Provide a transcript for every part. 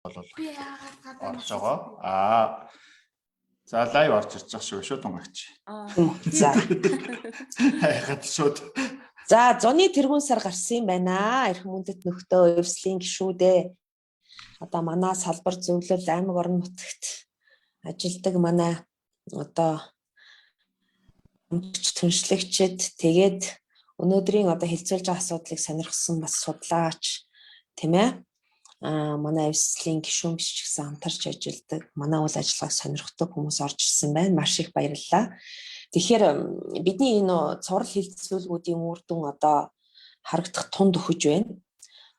Бол Би яагаад гадаа орж байгаа. Аа. За, live орж ирж байгаа шүү, шууд унгагч. За. Хайхад шууд. За, зуны тэргүүн сар гарсан юм байна. Эрхэм хүндэт нөхдөө, эвслийн гишүүдээ. Одоо манай салбар зөвлөл, аймаг, орон нутагт ажилдаг манай одоо түншлэгчид, тэгээд өнөөдрийн одоо хэлцүүлж байгаа асуудлыг сонирхсон бас судлаач, тийм ээ, манай эвслийн гишүүн биш ч гэсэн хамтарч ажилладаг, манай үйл ажиллагааг сонирхдог хүмүүс орж ирсэн байна. Маш их баярлалаа. Тэгэхээр бидний энэ цуврал хэлцүүлгүүдийн үр дүн одоо харагдах тунд өгөж байна.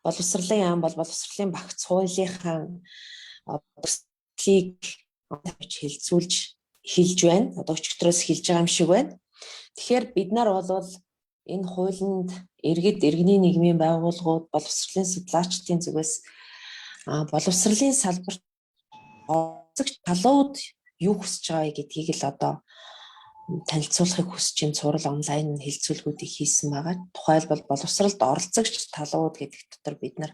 Боловсролын яам бол боловсролын багц хуулийнхаа төслийг тавьж хэлцүүлж хэлж байна. Одоо өчигдрөөс хэлж байгаа юм шиг байна. Тэгэхээр бид нар бол энэ хуулинд иргэд, иргэний нийгмийн байгууллагууд, боловсролын судлаачдын зүгээс боловсролын салбарт оролцогч талууд юу хүсэж байгаа гэдгийг л одоо танилцуулахыг хүсэж энэ цуврал онлайн хэлцүүлгүүдийг хийсэн байгаа. Тухайлбал, боловсролд оролцогч талууд гэдэг дотор бид нар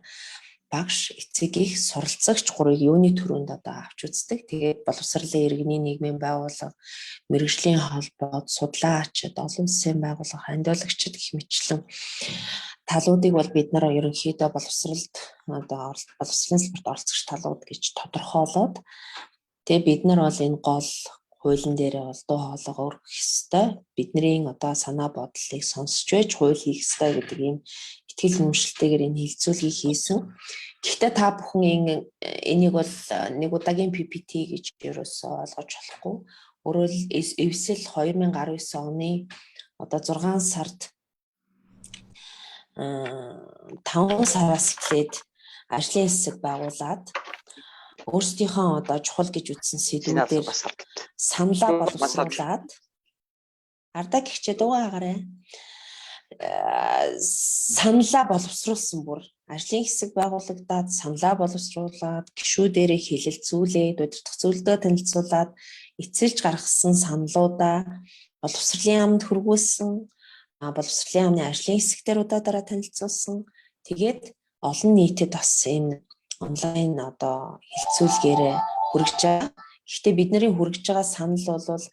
багш, эцэг их, суралцагч гурыг юуны түрүүнд одоо авч үздэг. Тэгээд боловсролын иргэний нийгмийн байгууллага, мэргэжлийн холбоод, судлаач, олон улсын байгууллага, андиолагчид гэх мэтчлэн талуудыг бол бид нар ерөнхийдөө боловсролд одоо боловсролын салбарт оролцогч талууд гэж тодорхойлоод, тэгээ бид нар бол энэ гол хуулийн дээрээ бол дуу хоолойгоо өргөх ёстой. Бидний одоо санаа бодлыг сонсч байж хууль хийх ёстой гэдэг ийм итгэл үнэмшилтэйгээр энэ хэлцүүлгийг хийсэн. Гэхдээ та бүхэн энийг бол нэг удаагийн PPT гэж ерөөсөө ойлгож болохгүй. Өөрөөр эвсэл 2019 оны одоо 6 сард, 5 сараас эхлээд ажлын хэсэг байгуулад өөрсдийнхөө одоо чухал гэж үзсэн сэдвүүдээр саналаа боловсруулад, ардаа гихчээ дуугаа хагараа, саналаа боловсруулсан, бүр ажлын хэсэг байгуулагдаад, саналаа боловсруулад, гишүүдэрээ хэлэлцүүлээд, удирдах зөвлөдөө танилцуулаад, эцэлж гаргасан саналуудаа боловсролын яамд хүргүүлсэн, боловсролын яамны ажлын хэсэг дээр удаадаараа танилцуулсан. Тэгээд олон нийтэд бас энэ онлайн одоо хэлцүүлгээрээ хүргэж байгаа. Гэхдээ бидний хүргэж байгаа санал бол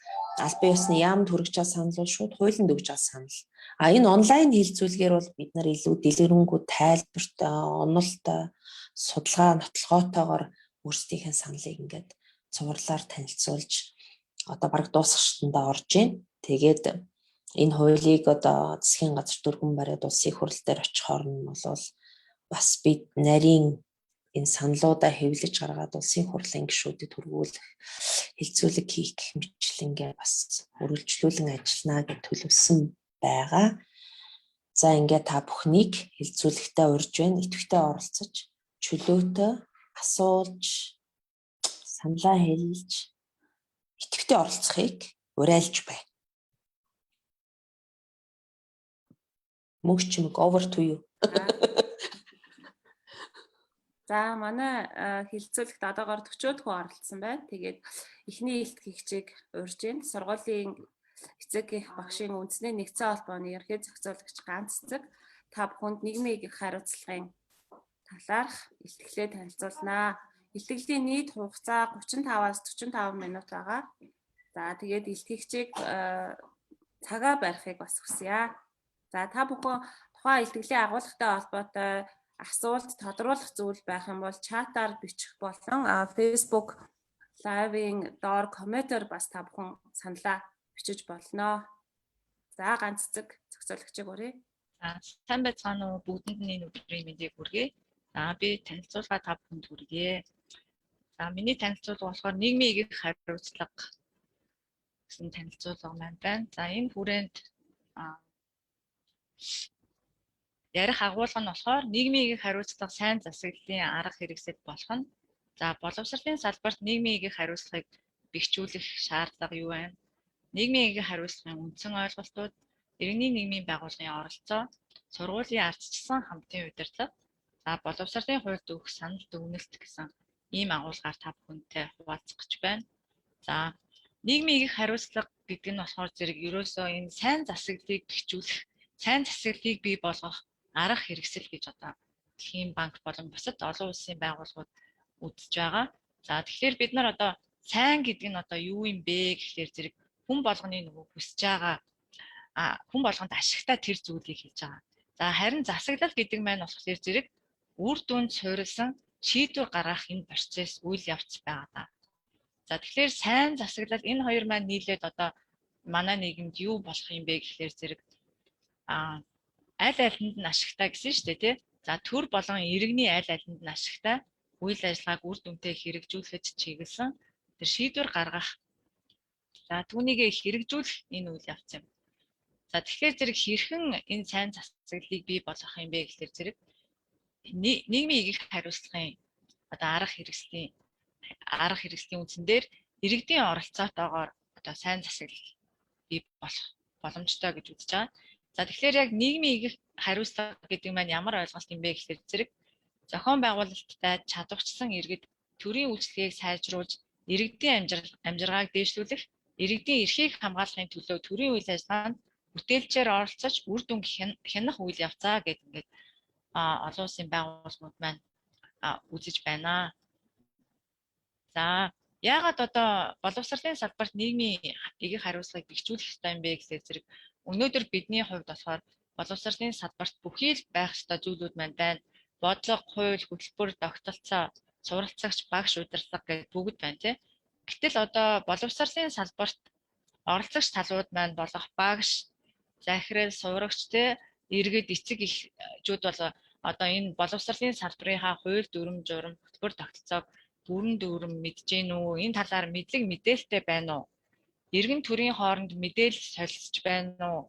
албан ёсны яамд хүргэж байгаа санал бол шууд хуулинд өгж байгаа санал. А энэ онлайн хэлцүүлгээр бол бид нар илүү дэлгэрэнгүй, тайлбартай, онолтой, судалгаа нотолгоотойгоор өөрсдийнхээ саналыг ингээд цувралаар танилцуулж одоо бараг дуусах шатандаа орж байна. Тэгээд энэ хуулийг одоо засгийн газар дүргэн бариад улсын их хурл дээр очихоор нь бол бас бид нарийн энэ саналуудаа хэвлэж гаргаад улсын хурлын гишүүдэд хүргүүлэх, хэлцүүлэг хийх гэх мэтчилэнгээ бас үргэлжлүүлэн ажиллана гэж төлөвлөсөн байгаа. За, ингээд та бүхнийг хэлцүүлэгтээ урьж байна. Идэвхтэй оролцож, чөлөөтэй асуулж, саналаа хэлж, идэвхтэй оролцохыг уриалж байна. Мөнгө, over to you. За, манай хэлцүүлэгт одоогоор 40 хүн оролцсон байна. Тэгээд эхний илтгэгчийг урьж байна. Сургуулийн эцэг их багшийн үндэсний нэгдсэн холбооны ерхий зохицуулагч Ганц цэцэг та бүхэнд нийгмийн их хариуцлагын талаарх илтгэлээ танилцуулнаа. Илтгэлийн нийт хугацаа 35-аас 45 минут байгаа. За, тэгээд илтгэгчийг цагаа барихыг бас хүсье. За, та бүхэн тухайн илтгэлийн агуулгатай холбоотой асуулт, тодруулах зүйл байх юм бол чатаар бичих болон Facebook live-ын доор комментээр бас та бүхэн саналаа бичиж болно. За, Ганц цэцэг зохицуулагчийг урья. За, сайн байцгаана уу, бүгдэнд нь энэ өдрийн мэндийг хүргэе. За, би танилцуулга та бүхэнд хүргье. За, миний танилцуулга болохоор нийгмийн их хариуцлага гэсэн танилцуулга маань байна. За, энэ хүрээнд ярих агуулга нь болохоор нийгмийн их хариуцлага сайн засаглалын арга хэрэгсэл болох нь. За, боловсролын салбарт нийгмийн их хариуцлагыг бэхжүүлэх шаардлага юу вэ? Нийгмийн их хариуцлагын үндсэн ойлголтууд, иргэний нийгмийн байгууллагын оролцоо, сургуулийн ардчилсан хамтын удирдлага, за, боловсролын хуульд өгөх санал дүгнэлт гэсэн ийм агуулгаар та бүхэнтэй хуваалцах гэж байна. За, нийгмийн их хариуцлага гэдэг нь болохоор зэрэг ерөөсөө энэ сайн засаглалыг бэхжүүлэх, сайн засаглалыг бий болгох арга хэрэгсэл гэж одоо Дэлхийн банк болон бусад олон улсын байгууллагууд үзэж байгаа. За тэгэхээр бид нар одоо сайн гэдэг нь одоо юу юм бэ гэхлээр зэрэг хүн болгоны нөгөө хүсэж байгаа хүн болгонд ашигтай тэр зүйлийг хэлж байгаа. За харин засаглал гэдэг маань болохоор зэрэг үр дүнд суурилсан шийдвэр гаргах энэ процесс, үйл явц байгаа даа. За тэгэхээр сайн засаглал энэ хоёр маань нийлээд одоо манай нийгэмд юу болох юм бэ гэхлээр зэрэг аль алинд нь ашигтай гэсэн шүү дээ, тий. За төр болон иргэний аль алинд нь ашигтай үйл ажиллагааг үр дүнтэй хэрэгжүүлэхэд чиглэсэн тэр шийдвэр гаргах, за түүнийг хэрэгжүүлэх энэ үйл явц юм. За тэгэхээр зэрэг хэрхэн энэ сайн засаглалыг бий болгох юм бэ гэхлээр зэрэг нийгмийн игэх хариуцлагын одоо арга хэрэгслийн үндсэн дээр иргэдийн оролцоотойгоор одоо сайн засаглал бий болох боломжтой гэж үзэж байгаа. За тэгэхээр яг нийгмийн игэх хариуцлага гэдэг маань ямар ойлголт юм бэ гэхлээр зэрэг зохион байгуулалттай чадварчсан иргэд төрийн үйлчилгээг сайжруулж, иргэдийн амьжиргааг дээшлүүлэх, иргэдийн эрхийг хамгаалахын төлөө төрийн үйл ажиллагаанд бүтээлчээр оролцож үр дүн хянах үйл явцаа гэдэг ингээд олон улсын байгууллагууд маань үзэж байна. За яагаад одоо боловсролын салбарт нийгмийн игэх хариуцлагыг бэхжүүлэх ёстой юм бэ гэхлээр зэрэг өнөөдөр бидний хувьд болохоор боловсролын салбарт бүхий л байх ёстой зүйлүүд маань байна. Бодлого, хууль, хөтөлбөр, тогтолцоо, суралцагч, багш, удирдлага гэдэг бүгд байна, тий. Гэтэл одоо боловсролын салбарт оролцогч талууд маань болох багш, захирал, сурагч, тий, иргэд, эцэг эхчүүд бол одоо энэ боловсролын салбарынхаа хууль дүрэм журам, хөтөлбөр, тогтолцоог бүрэн дүүрэн мэдэж гин үү? Энэ талаар мэдлэг мэдээлэлтэй байна уу? Иргэн төрийн хооронд мэдээлэл солилцож байна уу?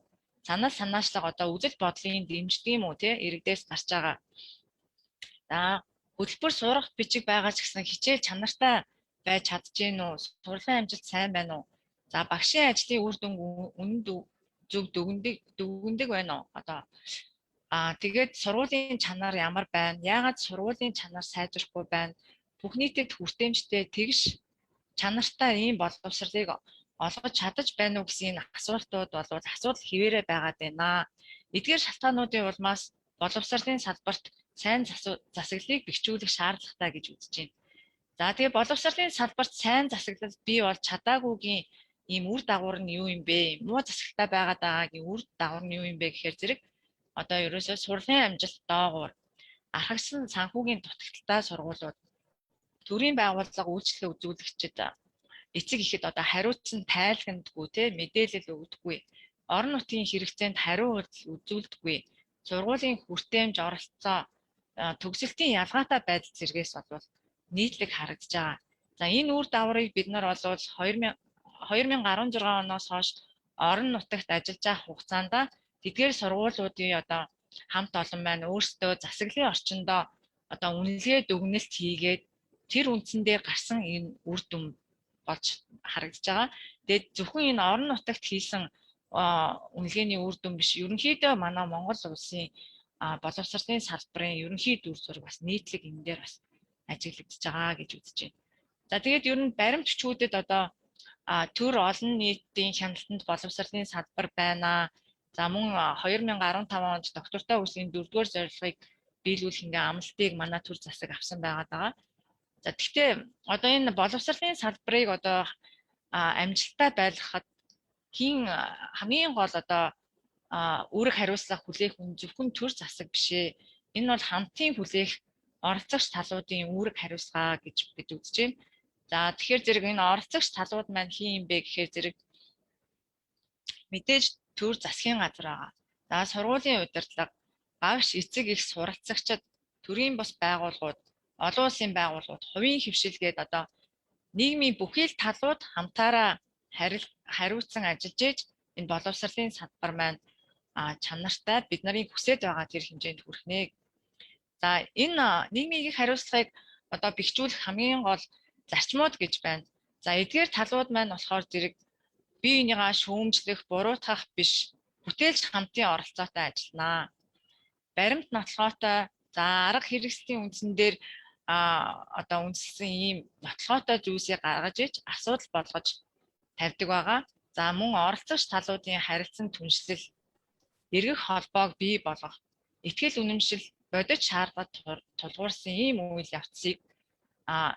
Санал санаачлага, одоо үзэл бодлын дэмждэг юм уу, тий, иргэдээс гарч байгаа. За хөтөлбөр, сурах бичиг байгаа ч гэсэн хичээл чанартай байж чадаж гин үү? Сурлагын амжилт сайн байна уу? За багшийн ажлын үр дүн үнэн зөв дүгнэдэг байна уу? Одоо тэгээд сургуулийн чанар ямар байна? Яагаад сургуулийн чанар сайжрахгүй байна? Бүх нийтэд хүртээмжтэй, тэгш чанартай ийм боловсролыг олгож чадаж байна уу гэсэн энэ асуултууд бол асуудал хэвээрээ байгаад байна. Эдгээр шалтгаануудын улмаас боловсролын салбарт сайн засаглалыг бэхжүүлэх шаардлагатай гэж үзэж байна. За тэгээ боловсролын салбарт сайн засаглал бий болж чадаагүйгийн ийм үр дагавар нь юу юм бэ? Муу засаглалтай байгаад байгаагийн үр дагавар нь юу юм бэ гэхээр зэрэг одоо ерөөсөө сурлагын амжилт доогуур, архагсан санхүүгийн дутагдалтай сургуулиуд, төрийн байгууллага үйлчилгээ үзүүлэгчид, эцэг эхэд одоо хариуцсан тайлгнадаггүй, те, мэдээлэл өгдөггүй, орон нутгийн хэрэгцээнд хариу үйлдэл үзүүлдэггүй, сургуулийн хүртээмж, оролцоо, төгсөлтийн ялгаатай байдал зэргээс болвол нийтлэг харагдаж байгаа. За энэ үр дагаврыг бид нар бол 2016 оноос хойш орон нутагт ажиллаж байгаа хугацаанд тэдгээр сургуулиудын одоо хамт олон маань өөрсдөө засаглалын орчиндөө одоо үнэлгээ дүгнэлт хийгээд тэр үндсэн дээр гарсан энэ үр дүн болж харагдаж байгаа. Тэгээд зөвхөн энэ орон нутагт хийсэн үнэлгээний үр дүн биш. Ерөнхийдөө манай Монгол улсын боловсролын салбарын ерөнхий дүр зураг бас нийтлэг энэ дээр бас ажиглагдаж байгаа гэж үзэж байна. За тэгээд ер нь баримт бичгүүдэд одоо төр олон нийтийн хяналтанд боловсролын салбар байна. За мөн 2015 онд доктортой үсгийн дөрөвдүгээр зорилгыг биелүүлэх ингээ амлалтыг манай төр засаг авсан байгаа даа. За тэгвэл одоо энэ боловсролын салбарыг одоо амжилттай байлгахад хэн хамгийн гол одоо үүрэг хариуцлага хүлээх хүн зөвхөн төр засаг биш ээ. Энэ бол хамтын хүлээх оролцогч талуудын үүрэг хариуцлага гэж бид үзэж байна. За тэгэхээр зэрэг энэ оролцогч талууд маань хэн юм бэ гэхээр зэрэг мэдээж төр засгийн газар байгаа. За сургуулийн удирдлага, багш, эцэг их, суралцагчид, төрийн бус байгууллагууд, олон улсын байгууллагууд, хувийн хэвшил гээд одоо нийгмийн бүхий л талууд хамтаараа хариуцсан ажиллаж ээж энэ боловсролын салбар маань чанартай, бид нарын хүсэж байгаа тэр хэмжээнд хүрэх нэ. За энэ нийгмийн хариуцлагыг одоо бэхжүүлэх хамгийн гол зарчмууд гэж байна. За эдгээр талууд маань болохоор зэрэг бие биенийгаа шүүмжлэх, буруутгах биш, бүтээлч хамтын оролцоотой ажилланаа. Баримт нотлогоотой, за арга хэрэгслийн үндсэн дээр одоо үндэслэсэн ийм нотлогоотой зүйлсийг гаргаж иж асуудал болгож тавьдаг байгаа. За мөн оролцогч талуудын харилцан түншлэл, эргэх холбоог бий болгох, итгэл үнэмшил, бодит шаардлагад тулгуурсан ийм үйл явцыг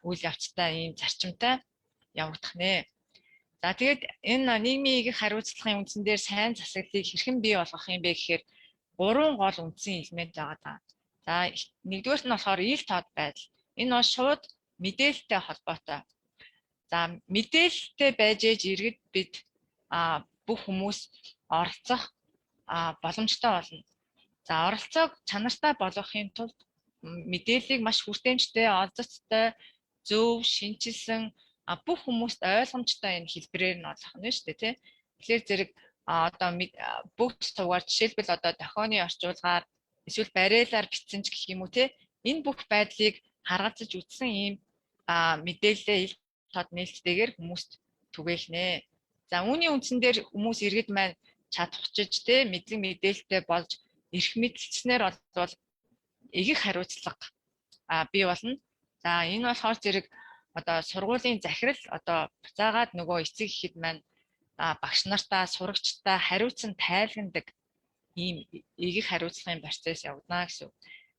үйл явцтай ийм зарчимтай явагдах нэ. За тэгээд энэ нийгмийн игэх хариуцлагын үндсэн дээр сайн засаглалыг хэрхэн бий болгох юм бэ гэхээр гурван гол үндсэн элемент байгаа даа. За нэгдүгээрт нь болохоор ил тод байдал. Энэ бол шууд мэдээлэлтэй холбоотой. За мэдээлэлтэй байж ээж иргэд бид бүх хүмүүс оролцох боломжтой болно. За оролцоог чанартай болгохын тулд мэдээллийг маш хүртээмжтэй, олзоцтой, зөв, шинэчилсэн бүх хүмүүст ойлгомжтой энэ хэлбэрээр нь олох нь шүү дээ, тий. Тэгэхээр зэрэг одоо бүх сувгаар жишээлбэл одоо дохионы орчуулгаар эсвэл бариалаар бичсэн ч гэх юм уу, тий. Энэ бүх байдлыг харгалзаж үзсэн ийм мэдээлэлээ ил тод нээлттэйгээр хүмүүст түгээх нэ. За үүний үндсэн дээр хүмүүс иргэд маань чадахчиж тий мэдлэг мэдээлэлтэй болж эрх мэдэлцснээр бол эгэх хариуцлага бий болно. За энэ болохоор зэрэг одоо сургуулийн захирал одоо буцаагаад нөгөө эцэг эхэд маань багш нартаа сурагчдаа хариуцсан тайлгандаг ийм эгэх хариуцлагын процесс явагдана гэсэн үг.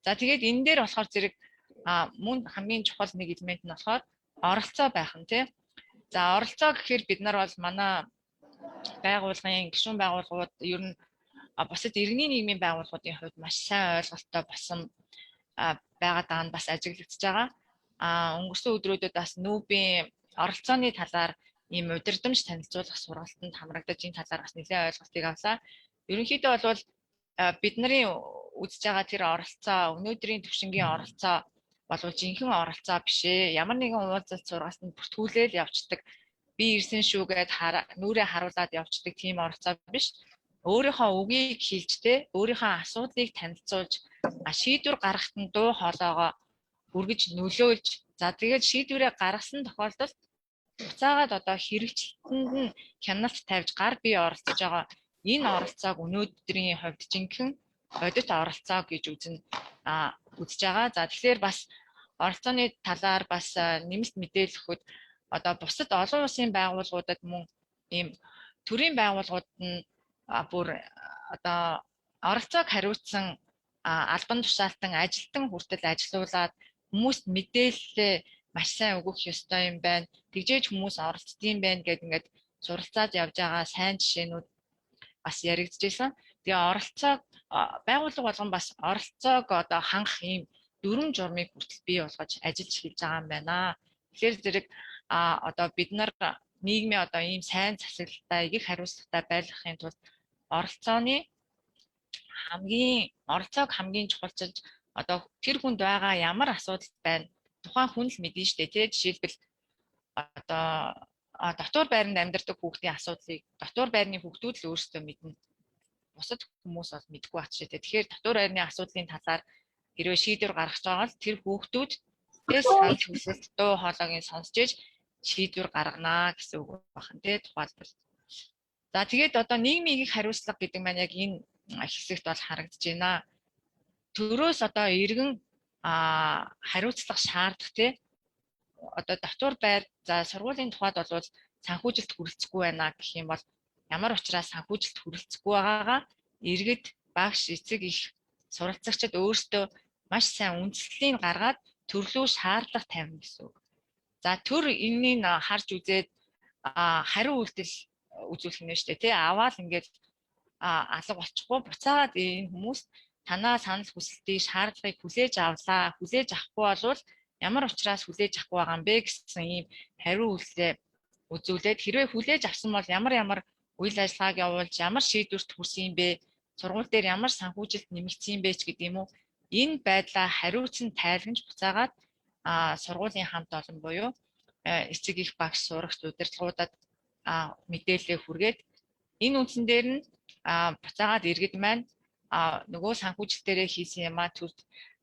За тэгээд энэ дээр болохоор зэрэг мөн хамгийн чухал нэг элемент нь болохоор оролцоо байх нь тий. За оролцоо гэхээр бид нар бол манай байгууллагын гишүүн байгууллагууд ер нь бусад иргэний нийгмийн байгууллагуудын хувьд маш сайн ойлголттой болсон байгаад байгаа нь бас ажиглагдчихж байгаа. Өнгөрсөн өдрүүдэд бас нүүбийн оролцооны талаар ийм удирдамж танилцуулах сургалтанд хамрагдаж энэ талаар бас нэлээд ойлголтыг авлаа. Ерөнхийдөө бол бидний үзэж байгаа тэр оролцоо өнөөдрийн төвшингийн оролцоо болвол жинхэнэ оролцоо биш ээ. Ямар нэгэн уулзалт сургалтанд бүртгүүлээл явцдаг. Би ирсэн шүү гэд нүрээ харуулад явцдаг тийм оролцоо биш. Өөрийнхөө үгийг хэлж те өөрийнхөө асуудлыг танилцуулж шийдвэр гаргахад нь дуу хоолойгоо хүргэж нөлөөлж за тэгээд шийдвэрээ гаргасан тохиолдолд буцаагаад одоо хэрэгжилтэнд нь хяналт тавьж гар бие оролцож байгаа энэ оролцоог өнөөдрийн хувьд жинхэнэ бодит оролцоо гэж үзнэ үзэж байгаа. За тэгэхээр бас оролцооны талаар бас нэмэлт мэдээлэл өгөхөд одоо бусад олон улсын байгууллагуудад мөн ийм төрийн байгууллагууд нь бүр одоо оролцоог хариуцсан албан тушаалтан ажилтан хүртэл ажилуулад хүмүүст мэдээлэлээ маш сайн өгөх ёстой юм байна. Тэгжээж хүмүүс оролцдог юм байна гэд ингээд суралцаад явж байгаа сайн жишээнүүд бас яригдчихсэн. Тэгээ оролцоог байгууллага болгон бас оролцоог одоо хангах ийм дүрм журмыг хүртэл бий болгож ажиллаж эхэлж байгаа юм байна. Тэгэхээр зэрэг одоо бид нар нийгмийн одоо ийм сайн засаглалтай, игэх хариуцлагатай байлгахын тулд оролцооны хамгийн оролцоог хамгийн чухалчилж одоо тэр хүнд байгаа ямар асуудал байна тухайн хүн л мэднэ штэ тий. Жишээлбэл одоо дотуур байранд амьдардаг хүүхдийн асуудлыг дотуур байрны хүүхдүүд л өөрсдөө мэднэ. Бусад хүмүүс бол мэдэхгүй бат шээ. Тэгэхээр дотуур байрны асуудлын талаар хэрвээ шийдвэр гаргаж байгаа бол тэр хүүхдүүдээс санал хүсэлт дуу хоолойг нь сонсч иж шийдвэр гарганаа гэсэн үг байна тий тухайлбал. За тэгээд одоо нийгмийн их хариуцлага гэдэг маань яг энэ хэсэгт бол харагдаж байна. Төрөөс одоо иргэн хариуцлага шаардах тий одоо дотуур байр за сургуулийн тухайд бол санхүүжилт хүрэлцэхгүй байна гэх юм бол ямар учраас санхүүжилт хүрэлцэхгүй байгаагаа иргэд багш эцэг их суралцагчид өөрсдөө маш сайн үндслийг гаргаад төрлөө шаардлага тавина гэсэн үг. За төр энэнийг харж үзээд хариу үйлдэл үзүүлэх нь шүү дээ тий аваад ингээд алга болчихгүй буцаагаад энэ хүмүүс танаа санал хүсэлтийг шаардлагыг хүлээж авлаа. Хүлээж авахгүй болвол ямар учраас хүлээж авахгүй байгаа юм бэ гэсэн ийм хариу үйлдэлээ үзүүлээд хэрвээ хүлээж авсан бол ямар ямар үйл ажиллагааг явуулж ямар шийдвэрт хүрсэн юм бэ? Сургууль дээр ямар санхүүжилт нэмэгдсэн юм бэ ч гэдэг юм уу? Энэ байдлаа хариуцсан тайлгнаж буцаагаад сургуулийн хамт олон буюу эцэг их багш сурагч удирдлагуудад мэдээлэлээ хүргээд энэ үндсэн дээр нь буцаагаад иргэд маань нөгөө санхүүжилтээрээ хийсэн юмаа төрд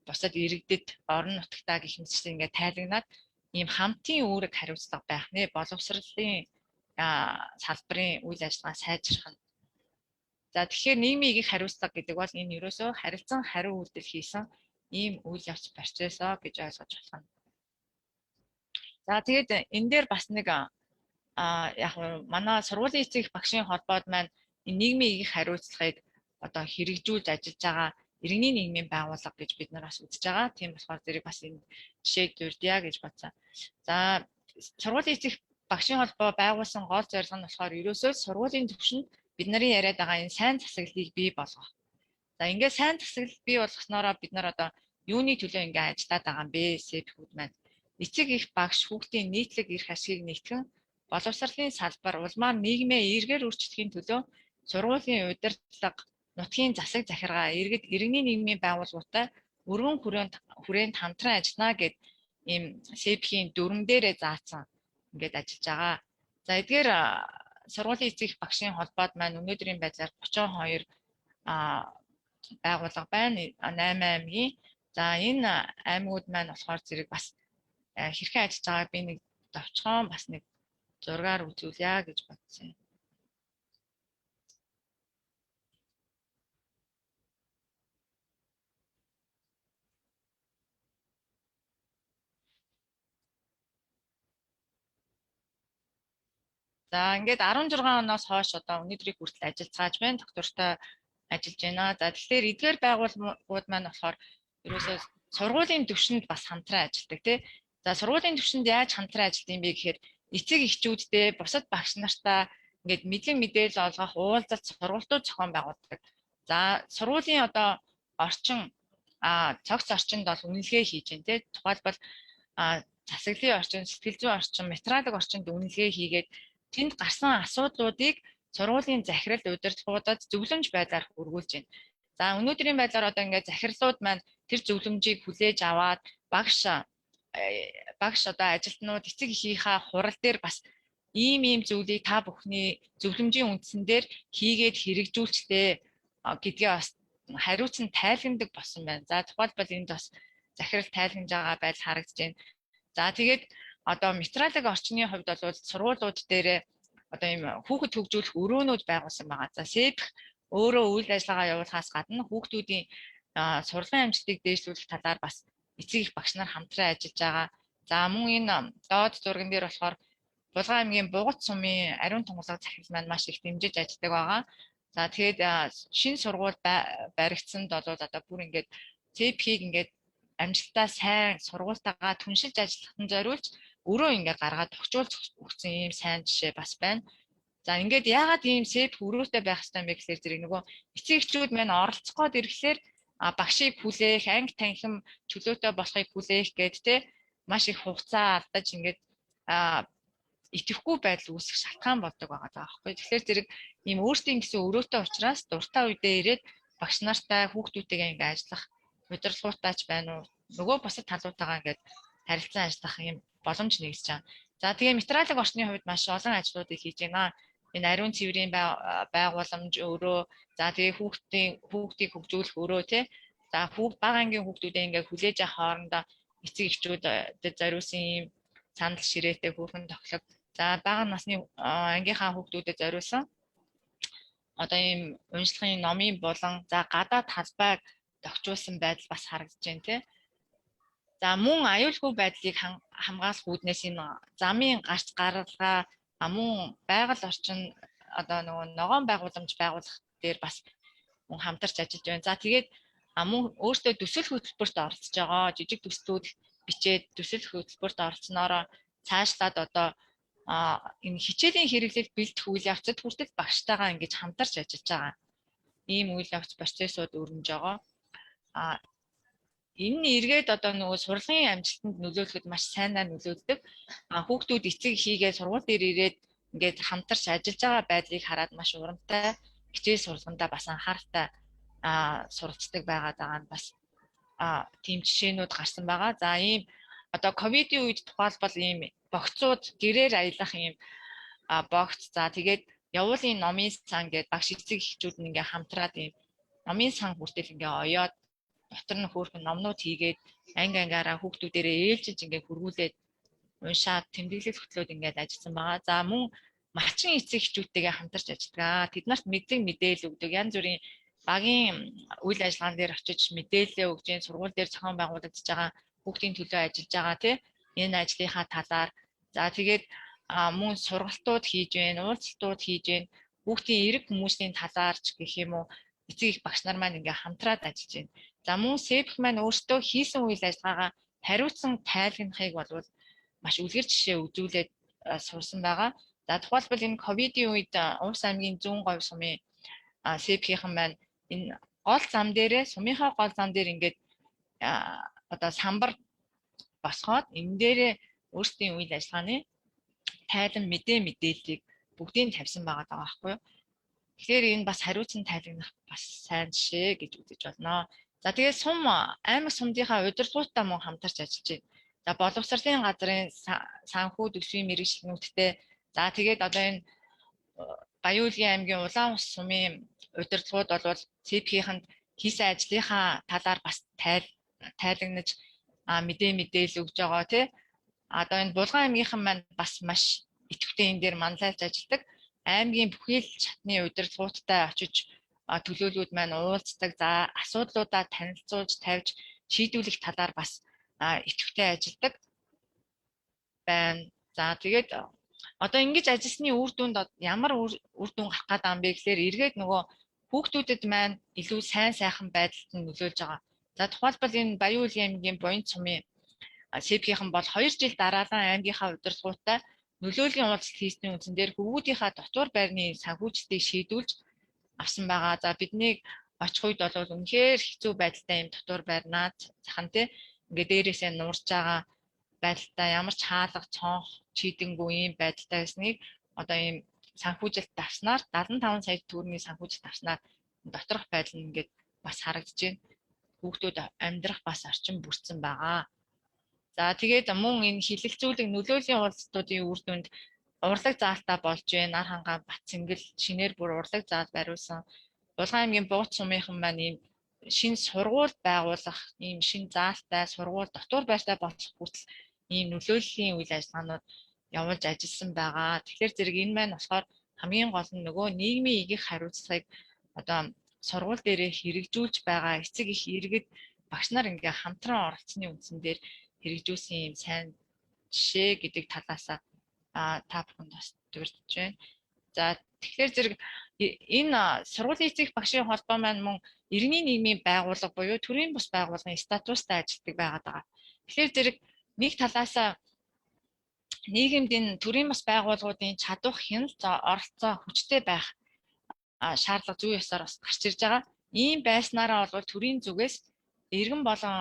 бусад иргэдэд орон нутагтаа гэх мэтчлэн ингээд тайлагнаад ийм хамтын үүрэг хариуцлага байх нэ боловсролын салбарын үйл ажиллагаа сайжрах нь. За тэгэхээр нийгмийн их хариуцлага гэдэг бол энэ ерөөсөө харилцан хариу үйлдэл хийсэн ийм үйл явц процессоо гэж ойлгож болох нь. За тэгээд энэ дээр бас нэг яг манай сургуулийн эцэг багшийн холбоод маань энэ нийгмийн их хариуцлагыг одоо хэрэгжүүлж ажиллаж байгаа Иргэний нийгмийн байгууллага гэж бид нар бас үзэж байгаа. Тийм болохоор зэрэг бас энэ жишээг дурдъя гэж бодсон. За, сургуулийн эцэг багшийн холбоо байгуулсан гол зорилго нь болохоор ерөөсөө сургуулийн түвшинд бид нарын яриад байгаа энэ сайн засаглалыг бий болгох. За, ингээд сайн засаглал бий болгосноороо бид нар одоо юуны төлөө ингээд ажиллаад байгаа юм бэ? СЭП-үүд маань эцэг их багш хүүхдийн нийтлэг эрх ашигыг нэгтгэн боловсролын салбар улмаар нийгмээ эергээр өөрчлөхийн төлөө сургуулийн удирдлага, нутгийн засаг захиргаа, иргэд иргэний нийгмийн байгууллагуудтай өргөн хүрээнд хамтран ажиллана гэд ийм СЭП-ийн дүрм дээрээ заасан ингээд ажиллаж байгаа. За, эдгээр сургуулийн эцэг их багшийн холбоод маань өнөөдрийн байдлаар 32 байгууллага байна. 8 аймгийн. За, энэ аймагуд маань болохоор зэрэг бас хэрхэн ажиллаж байгааг би нэг товчхон бас нэг зургаар үзүүлье гэж бодсон юм. За, ингээд 16 оноос хойш одоо өнөөдрийг хүртэл ажиллацгааж байна. Доктортой ажиллаж байна. За, тэгэхээр эдгээр байгууллагууд маань болохоор ерөөсөө сургуулийн түвшинд бас хамтран ажилладаг, тий. За, сургуулийн түвшинд яаж хамтран ажилладаг юм бэ гэхээр эцэг эхчүүдтэй, бусад багш нартаа ингээд мэдлэг мэдээлэл олгох уулзалт, сургалтууд зохион байгуулдаг. За, сургуулийн одоо орчин цогц орчинд бол үнэлгээ хийж байна, тий. Тухайлбал засаглалын орчин, сэтгэл зүйн орчин, материалын орчинд үнэлгээ хийгээд тэнд гарсан асуудлуудыг сургуулийн захирал удирдлагуудад зөвлөмж байдлаар хүргүүлж байна. За, өнөөдрийн байдлаар одоо ингээд захирлууд маань тэр зөвлөмжийг хүлээж аваад багш одоо ажилтнууд эцэг эхийнхээ хурал дээр бас ийм ийм зүйлийг та бүхний зөвлөмжийн үндсэн дээр хийгээд хэрэгжүүлчлээ гэдгээ бас хариуцсан тайлгнадаг болсон байна. За, тухайлбал энд бас захирал тайлгнаж байгаа байдал харагдаж байна. За, тэгээд одоо материалын орчны хувьд бол сургуулиуд дээр одоо ийм хүүхэд хөгжүүлэх өрөөнүүд байгуулсан байгаа. За, СЭП өөрөө үйл ажиллагаа явуулахаас гадна хүүхдүүдийн сурлагын амжилтыг дээшлүүлэх талаар бас эцэг их багш нар хамтран ажиллаж байгаа. За, мөн энэ доод зурган дээр болохоор Булган аймгийн Бугат сумын ариун тунгалаг захирал маань маш их дэмжиж ажилладаг байгаа. За, тэгээд шинэ сургууль баригдсанд бол одоо бүр ингээд СЭП-ийг ингээд амжилтаа сайн сургуультайгаа түншилж ажиллахад зориулж өрөө ингээд гаргаад тохижуулж өгсөн ийм сайн жишээ бас байна. За, ингээд яагаад ийм СЭП өрөөтэй байх ёстой юм бэ гэхлээр зэрэг нөгөө эцэг эхчүүд маань оролцох гээд ирэхлээр багшийг хүлээх, анги танхим чөлөөтэй болохыг хүлээх гээд те маш их хугацаа алдаж ингээд идэвхгүй байдал үүсэх шалтгаан болдог байгаа даа байхгүй. Тэгэхээр зэрэг ийм өөрсдийн гэсэн өрөөтэй учраас дуртай үедээ ирээд багш нартай хүүхдүүдтэйгээ ингээд ажиллах удирдлагуудтай ч байна уу, нөгөө бусад талуудтайгаа ингээд харилцан ажиллах ийм боломж нэгсэж байгаа. За, тэгээ материалын орчны хувьд маш олон ажлуудыг хийж байна. Энэ ариун цэврийн байгууламж өрөө, за тэгээ хүүхдийг хөгжүүлэх өрөө тий. За, бага ангийн хүүхдүүдээ ингээд хүлээж авах хоорондоо эцэг эхчүүдэд зориулсан ийм сандал ширээтэй хүүхэн тохилог. За, бага насны ангийнхаа хүүхдүүдэд зориулсан одоо ийм уншлагын номын булан, за гадаа талбайг тохижуулсан байдал бас харагдаж байна тий. За, мөн аюулгүй байдлыг хамгаалах үүднээс энэ замын гарц гаралгаа, мөн байгаль орчин одоо нөгөө ногоон байгууламж байгуулах дээр бас мөн хамтарч ажиллаж байна. За, тэгээд мөн өөртөө төсөл хөтөлбөрт оролцож байгаа. Жижиг төслүүд бичээд төсөл хөтөлбөрт оролцсоноороо цаашлаад одоо энэ хичээлийн хэрэглэл бэлдэх үйл явцад хүртэл багштайгаа ингэж хамтарч ажиллаж байгаа. Ийм үйл явц процессууд өрнөж байгаа. Энэ нь эргээд одоо нөгөө сурлагын амжилтанд нөлөөлөхөд маш сайнаар нөлөөлдөг. Хүүхдүүд эцэг хийгээ сургууль дээр ирээд ингээд хамтарч ажиллаж байгаа байдлыг хараад маш урамтай хичээл сурлагандаа бас анхааралтай суралцдаг байгаад байгаа нь бас тийм жишээнүүд гарсан байгаа. За, ийм одоо ковидын үед тухайлбал ийм богцууд гэрээр аялах ийм богц, за тэгээд явуулын номын сан гээд багш эцэг эхчүүд нь ингээ хамтраад ийм номын сан хүртэл ингээ оёод дотор нь хөөрхөн номнууд хийгээд анги ангиараа хүүхдүүдэрээ ээлжиж ингээ хөргүүлээд уншаад тэмдэглэл хөтлөөд ингээд ажилласан байгаа. За, мөн мачин эцэг эхчүүдтэйгээ хамтарч ажилладаг. Тэд нарт мэдлэг мэдээлэл өгдөг. Янз бүрийн багийн үйл ажиллагаан дээр очиж мэдээлэлээ өгж, сургууль дээр зохион байгуулагдаж байгаа хүүхдийн төлөө ажиллаж байгаа тий энэ ажлынхаа талаар. За, тэгээд мөн сургалтууд хийж байна, уулзалтууд хийж байна. Хүүхдийн эрэг хүмүүсийн талаар ч гэх юм уу. эцэг их багш нар маань ингээ хамтраад ажиллаж байна. За мөн СЭПХ маань өөртөө хийсэн үйл ажиллагаагаа хариуцсан тайлгнахыг болвол маш үлгэр жишээ үзүүлээд сурсан байгаа. За тухайлбал энэ ковидын үед Увс аймгийн Зүүн говь сумын СЭПХ-ийнхэн маань энэ гол зам дээрээ, сумынхаа гол зам дээр ингээд одоо самбар босгоод энэ дээрээ өөрсдийн үйл ажиллагааны тайлан мэдээллийг бүгдийг тавьсан байгаа даа байхгүй юу. Тэгэхээр энэ бас хариуцсан тайлгнах бас сайн жишээ гэж үзэж байна. За тэгээд сум аймаг сумдынхаа удирдлагуудтай мөн хамтарч ажиллаж байна. За боловсролын газрын санхүү төсвийн мэргэжилтнүүдтэй, за тэгээд одоо энэ Баян-Үүлгийн аймгийн Улаан ус сумын удирдлагууд бол ЦП-ийнхэнд хийсэн ажлынхаа талаар бас тайлагнаж мэдээлэл өгж байгаа тий. Одоо энэ Булган аймгийнхан маань бас маш идэвхтэй энэ дээр манлайлж ажилладаг. Аймгийн бүхий л шатны удирдлагуудтай очиж төлөөлүүд маань уулздаг. За асуудлуудаа танилцуулж тавьж шийдвэрлэх талаар бас идэвхтэй ажилладаг байна. За тэгээд одоо ингэж ажилласны үр дүнд ямар үр дүн гарах гээд байгаа юм бэ гэхээр эргээд нөгөө хүүхдүүдэд маань илүү сайн сайхан байдалд нь нөлөөлж байгаа. За тухайлбал энэ Баян-Уулын аймгийн Буян сумын СЭП-ийнхэн бол 2 жил дараалан аймгийнхаа удирдлагуудтай нөлөөллийн уулзалт хийсний үндсэн дээр хөвгүүдийнхаа дотуур байрны санхүүжилтийг шийдвүлж авсан байгаа. За биднийг очих үед бол үнэхээр хэцүү байдалтай юм дотуур байрнаа захан тий ингээ дээрээсээ нуурж байгаа байдалтай, ямар ч хаалга цонх чийдэнгүй ийм байдалтай байсныг одоо ийм санхүүжилт авснаар 75 сая төгрөгийн санхүүжилт авснаар доторх байдал нь ингээд бас харагдаж байна. Хүүхдүүд амьдрах бас орчин бүрдсэн байгаа. За тэгээд мөн энэ хилэлцүүлэг нөлөөллийн уулзалтуудын үр дүнд урлаг заалтаа болж байна. Нар хангаа Батцэнгэл шинээр бүр урлаг заал бариулсан. Булган аймгийн Бууц сумынхан маань ийм шинэ сургууль байгуулах, ийм шинэ заалтай сургууль дотуур байртай болох хүртэл ийм нөлөөллийн үйл ажиллагаанууд явуулж ажилласан байгаа. Тэгэхээр зэрэг энэ маань болохоор хамгийн гол нь нөгөө нийгмийн игэх хариуцлагыг одоо сургууль дээрээ хэрэгжүүлж байгаа эцэг их иргэд багш нар ингээ хамтран оролцсны үндсэн дээр хэрэгжүүлсэн юм сайн жишээ гэдэг талаасаа та бүхэнд бас дурдж байна. За тэгэхээр зэрэг энэ сургуулийн эцэг багшийн холбоо маань мөн иргэний нийгмийн байгууллага буюу төрийн бус байгууллагын статустай ажилладаг байгаад байгаа. Тэгэхээр зэрэг нэг талаасаа нийгэмд энэ төрийн бас байгууллагуудын чадвах хяналт оролцоо хүчтэй байх шаардлага зүй ёсоор бас гарч ирж байгаа. Ийм байснараа бол төрийн зүгээс иргэн болон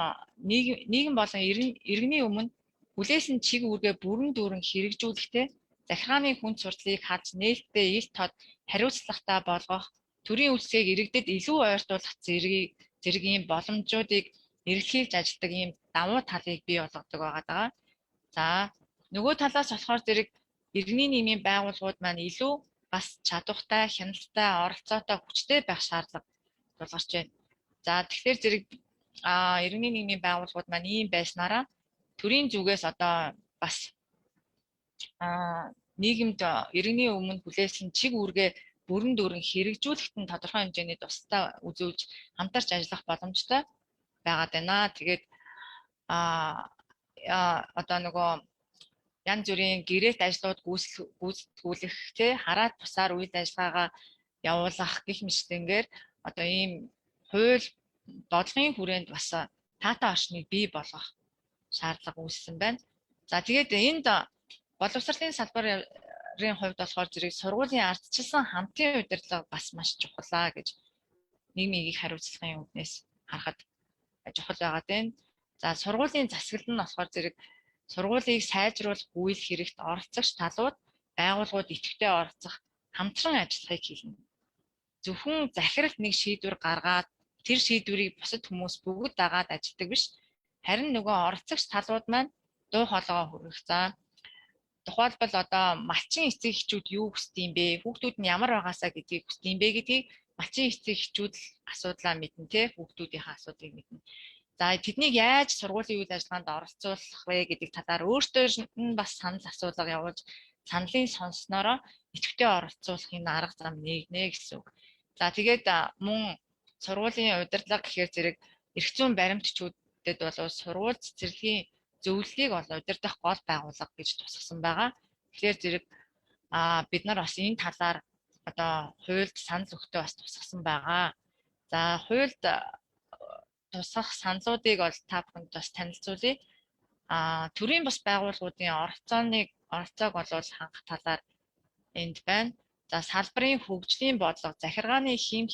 нийгэм болон иргэний өмнө хүлээсэн чиг үүргээ бүрэн дүүрэн хэрэгжүүлэхдээ захиргааны хүнд сурдлыг хадж нээлттэй ил тод хариуцлагатай болгох, төрийн үйлчлэгийг иргэдэд илүү ойртуулах зэргийн боломжуудыг эрэлхийлж ажилладаг ийм давуу талыг бий болгодог байгаа даа. За нөгөө талаас болохоор зэрэг иргэний нийгмийн байгууллагууд маань илүү бас чадвартай, хяналттай, оролцоотой, хүчтэй байх шаардлага тулгарч байна. За тэгэхээр зэрэг иргэний нийгмийн байгууллагууд маань ийм байснараа төрийн зүгээс одоо бас нийгэмд иргэний өмнө хүлээсэн чиг үүргээ бүрэн дүүрэн хэрэгжүүлэхэд нь тодорхой хэмжээний тусдаа үзүүлж хамтарч ажиллах боломжтой байгаад байна. Тэгээд одоо нөгөө янз бүрийн гэрээт ажлууд гүйцэтгүүлэх тий хараат бусаар үйл ажиллагаагаа явуулах гэх мэтчилэнгээр одоо ийм хууль бодлогын хүрээнд бас таатай орчныг бий болгох шаардлага үүссэн байна. За тэгээд энд боловсролын салбарын хувьд болохоор зэрэг сургуулийн ардчилсан хамтын удирдлага бас маш чухал гэж нийгмийн их хариуцлагын үүднээс харахад чухал байгаа даа. За сургуулийн засаглал нь болохоор зэрэг сургуулийг сайжруулах үйл хэрэгт оролцогч талууд байгууллагууд идэвхтэй оролцох хамтран ажиллахыг хэлнэ. Зөвхөн захиралт нэг шийдвэр гаргаад тэр шийдвэрийг бусад хүмүүс бүгд дагаад ажилладаг биш. Харин нөгөө оролцогч талууд маань дуу хоолойгоо хүргэх. За тухайлбал одоо малчин эцэг эхчүүд юу хүсдэг юм бэ? Хүүхдүүд нь ямар байгаасаа гэдгийг хүсдэг юм бэ гэдгийг малчин эцэг эхчүүд л асуудлаа мэднэ те, хүүхдүүдийнхээ асуудлыг мэднэ. За тэднийг яаж сургуулийн үйл ажиллагаанд оролцуулах вэ гэдэг талаар өөртөө нь бас санал асуулга явуулж саналын сонсноороо идэвхтэй оролцуулахын арга зам нэгнэ гэсэн үг. За тэгээд мөн сургуулийн удирдлага гэхээр зэрэг эрх зүйн баримтчүүдэд бол сургууль цэцэрлэгийн зөвлөлийг бол удирдах гол байгууллага гэж тусгасан байгаа. Тэгэхээр зэрэг бид нар бас энэ талаар одоо хуульд санал өгтөө бас тусгасан байгаа. За, хуульд тусгах саналуудыг бол та бүхэнд бас танилцуулъя. Төрийн бас байгууллагуудын оролцоог бол хангах талаар энд байна. За, салбарын хөгжлийн бодлого, захиргааны хэм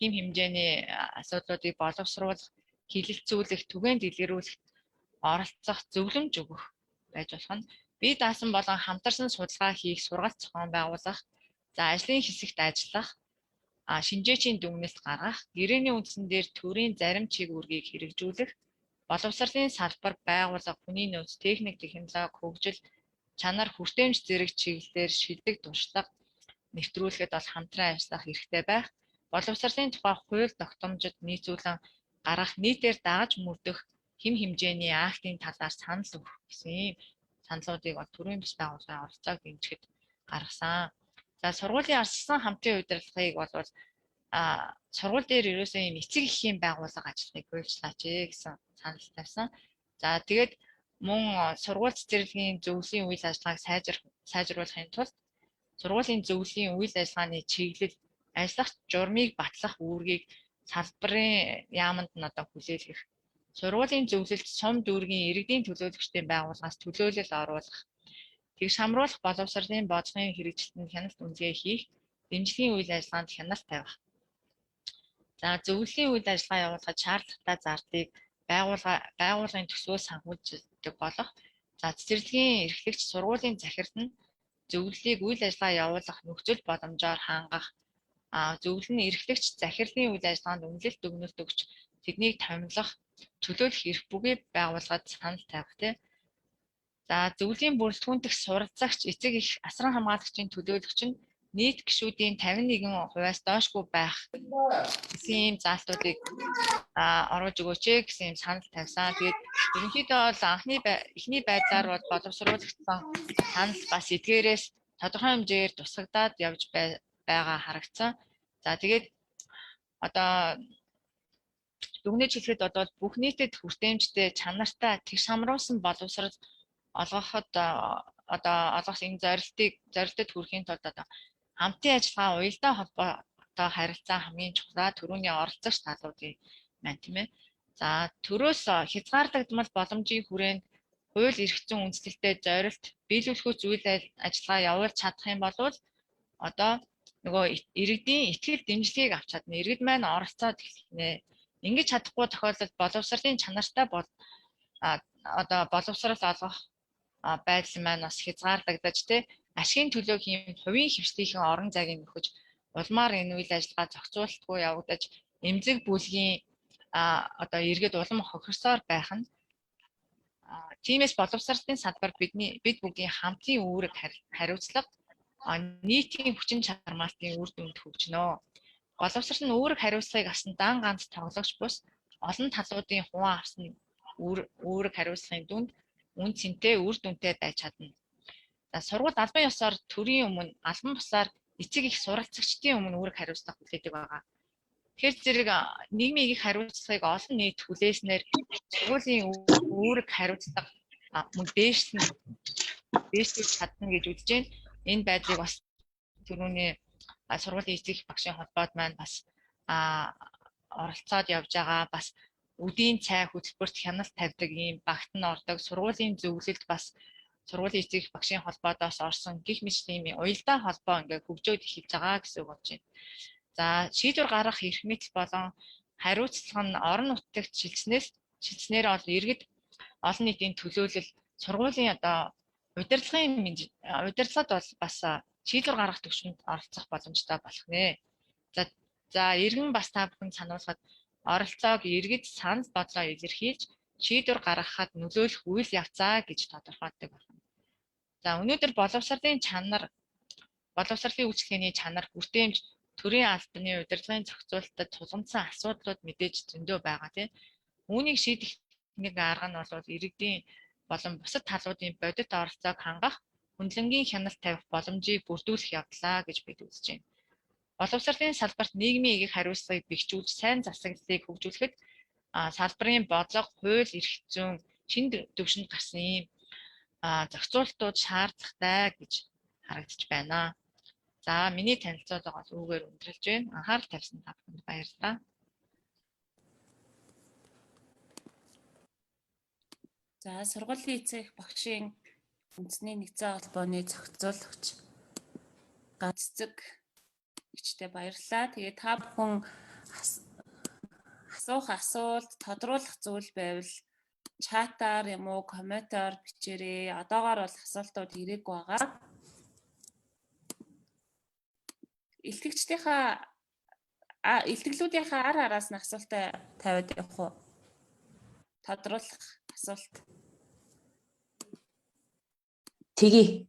хэмжээний асуудлуудыг боловсруулах, хилэлцүүлэх, түгээн дэлгэрүүлэх, оролцох, зөвлөмж өгөх байж болох нь. Бие даасан болон хамтарсан судалгаа хийх, сургалт зохион байгуулах, за ажлын хэсэгт ажиллах, шинжээчийн дүгнэлт гаргах, гэрээний үндсэн дээр төрийн зарим чиг үүргийг хэрэгжүүлэх, боловсролын салбар, байгууллага, хүний нөөц, техник, технологи, хөгжил, чанар, хүртээмж зэрэг чиглэлээр шилдэг туршлага нэвтрүүлэхэд бол хамтран ажиллах хэрэгтэй байх. Боловсролын тухай хууль тогтоомжид нийцүүлэн гаргах, нийтээр дагаж мөрдөх хэм хэмжээний актын талаар санал өгөх гэсэн ийм саналуудыг бол төрийн бус байгууллагын оролцоог дэмжихэд гаргасан. За, сургуулийн арчилсан хамтын удирдлагыг бол сургууль дээр ерөөсөө ийм эцэг эхийн байгууллага ажиллахыг хуульчлаач гэсэн санал тавьсан. За, тэгээд мөн сургууль цэцэрлэгийн зөвлөлийн үйл ажиллагааг сайжруулахын тулд сургуулийн зөвлөлийн үйл ажиллагааны чиглэл, ажиллах журмыг батлах үүргийг салбарын яаманд нь одоо хүлээлгэх, сургуулийн зөвлөлд сум дүүргийн иргэдийн төлөөлөгчдийн байгууллагаас төлөөлөл оруулах, тэгш хамруулах боловсролын бодлогын хэрэгжилтэнд хяналт үнэлгээ хийх, дэмжлэгийн үйл ажиллагаанд хяналт тавих. За, зөвлөлийн үйл ажиллагаа явуулахад шаардлагатай зардлыг байгууллагын төсвөөс санхүүждэг болох. За, цэцэрлэгийн эрхлэгч сургуулийн захирал нь зөвлөлийг үйл ажиллагаа явуулах нөхцөл боломжоор хангах, зөвлөл нь эрхлэгч захирлын үйл ажиллагаанд үнэлэлт дүгнэлт өгч тэднийг томилох, чөлөөлөх эрх бүхий байгууллагад санал тавих тий. За, зөвлөлийн бүрэлдэхүүн дэх суралцагч, эцэг эх, асран хамгаалагчийн төлөөлөгч нь нийт гишүүдийн 51%-аас доошгүй байх гэсэн ийм заалтуудыг оруулж өгөөч гэсэн ийм санал тавьсан. Тэгээд ерөнхийдөө бол эхний байдлаар бол боловсруулагдсан санал бас эдгээрээс тодорхой хэмжээгээр тусгагдаад явж байгаа харагдсан. За, тэгээд одоо дүгнэж хэлэхэд бол бүх нийтэд хүртээмжтэй, чанартай, тэгш хамруулсан боловсрол олгоход одоо олгох энэ зорилтод хүрэхийн тулд одоо хамтын ажиллагаа, уялдаа холбоотой харилцаа хамгийн чухлаа, төрөүний оролцогч талуудын маань тийм ээ. За, төрөөс хязгаарлагдмал боломжийн хүрээнд хууль эрх зүйн үндэслэлтэй зорилт биелүүлэхүйц үйл ажиллагаа явуулж чадах юм бол одоо нөгөө иргэдийн итгэл дэмжлэгийг авч чадна. Иргэд маань оролцоод эхлэнэ. Ингэж чадахгүй тохиолдолд боловсролын чанартай бол одоо боловсрол олгох байдал маань бас хязгаарлагдаж тэ ашигын төлөө хийм хувийн хвшлийнхэн орон зайг нөхөж улмаар энэ үйл ажиллагаа зохицуулалтгүй явагдаж эмзэг бүлгийн одоо иргэд улам хохирсоор байх нь. Тиймээс боловсролын салбар бид бүгдийн хамтын үүрэг хариуцлага, нийтийн хүчин чармаалтын үр дүнд хөгжнө. Боловсрол нь үүрэг хариуцлагыг авсан дан ганц тоглогч бус олон талуудын хуваа авсан үүрэг хариуцлагын дүнд үн цэнтэй, үр дүнтэй байж чадна. За, сургууль албан ёсоор төрийн өмнө, албан бусаар эцэг их суралцагчдын өмнө үүрэг хариуцлага хүлээдэг байгаа. Тэгэхээр зэрэг нийгмийн их хариуцлагыг олон нийт хүлээснээр сургуулийн үүрэг хариуцлага мөн дээшлэж чадна гэж үзэж байна. Энэ байдлыг бас түрүүний сургуулийн эцэг их багшийн холбоот маань бас оролцоод явж байгаа. Бас үдийн цай хөтөлбөрт хяналт тавьдаг ийм багт нь ордог. Сургуулийн зөвлөлд бас сургуулийн эцэг их багшийн холбоодоос орсон гих мэт ийм уялдаа холбоо ингээ хөгжөөд эхэлж байгаа гэсэн үг болж байна. За, шийдвэр гаргах эрх мэдэл болон хариуцлага нь орон нутагт шилжснээр бол иргэд олон нийтийн төлөөлөл сургуулийн одоо удирдлагад бол бас шийдвэр гаргах түвшинд оролцох боломжтой болох нэ. За, иргэн бас та бүхэн сануулхад оролцоог иргэд санал бодлоо илэрхийлж шийдвэр гаргахад нөлөөлөх үйл явцаа гэж тодорхойлдог байна. За, өнөөдөр боловсролын чанар, боловсролын үйлчилгээний чанар, хүртээмж, төрийн албаны удирдлагын зохицуулалтад тулгамдсан асуудлууд мэдээж зөндөө байгаа тийм. Үүнийг шийдэх нэг арга нь бол иргэдийн болон бусад талуудын бодит оролцоог хангах, хүндлэнгийн хяналт тавих боломжийг бүрдүүлэх явдлаа гэж бид үзэж байна. Боловсролын салбарт нийгмийн эерэг хариуцлагыг бэхжүүлж сайн засаглалыг хөгжүүлэхэд салбарын бодлого, хууль эрх зүйн шинэ түвшинд гарсан ийм зохицуултууд шаардлагатай гэж харагдаж байна. За миний танилцуулга бол үүгээр өндөрлөж байна. Анхаарал тавьсан та бүхэнд баярлалаа. За сургуулийн эцэг их багшийн үндэсний нэгдсэн холбооны зохицуулагч Ганц цэцэг эгчтэй баярлалаа. Тэгээ та бүхэн асуух асуулт, тодруулах зүйл байвал чатаар юм уу, комментоор бичээрэй. Одоогоор бол асуултууд ирээгүй байгаа. Илтгэгчдийнхаа илтгэлүүдийнхаа ар араас нь асуултаа тавиад явах уу? Тодруулах асуулт. Тэгье.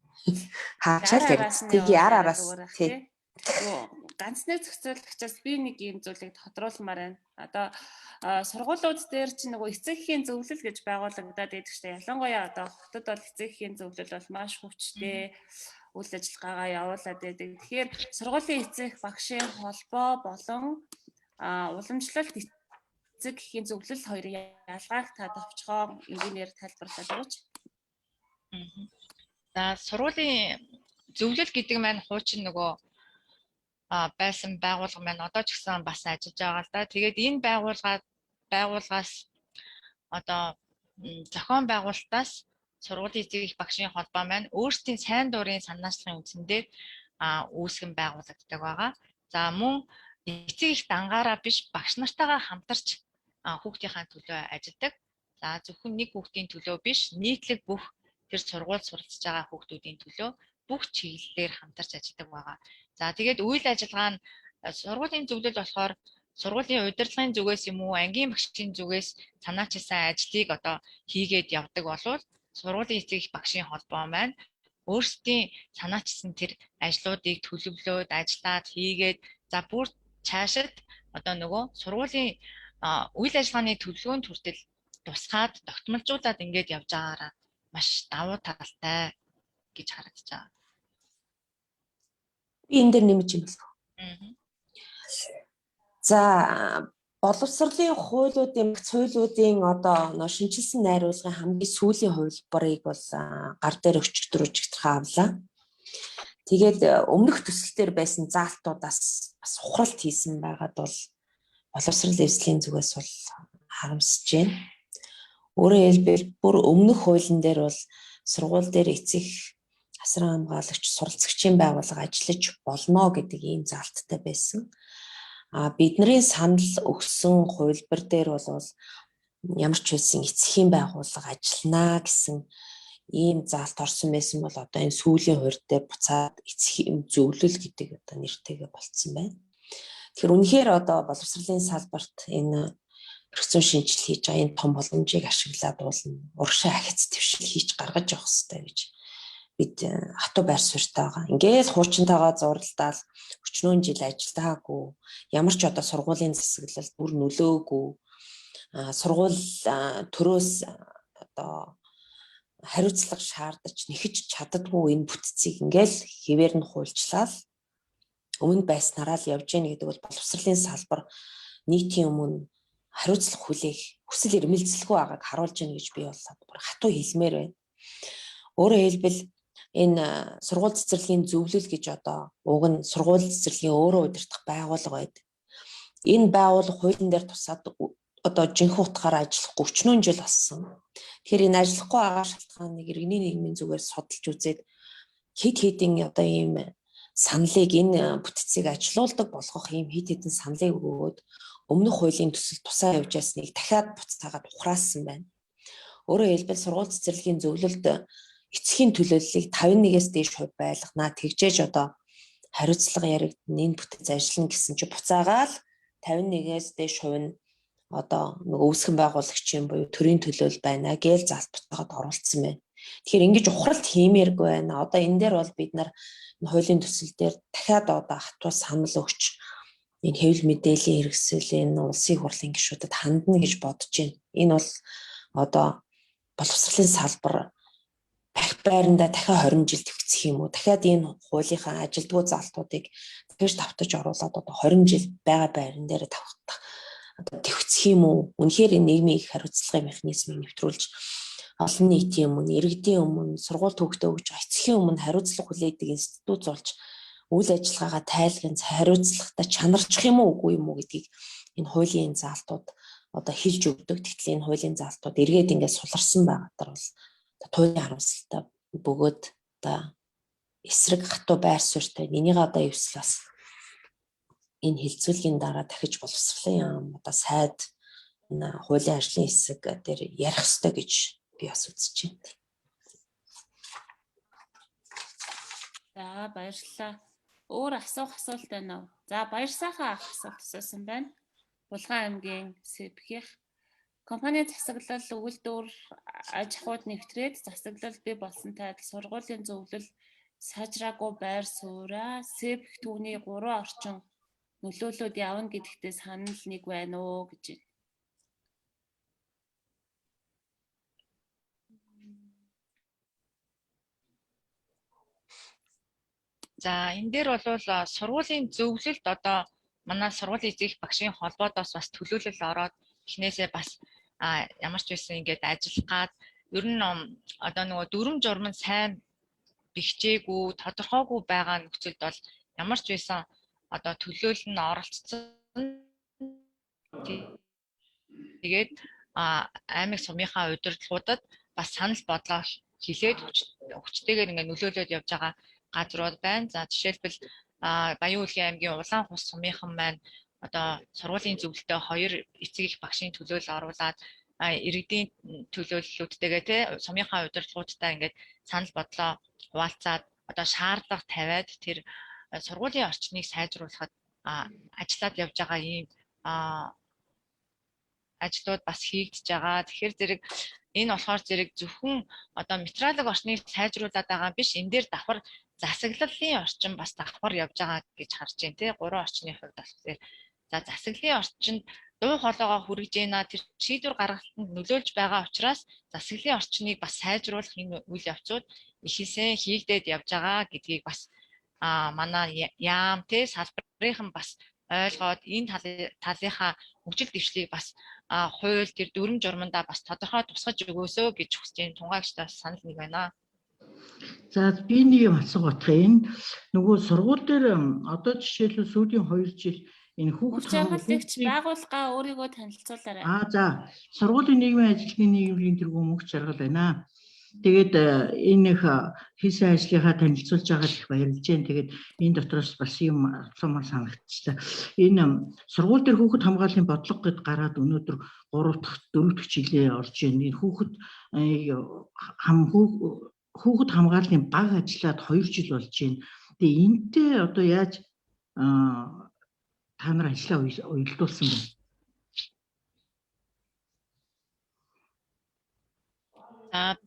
Хаачаал яриад. Тэгье ар араас. Тий. Ганц нэг зохицуулагчаас би нэг юм зүйлийг тодруулмаар байна. Одоо сургуулиуд дээр чинь нөгөө эцэг эхийн зөвлөл гэж байгуулагдаад байдаг шүү дээ. Ялангуяа одоо хотод бол эцэг эхийн зөвлөл бол маш хүчтэй үйл ажиллагаагаа явуулаад байдаг. Тэгэхээр сургуулийн эцэг багшийн холбоо болон уламжлалт эцэг эхийн зөвлөл хоёрын ялгааг та товчхон энгийнээр тайлбарлаад өгөөч. За сургуулийн зөвлөл гэдэг маань хуучин нөгөө байсан байгууллага маань одоо ч гэсэн бас ажиллаж байгаа л да. Тэгээд энэ байгууллагаас одоо зохион байгуулалтаас сургуулийн эцэг их багшийн холбоо маань өөрсдийн сайн дурын санаачлагын үндсэн дээр үүсгэн байгуулагддаг байгаа. За мөн эцэг их дангаараа биш багш нартайгаа хамтарч хүүхдийнхаа төлөө ажилладаг. За зөвхөн нэг хүүхдийн төлөө биш, нийтлэг бүх тэр сургууль суралцж байгаа хүүхдүүдийн төлөө бүх чиглэлээр хамтарч ажилладаг байгаа. За тэгээд үйл ажиллагаа нь сургуулийн зөвлөл болохоор сургуулийн удирдлагын зүгээс юм уу, ангийн багшийн зүгээс санаачилсан ажлыг одоо хийгээд явдаг болвол сургуулийн эцэг их багшийн холбоо маань өөрсдийн санаачилсан тэр ажлуудыг төлөвлөөд, ажиллаад хийгээд за бүр цаашид одоо нөгөө сургуулийн үйл ажиллагааны төлөвлөгөөнд хүртэл тусгаад тогтмолжуулаад ингээд явж байгаараа маш давуу талтай гэж харагдаж байгаа. Би энэ дээр нэмж юм болох. За боловсролын хуулиудын хуулиудын одоо нөө шинэчилсэн найруулгын хамгийн сүүлийн хувилбарыг бол гар дээр өчигдөр өчигдрхаа авлаа. Тэгээд өмнөх төсөл дээр байсан заалтуудаас бас ухралт хийсэн байгаад бол боловсрол эвслийн зүгээс бол харамсаж байна. Өөрөөр хэлбэл бүр өмнөх хуулийн дээр бол сургууль дээр эцэг асран хамгаалагч суралцагчийн байгууллага ажиллаж болно гэдэг ийм заалттай байсан. А бидний санал өгсөн хувилбар дээр бол ямар ч байсан эцгийн байгууллага ажиллана гэсэн ийм заалт орсон байсан бол одоо энэ сүүлийн хувьд дээр буцаад эцгийн зөвлөл гэдэг одоо нэртэйгээ болцсон байна. Тэгэхээр үнэхээр одоо боловсролын салбарт энэ эрх зүйн шинжилэл хийж байгаа энэ том боломжийг ашиглаад уулна урагшаа ахиц твшил хийж гаргаж явах хэрэгтэй гэж бид хатуу байр суурьтай байгаа. Ингээл хуучинтайгаа зурлалдаал өчнөөн жил ажиллаагүй, ямар ч одоо сургуулийн засаглалд бүр нөлөөгүй, сургууль төрөөс одоо хариуцлага шаардаж нэхэж чаддаггүй энэ бүтцийг ингээл хэвээр нь хуульчлал өмнө байснараа л явж гэнэ гэдэг бол боловсролын салбар нийтийн өмнө хариуцлага хүлээх хүсэл эрмэлзэлгүй байгааг харуулж гэнэ гэж би бол бүр хатуу хэлмээр байна. Өөрөөр хэлбэл энэ сургууль цэцэрлэгийн зөвлөл гэж одоо уг нь сургууль цэцэрлэгийн өөрөө удирдах байгууллага байдаг. Энэ байгууллага хуулийн дээр тусаад одоо жинхэнэ утгаараа ажиллахгүй өчнөөн жил болсон. Тэгэхээр энэ ажиллахгүй байгаа шалтгааныг иргэний нийгмийн зүгээр судалж үзээд хэд хэдэн одоо ийм саналыг энэ бүтцийг ажилуулдаг болгох ийм хэд хэдэн саналыг өгөөд өмнөх хуулийн төсөл тусаа явж ясныг дахиад буцаагаад ухраасан байна. Өөрөөр хэлбэл сургууль цэцэрлэгийн зөвлөлд эцгийн төлөөллийг 51-ээс дээш хувь байлганаа тэгжээж одоо хариуцлага яригдана, энэ бүтэц ажиллана гэсэн чи буцаагаал 51-ээс дээш хувь нь одоо нөгөө үүсгэн байгуулагчийн буюу төрийн төлөөлөл байна гээл заалт буцаагаад оруулсан байна. Тэгэхээр ингэж ухралт хиймээргүй байна. Одоо энэ дээр бол бид нар хуулийн төсөл дээр дахиад одоо хатуу санал өгч энэ хэвлэл мэдээллийн хэрэгсэл энэ улсын хурлын гишүүдэд хандна гэж бодож байна. Энэ бол одоо боловсролын салбар бах байрандаа дахиад 20 жил төвцөх юм уу? Дахиад энэ хуулийнхаа ажилтгуу залтуудыг дахиж давтаж оруулаад одоо 20 жил байгаа байран дээр тавих одоо төвцөх юм уу? Үнэхээр энэ нийгмийн их хариуцлагын механизмыг нэвтрүүлж олон нийтийн өмнө, иргэдийн өмнө, сургууль төвхтөө өгж эцгийн өмнө хариуцлага хүлээдэг институт зулж үйл ажиллагаагаа тайлгын хариуцлагатай чанарчих юм уу үгүй юм уу гэдгийг энэ хуулийн заалтууд одоо хэлж өгдөг. Тэгтэл энэ хуулийн заалтууд эргээд ингээд суларсан байгаа тар бол туйлын харамсалтай бөгөөд одоо эсрэг хатуу байр суурьтай энийг одоо эвсэл бас энэ хилцүүлгийн дараа дахиж боловсролын яам одоо сайд энэ хуулийн ажлын хэсэг дээр ярих ёстой гэж би бас үзэж байна. За баярлалаа. Өөр асуух асуулт байна уу? За Баярсайхан ах асуулт асуусан байна. Булган аймгийн СЭБ-ийнх компани засаглал үйлдвэр аж ахуйд нэвтрээд засаглал бий болсонтой адил сургуулийн зөвлөл сайжраагүй байр сууриа СЭБ түүний 3 орчин нөлөөлөөд явна гэдэгтээ санал нэг байна уу гэж байна. За энэ дээр бол сургуулийн зөвлөлд одоо манай сургуулийн эцэг багшийн холбоодоос бас төлөөлөл ороод эхнээсээ бас ямар ч байсан ингээд ажиллах гад ер нь одоо нөгөө дүрм журм нь сайн бэхжээгүй тодорхойгүй байгаа нөхцөлд бол ямар ч байсан одоо төлөөлөл нь оролцсон. Тэгээд аймаг сумынхаа удирдлагуудад бас санал бодлоо хилээд хүчтэйгээр ингээд нөлөөлөд явж байгаа газрууд байна. За жишээлбэл Баян-Үлгийн аймгийн Улаан хус сумынхан маань одоо сургуулийн зөвлөлтөд 2 эцэг их багшийн төлөөлөл оруулаад иргэдийн төлөөллүүдтэйгээ тий сумынхаа удирдлагуудтай ингээд санал бодлоо хуваалцаад одоо шаардлага тавиад тэр сургуулийн орчныг сайжруулахад ажиллаад явж байгаа ийм ажлууд бас хийгдэж байгаа. Тэгэхээр зэрэг энэ болохоор зэрэг зөвхөн одоо материалын орчныг сайжруулад байгаа биш, энэ дээр давхар засаглалын орчин бас давхар явж байгаа гэж харж байна тий. Гурван орчны хувьд болохоор за засаглалын орчинд дуу хоолойгоо хүргэж байна, тэр шийдвэр гаргалтанд нөлөөлж байгаа учраас засаглалын орчныг бас сайжруулах энэ үйл явцууд ихээсээ хийгдээд явж байгаа гэдгийг бас манай яам тий салбарынхан бас ойлгоод энэ талынхаа хөгжил дэвшлийг бас хууль тэр дүрм журмандаа бас тодорхой тусгаж өгөөсөө гэж хүсэж байна. Тунгаагчдаас санал нэг байна. За би нэг юм асуух батх. Энэ нөгөө сургууль дээр одоо жишээлбэл сүүлийн 2 жил энэ хүүхэд хамгаалагч байгууллага өөрийгөө танилцуулаарай. За сургуулийн нийгмийн ажилтны нийгмийн тэргүүн мөнгө жаргал байна. Тэгээд энэ их хийсэн ажлынхаа танилцуулж байгаад их баярлж байна. Тэгээд энэ дотроос бас юм асуумаар санагдчихлаа. Энэ сургууль дээр хүүхэд хамгааллын бодлого гэд гараад өнөөдөр 3 дахь 4 дахь жилээ орж байна. Энэ хүүхэд хүүхэд хамгааллын баг ажиллаад 2 жил болж байна. Тэгээ энтэй одоо яаж та нар ажлаа уялдуулсан бэ? За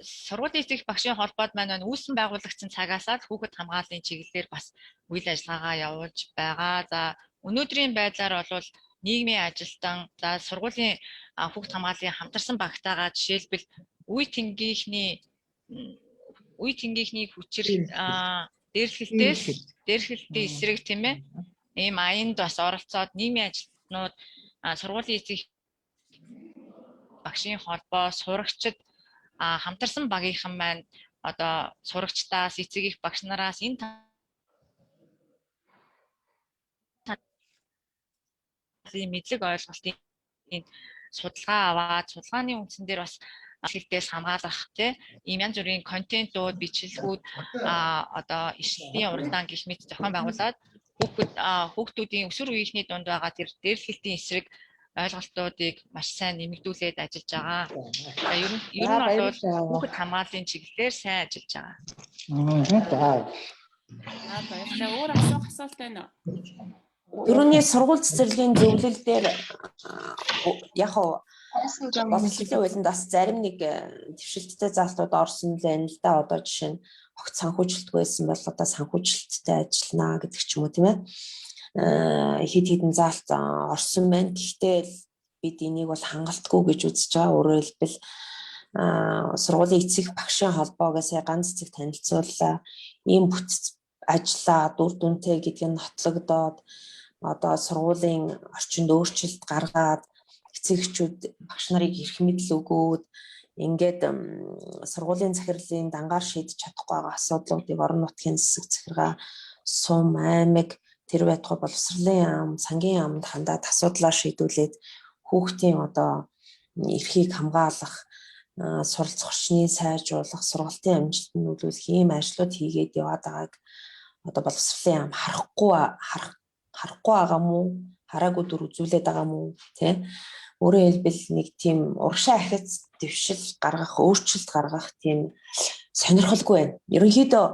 сургуулийн эцэг багшийн холбоод маань үүсэн байгуулагдсан цагаасаа л хүүхэд хамгааллын чиглэлээр бас үйл ажиллагаагаа явуулж байгаа. За өнөөдрийн байдлаар бол нийгмийн ажилтан, за сургуулийн хүүхэд хамгааллын хамтарсан багтаагаа жишээлбэл үе тэнгийнхний хүчээр дээрлэлтийн эсрэг тийм ээ ийм аянд бас оролцоод нийгмийн ажилтнууд, сургуулийн эцэг багшийн холбоо, сурагчид хамтарсан багийнхан маань одоо сурагчдаас, эцэг их багш нараас энэ талын мэдлэг ойлголтын судалгаа аваад судалгааны үндсэн дээр бас хэлдээс хамгаалах тий ийм янз бүрийн контентууд, бичлэгүүд, одоо ишлэлийн уралдаан гэх мэт зохион байгуулад хүүхдүүдийн өсвөр үеийнхний дунд байгаа тэр дээрлэхэлтийн эсрэг ойлголтуудыг маш сайн нэмэгдүүлээд ажиллаж байгаа. За ер нь бол хүүхэд хамгааллын чиглэлээр сайн ажиллаж байгаа. За баярлалаа. Өөр асуух асуулт байна уу? Түрүүний сургууль цэцэрлэгийн зөвлөл дээр яг боловсролын хуулинд бас зарим нэг дэвшилттэй заалтууд орсон л байна л да. Одоо жишээ нь огт санхүүжилтгүй байсан бол одоо санхүүжилттэй ажиллана гэдэг ч юм уу тийм ээ. Хэд хэдэн заалт орсон байна. Гэхдээ бид энийг бол хангалтгүй гэж үзэж байгаа. Өөрөөр хэлбэл сургуулийн эцэг багшийн холбоогоо сая ганц эцэг танилцууллаа. Ийм бүтц ажиллаад үр дүнтэй гэдг нь нотлогдоод одоо сургуулийн орчинд өөрчлөлт гаргаад эцэг эхчүүд багш нарыг эрх мэдэл өгөөд Ингээд сургуулийн захирлын дангаар шийдэж чадахгүй байгаа асуудлуудыг орон нутгийн засаг захиргаа, сум, аймаг, тэр байтугай боловсролын яам, сангийн яамд хандаад асуудлаа шийдвүлээд хүүхдийн одоо эрхийг хамгаалах, суралцах орчныг сайжруулах, сургалтын амжилтанд нөлөөлөх ийм ажлууд хийгээд яваад байгааг одоо боловсролын яам харахгүй харахгүй байгаа мó, хараагүй дүр үзүүлээд байгаа мó, тий? Өөрөөр хэлбэл нэг тийм урагшаа ахиц дэвшил гаргах, өөрчлөлт гаргах тийм сонирхолгүй байна. Ерөнхийдөө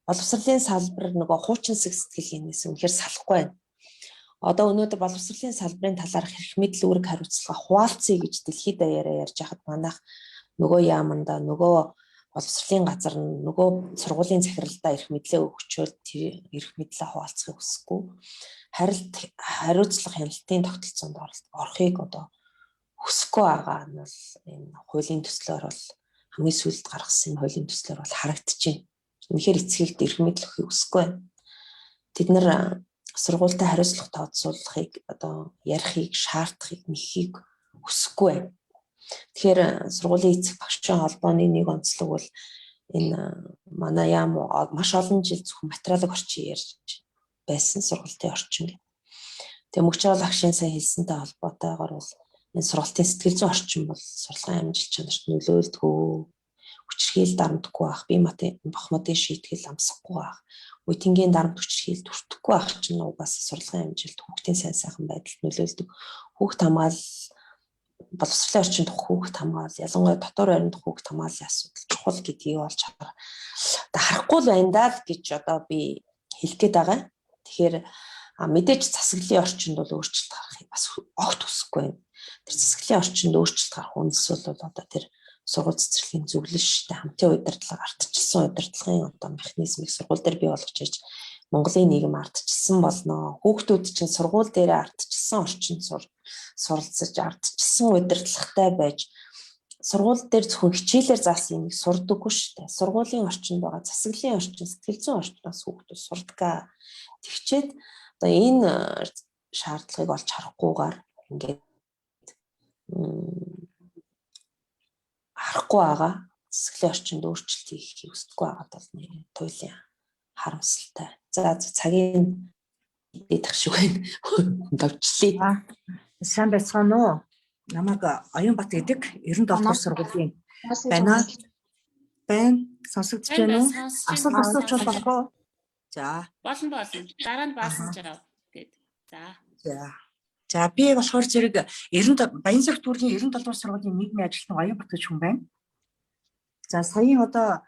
боловсролын салбар нөгөө хуучин сэтгэлгээнээс үнэхээр салахгүй байна. Одоо өнөөдөр боловсролын салбарын талаарх эрх мэдэл, үүрэг, хариуцлага хуваалцъя гэж дэлхийд даяараа ярьж хахад манайх нөгөө яаманда, нөгөө боловсролын газар нь, нөгөө сургуулийн захиралдаа эрх мэдлээ өгчөөл тэр эрх мэдлээ хуваалцахыг хүсэхгүй. Харилт, хариуцлага, хяналтын тогтолцоонд орохыг одоо хүсэхгүй байгаа нь бол энэ хуулийн төслөөр бол, хамгийн сүүлд гаргасан энэ хуулийн төслөөр бол харагдчихэв. Үнэхээр эцгийгт эрх мэдэл өгөхийг хүсэхгүй байна. Тэд нар сургуультай хариуцлага тооцоолохыг, одоо ярихыг, шаардахыг, нэхийг хүсэхгүй байна. Тэгэхээр сургуулийн эцэг багшийн холбооны нэг онцлог бол энэ манай яам маш олон жил зөвхөн материалын орчин ярьж байсан, сургалтын орчин гэх. Тэгээ мөгчөөл агшийн сайн хэлсэнтэй холбоотойгоор бол энэ сургалтын сэтгэл зүйн орчин бол сурлагын амжилт чанарт нөлөөлдгөө, хүчирхийлэл дарамтгүй байх, бие бахмадын шийтгэл амсахгүй байх, үе тэнгийн дарамт, хүчирхийлэлд хүртэхгүй байх чинь угаасаа сурлагын амжилт, хүүхдийн сайн сайхан байдалд нөлөөлдөг. Хүүхд хамгаал, боловсролын орчинд хүүхд хамгаал, ялангуяа дотоор байранд хүүхд хамгааллын асуудал чухал гэдгийг олж харах. Одоо харахгүй л байна даа л гэж одоо би хэлэх гээд байгаа. Тэгэхээр мэдээж засаглалын орчинд бол өөрчлөлт гаргахыг бас огт хүсэхгүй байна. Тэр засаглалын орчинд өөрчлөлт гарах үндэс бол одоо тэр сургууль цэцэрлэгийн зөвлөл шүү дээ. Хамтын удирдлага, ардчилсан удирдлагын одоо механизмыг сургууль дээр бий болгож иж Монголын нийгэм ардчилсан болно. Хүүхдүүд чинь сургууль дээр ардчилсан орчинд суралцаж, ардчилсан удирдлагатай байж, сургууль дээр зөвхөн хичээлээр заасан юмыг сурдаггүй шүү дээ. Сургуулийн орчинд байгаа засаглалын орчин, сэтгэл зүйн орчноос хүүхдүүд сурдаг. Тэгчээд одоо энэ шаардлагыг олж харахгүйгээр ингээд харахгүй байгаа, засаглалын орчинд өөрчлөлт хийхийг хүсдэггүй байгаа бол нэр туйлын харамсалтай. За, цагийн идэх шиг байна. Давчлаа. Сайн байцгаана уу? Намайг Оюнбат гэдэг, 97 дугаар сургуулийн байна. Байна. Сонсогдож байна уу? Асуулт асууж болох уу? За. Болно, болно. Дараа нь баасан жаа гээд. За. За. За, би болохоор зэрэг 90 Баянзүрх дүүргийн 97 дугаар сургуулийн нийгмийн ажилтан Оюнбат гэж хүн байна. За, саяын одоо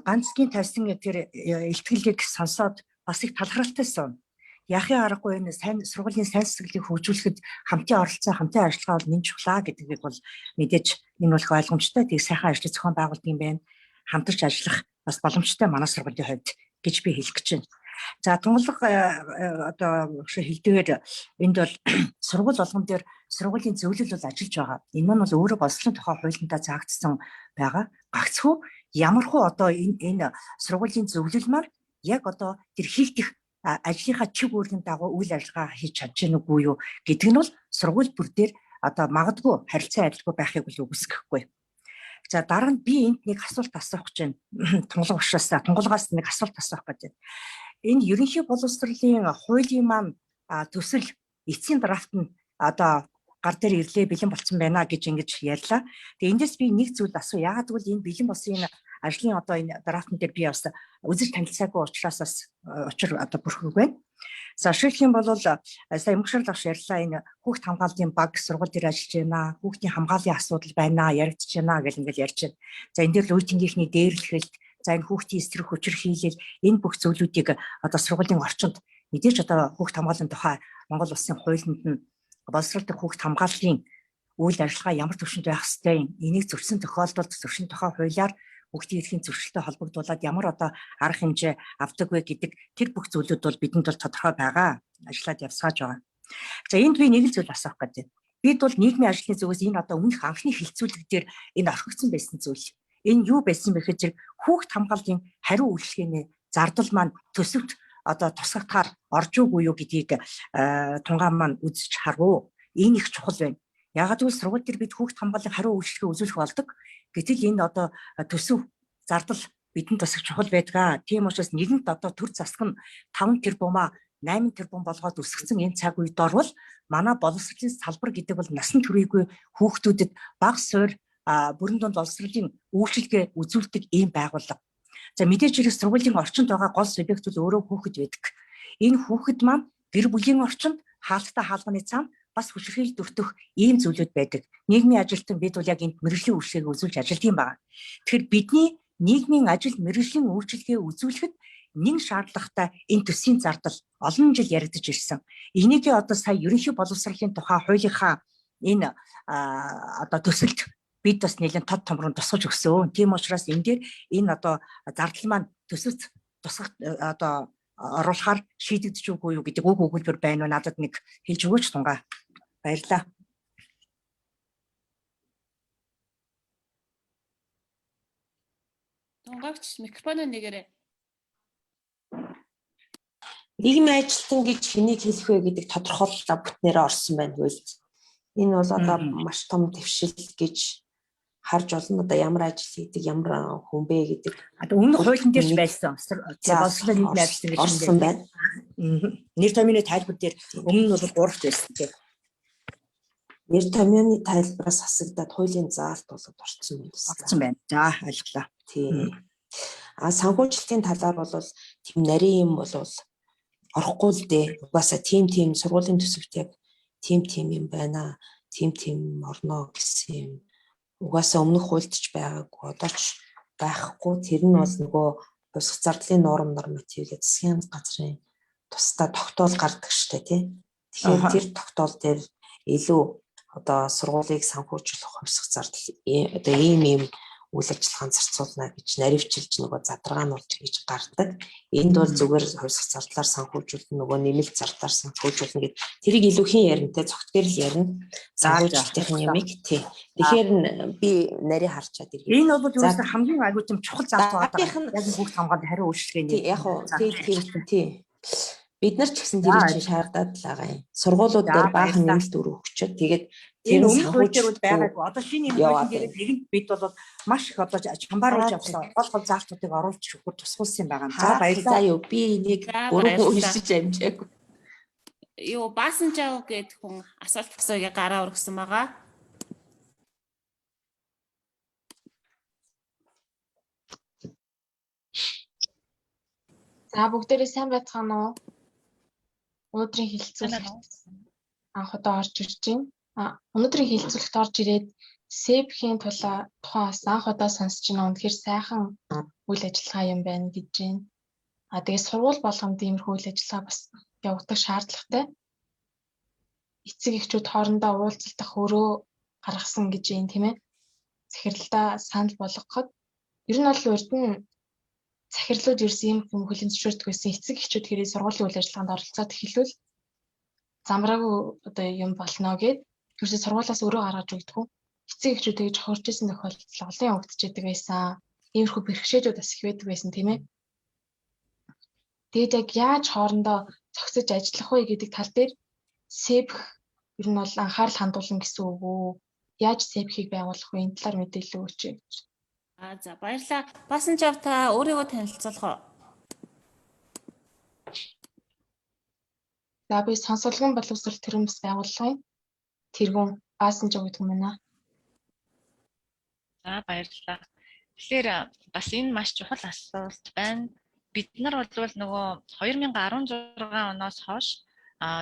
ганцгийн тавьсан тэр илтгэлийг сонсоод бас их талархалтайсан. Яахын аргагүй, энэ сайн сургуулийн сайн сэтгэлийг хөгжүүлэхэд хамтын оролцоо, хамтын ажиллагаа бол нэн чухлаа гэдгийг бол мэдээж энэ бол ойлгомжтой. Тэг сайхан ажлыг зохион байгуулдаг юм байна. Хамтарч ажиллах бас боломжтой манай сургуулийн хувьд гэж би хэлэх гэж байна. За, тунгалаг одоо хэлдгээр энд бол сургууль болгон дээр сургуулийн зөвлөл бол ажиллаж байгаа. Энэ маань бол өөрөө боловсролын тухай хуулиндаа заагдсан байгаа. Гагцхүү ямархуу одоо энэ сургуулийн зөвлөл маань яг одоо тэр хийгдэх ажлынхаа чиг үүргийн дагуу үйл ажиллагаа хийж чадж гэнэ үгүй юу гэдэг нь бол сургууль бүр дээр одоо магадгүй харилцан адилгүй байхыг бол үгүйсгэхгүй. За, дараа нь би энд нэг асуулт асуух гэж байна. Тунгалаг учраас тунгалгаас нэг асуулт асуух гэж байна. Энэ ерөнхий боловсролын хуулийн маань төсөл эцсийн draft нь одоо гар дээр ирлээ, бэлэн болцсон байна гэж ингэж ярьлаа. Тэгээ эндээс би нэг зүйл асуу. Яагаад гэвэл энэ бэлэн болсон энэ ажлын одоо энэ draft ан дээр би бас үзэж танилцаагүй учраас бас учир одоо бүрхэг байна. За, жишээлх юм бол сая мөгшөрл агш ярьлаа, энэ хүүхд хамгааллын баг сургууль дээр ажиллаж байна. Хүүхдийн хамгааллын асуудал байна, яригдж байна гэл ингээл ярьж байна. За, энэ дээр л үе тэнгийнхний дээрлэхэлт, за энэ хүүхдийн эсрэг хүчирхийлэл, энэ бүх зүйлүүдийг одоо сургуулийн орчинд мэдээж одоо хүүхд хамгааллын тухай Монгол улсын хуулинд нь боловсролтой хүүхд хамгааллын үйл ажиллагаа ямар түвшинд байх ёстой юм. Энийг зөрчсөн тохиолдолд зөрчин тухай хуулиар хүүхдийн эрхийн зөрчилтэй холбогдуулаад ямар одоо арга хэмжээ авдаг вэ гэдэг тэр бүх зүйлүүд бол бидэнд бол тодорхой байгаа. Ажиллаад явсгааж байгаа. За, энд би нэг л зүйл асуух гэж байна. Бид бол нийгмийн ажлын зүгээс энэ одоо өмнөх анхны хэлцүүлэг дээр энэ орхигдсон байсан зүйл. Энэ юу байсан бэ гэхээр зэрэг хүүхд хамгааллын хариу үйлчилгээний зардал маань төсөвт одоо тусгагдахаар орж үгүй юу гэдгийг тунгаан маань үзэж харав. Энэ их чухал байна. Яагаад гэвэл сургууль дээр бид хүүхд хамгааллын хариу үйлчилгээ үзүүлэх болдог. Гэтэл энэ одоо төсөв зардал бидэнд бас их чухал байдаг. Тийм учраас нэгэнт одоо төр засаг нь 5 тэрбумаа 8 тэрбум болгоод өсгөсөн энэ цаг үед орвол манай боловсролын салбар гэдэг бол насан туршгүй хүүхдүүдэд бага суур бүрэн дунд боловсролын үйлчилгээ үзүүлдэг ийм байгууллага. За, мэдээж хэрэг сургуулийн орчинд байгаа гол субъект бол өөрөө хүүхэд байдаг. Энэ хүүхэд маань гэр бүлийн орчинд хаалттай хаалганы цаана бас хүчирхийлэлд өртөх ийм зүйлүүд байдаг. Нийгмийн ажилтан бид бол яг энд мэргэжлийн үйлчилгээг үзүүлж ажилладаг юм байна. Тэгэхээр бидний нийгмийн ажил мэргэжлийн үйлчилгээ үзүүлэхэд нэн шаардлагатай энэ төсвийн зардал олон жил яригдаж ирсэн. Энийг одоо сая ерөнхий боловсролын тухай хуулийнхаа энэ одоо төсөлд бид бас нэлээд тод томрон тусгаж өгсөн. Тийм учраас энэ дээр энэ одоо зардал маань төсөвт тусгах одоо оруулахаар шийдэгдэж үгүй юу гэдэг үг өгүүлбэр байна уу, надад нэг хэлж өгөөч, Тунгаа. Баярлалаа. Тунгаагч, микрофоноо нэгээрэй. Нийгмийн ажилтан гэж хэнийг хэлэх вэ гэдэг тодорхойлолоо бүтнээрээ орсон байна хуульд. Энэ бол одоо маш том дэвшил гэж харж болно. Одоо ямар ажил хийдэг, ямар хүн бэ гэдэг. Одоо өмнөх хуулийн дээр ч байсан. Боловсролын нийгмийн ажилтан гэж орсон байна. Нэр томьёоны тайлбар дээр өмнө нь бол 3-т байсан тийм. Нэр томьёоны тайлбараас хасагдаад хуулийн заалт болоод орсон юм байна. Орсон байна. За, ойлголоо. Тийм. А санхүүжилтийн талаар бол тийм нарийн юм бол орохгүй л дээ. Угаасаа тийм тийм сургуулийн төсөвт яг тийм тийм юм байна. Тийм тийм орно гэсэн юм. Угаасаа өмнөх хуульд ч байгаагүй, одоо ч байхгүй. Тэр нь бол нөгөө хувьсах зардлын норм норматив гэх засгийн газрын тусдаа тогтоол гардаг штэ, тий. Тэгэхээр тэр тогтоол дээр илүү одоо сургуулийг санхүүжүүлэх хувьсах зардал одоо ийм ийм үйл ажиллагаанд зарцуулна гэж наривчилж нөгөө задаргаа нь болж гэж гардаг. Энд бол зүгээр хувьсах зардлаар санхүүжүүлнэ, нөгөө нэмэлт зардлаар санхүүжүүлнэ гэд тэрийг илүү хэн ярина те, цогтгэр л ярина. Санхүүжилтийн юмыг тий. Тэгэхээр би нарийн харчаад иргэв. Энэ бол ерөөсөө хамгийн аюул юм чухал зардал байгаа. Яг хүүхд хамгаалалт хариу үйлчилгээний. Тий, яг уу тий тий тий. Бид нар ч гэсэн тэрийг чинь шаардаад л байгаа юм. Сургуулиуд дээр баахан нэмэлт үр өгчөөд тэгээд тэр өмнөх хууль дээр бол байгаагүй. Одоо шинэ юм хуулийн дээр нэгэнт бид бол маш их одоо чамбааруулж явсан. Гол гол заалтуудыг оруулж өгөхөөр тусгуулсан юм байгаа. За, баярлалаа. За юу, би энийг өөрөө уншиж амжаагүй. Юу, Баасан жав гэдэг хүн асуулт асууя гараа өргөсөн байгаа. За, бүгдээрээ сайн байцгаана уу? Өнөөдрийн хэлэлцүүлэгт анх удаа орж ирж байна. Өнөөдрийн хэлэлцүүлэгт орж ирээд СЭБ-ийн тулаа тухай бас анх удаа сонсож байна. Үнэхээр сайхан үйл ажиллагаа юм байна гэж байна. Тэгээ сургууль болгонд иймэрхүү үйл ажиллагаа бас явагдах шаардлагатай. Эцэг эхчүүд хоорондоо уулзалтах өрөө гаргасан гэж юм, тийм ээ. Захиралдаа санал болгоход ер нь бол урд нь захирлууд ерөөс ийм юм хүлээн зөвшөөрдөг байсан. Эцэг эхчүүд хэрэг сургуулийн үйл ажиллагаанд оролцоод эхэлвэл замраагүй одоо юм болно гэд ерөөсөө сургуулиас өрөө гаргаж өгдөг. Эцэг эхчүүд тэгж хохирч исэн тохиолдол олон явагдчихэдэг байсан. Иймэрхүү бэрхшээлүүд бас их байдаг байсан, тийм ээ. Тэгээд яг яаж хоорондоо зохицож ажиллах вэ гэдэг тал дээр СЭБХ ер нь бол анхаарал хандуулна гэсэн үг үү? Яаж СЭБХ-ийг байгуулах вэ? Энэ талаар мэдээлэл өгөөч гэж. За, баярлалаа. Баасан жав, та өөрийгөө танилцуулах уу? За, би сонсолгон боловсрол тэргүүн бас байгууллагын тэргүүн Баасан жав гэдэг юм байна. За, баярлалаа. Тэгэхээр бас энэ маш чухал асуулт байна. Бид нар бол нөгөө 2016 оноос хойш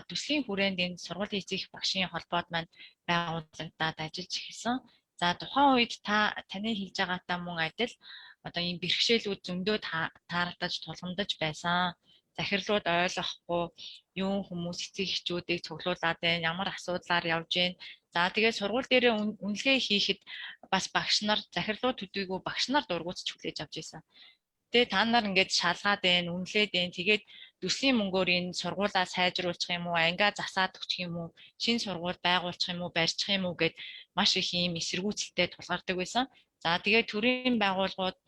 төслийн хүрээнд энэ сургуулийн эцэг багшийн холбоот маань байгуулагдаад ажиллаж эхэлсэн. За, тухайн үед та таны хэлж байгаатай мөн адил одоо ийм бэрхшээлүүд зөндөө таарагдаж тулгамдаж байсан. Захирлууд ойлгохгүй, юун хүмүүс эцэг эхчүүдийг цуглуулад байна, ямар асуудлаар явж байна. За, тэгээд сургууль дээрээ үнэлгээ хийхэд бас багш нар, захирлууд төдийгүй багш нар дургуутч хүлээж авч байсан. Тэгээ та нар ингээд шалгаад байна, үнэлээд байна. Тэгээд төслийн мөнгөөр энэ сургуулаа сайжруулах юм уу, ангиа засаад өгчих юм уу, шинэ сургууль байгуулчих юм уу, барьчих юм уу гэд маш их ийм эсэргүүцэлтэй тулгардаг байсан. За, тэгээд төрийн байгууллагууд,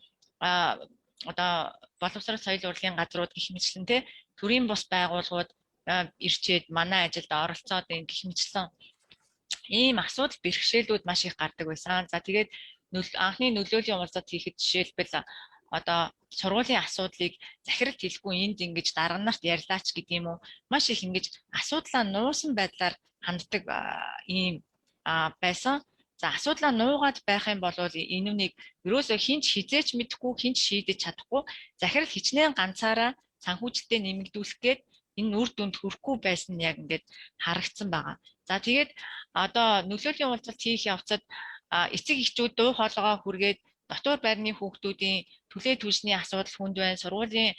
одоо боловсрол соёл урлагийн газрууд гэх мэтлэн те, төрийн бус байгууллагууд ирчээд манай ажилд оролцоод энэ гэх мэтлэн Ийм асуудал бэрхшээлүүд маш их гардаг байсан. За, тэгээд анхны нөлөөлийн уулзалт хийхэд жишээлбэл одоо сургуулийн асуудлыг захиралд хэлэхгүй, энд ингэж дарга нарт ярьлаач гэдэг юм уу, маш их ингэж асуудлаа нуусан байдлаар ханддаг ийм байсан. За, асуудлаа нуугаад байх юм бол энэ үнийг ерөөсөө хэн ч хэзээ ч мэдэхгүй, хэн ч шийдэж чадахгүй, захирал хичнээн ганцаараа санхүүжилтээ нэмэгдүүлэх гээд энэ үр дүнд хүрэхгүй байсан нь яг ингээд харагдсан байгаа. За, тэгээд одоо нөлөөлийн уулзалт хийх явцад эцэг эхчүүд дуу хоолойгоо хүргээд дотуур байрны хүүхдүүдийн түлээ түлшний асуудал хүнд байна, сургуулийн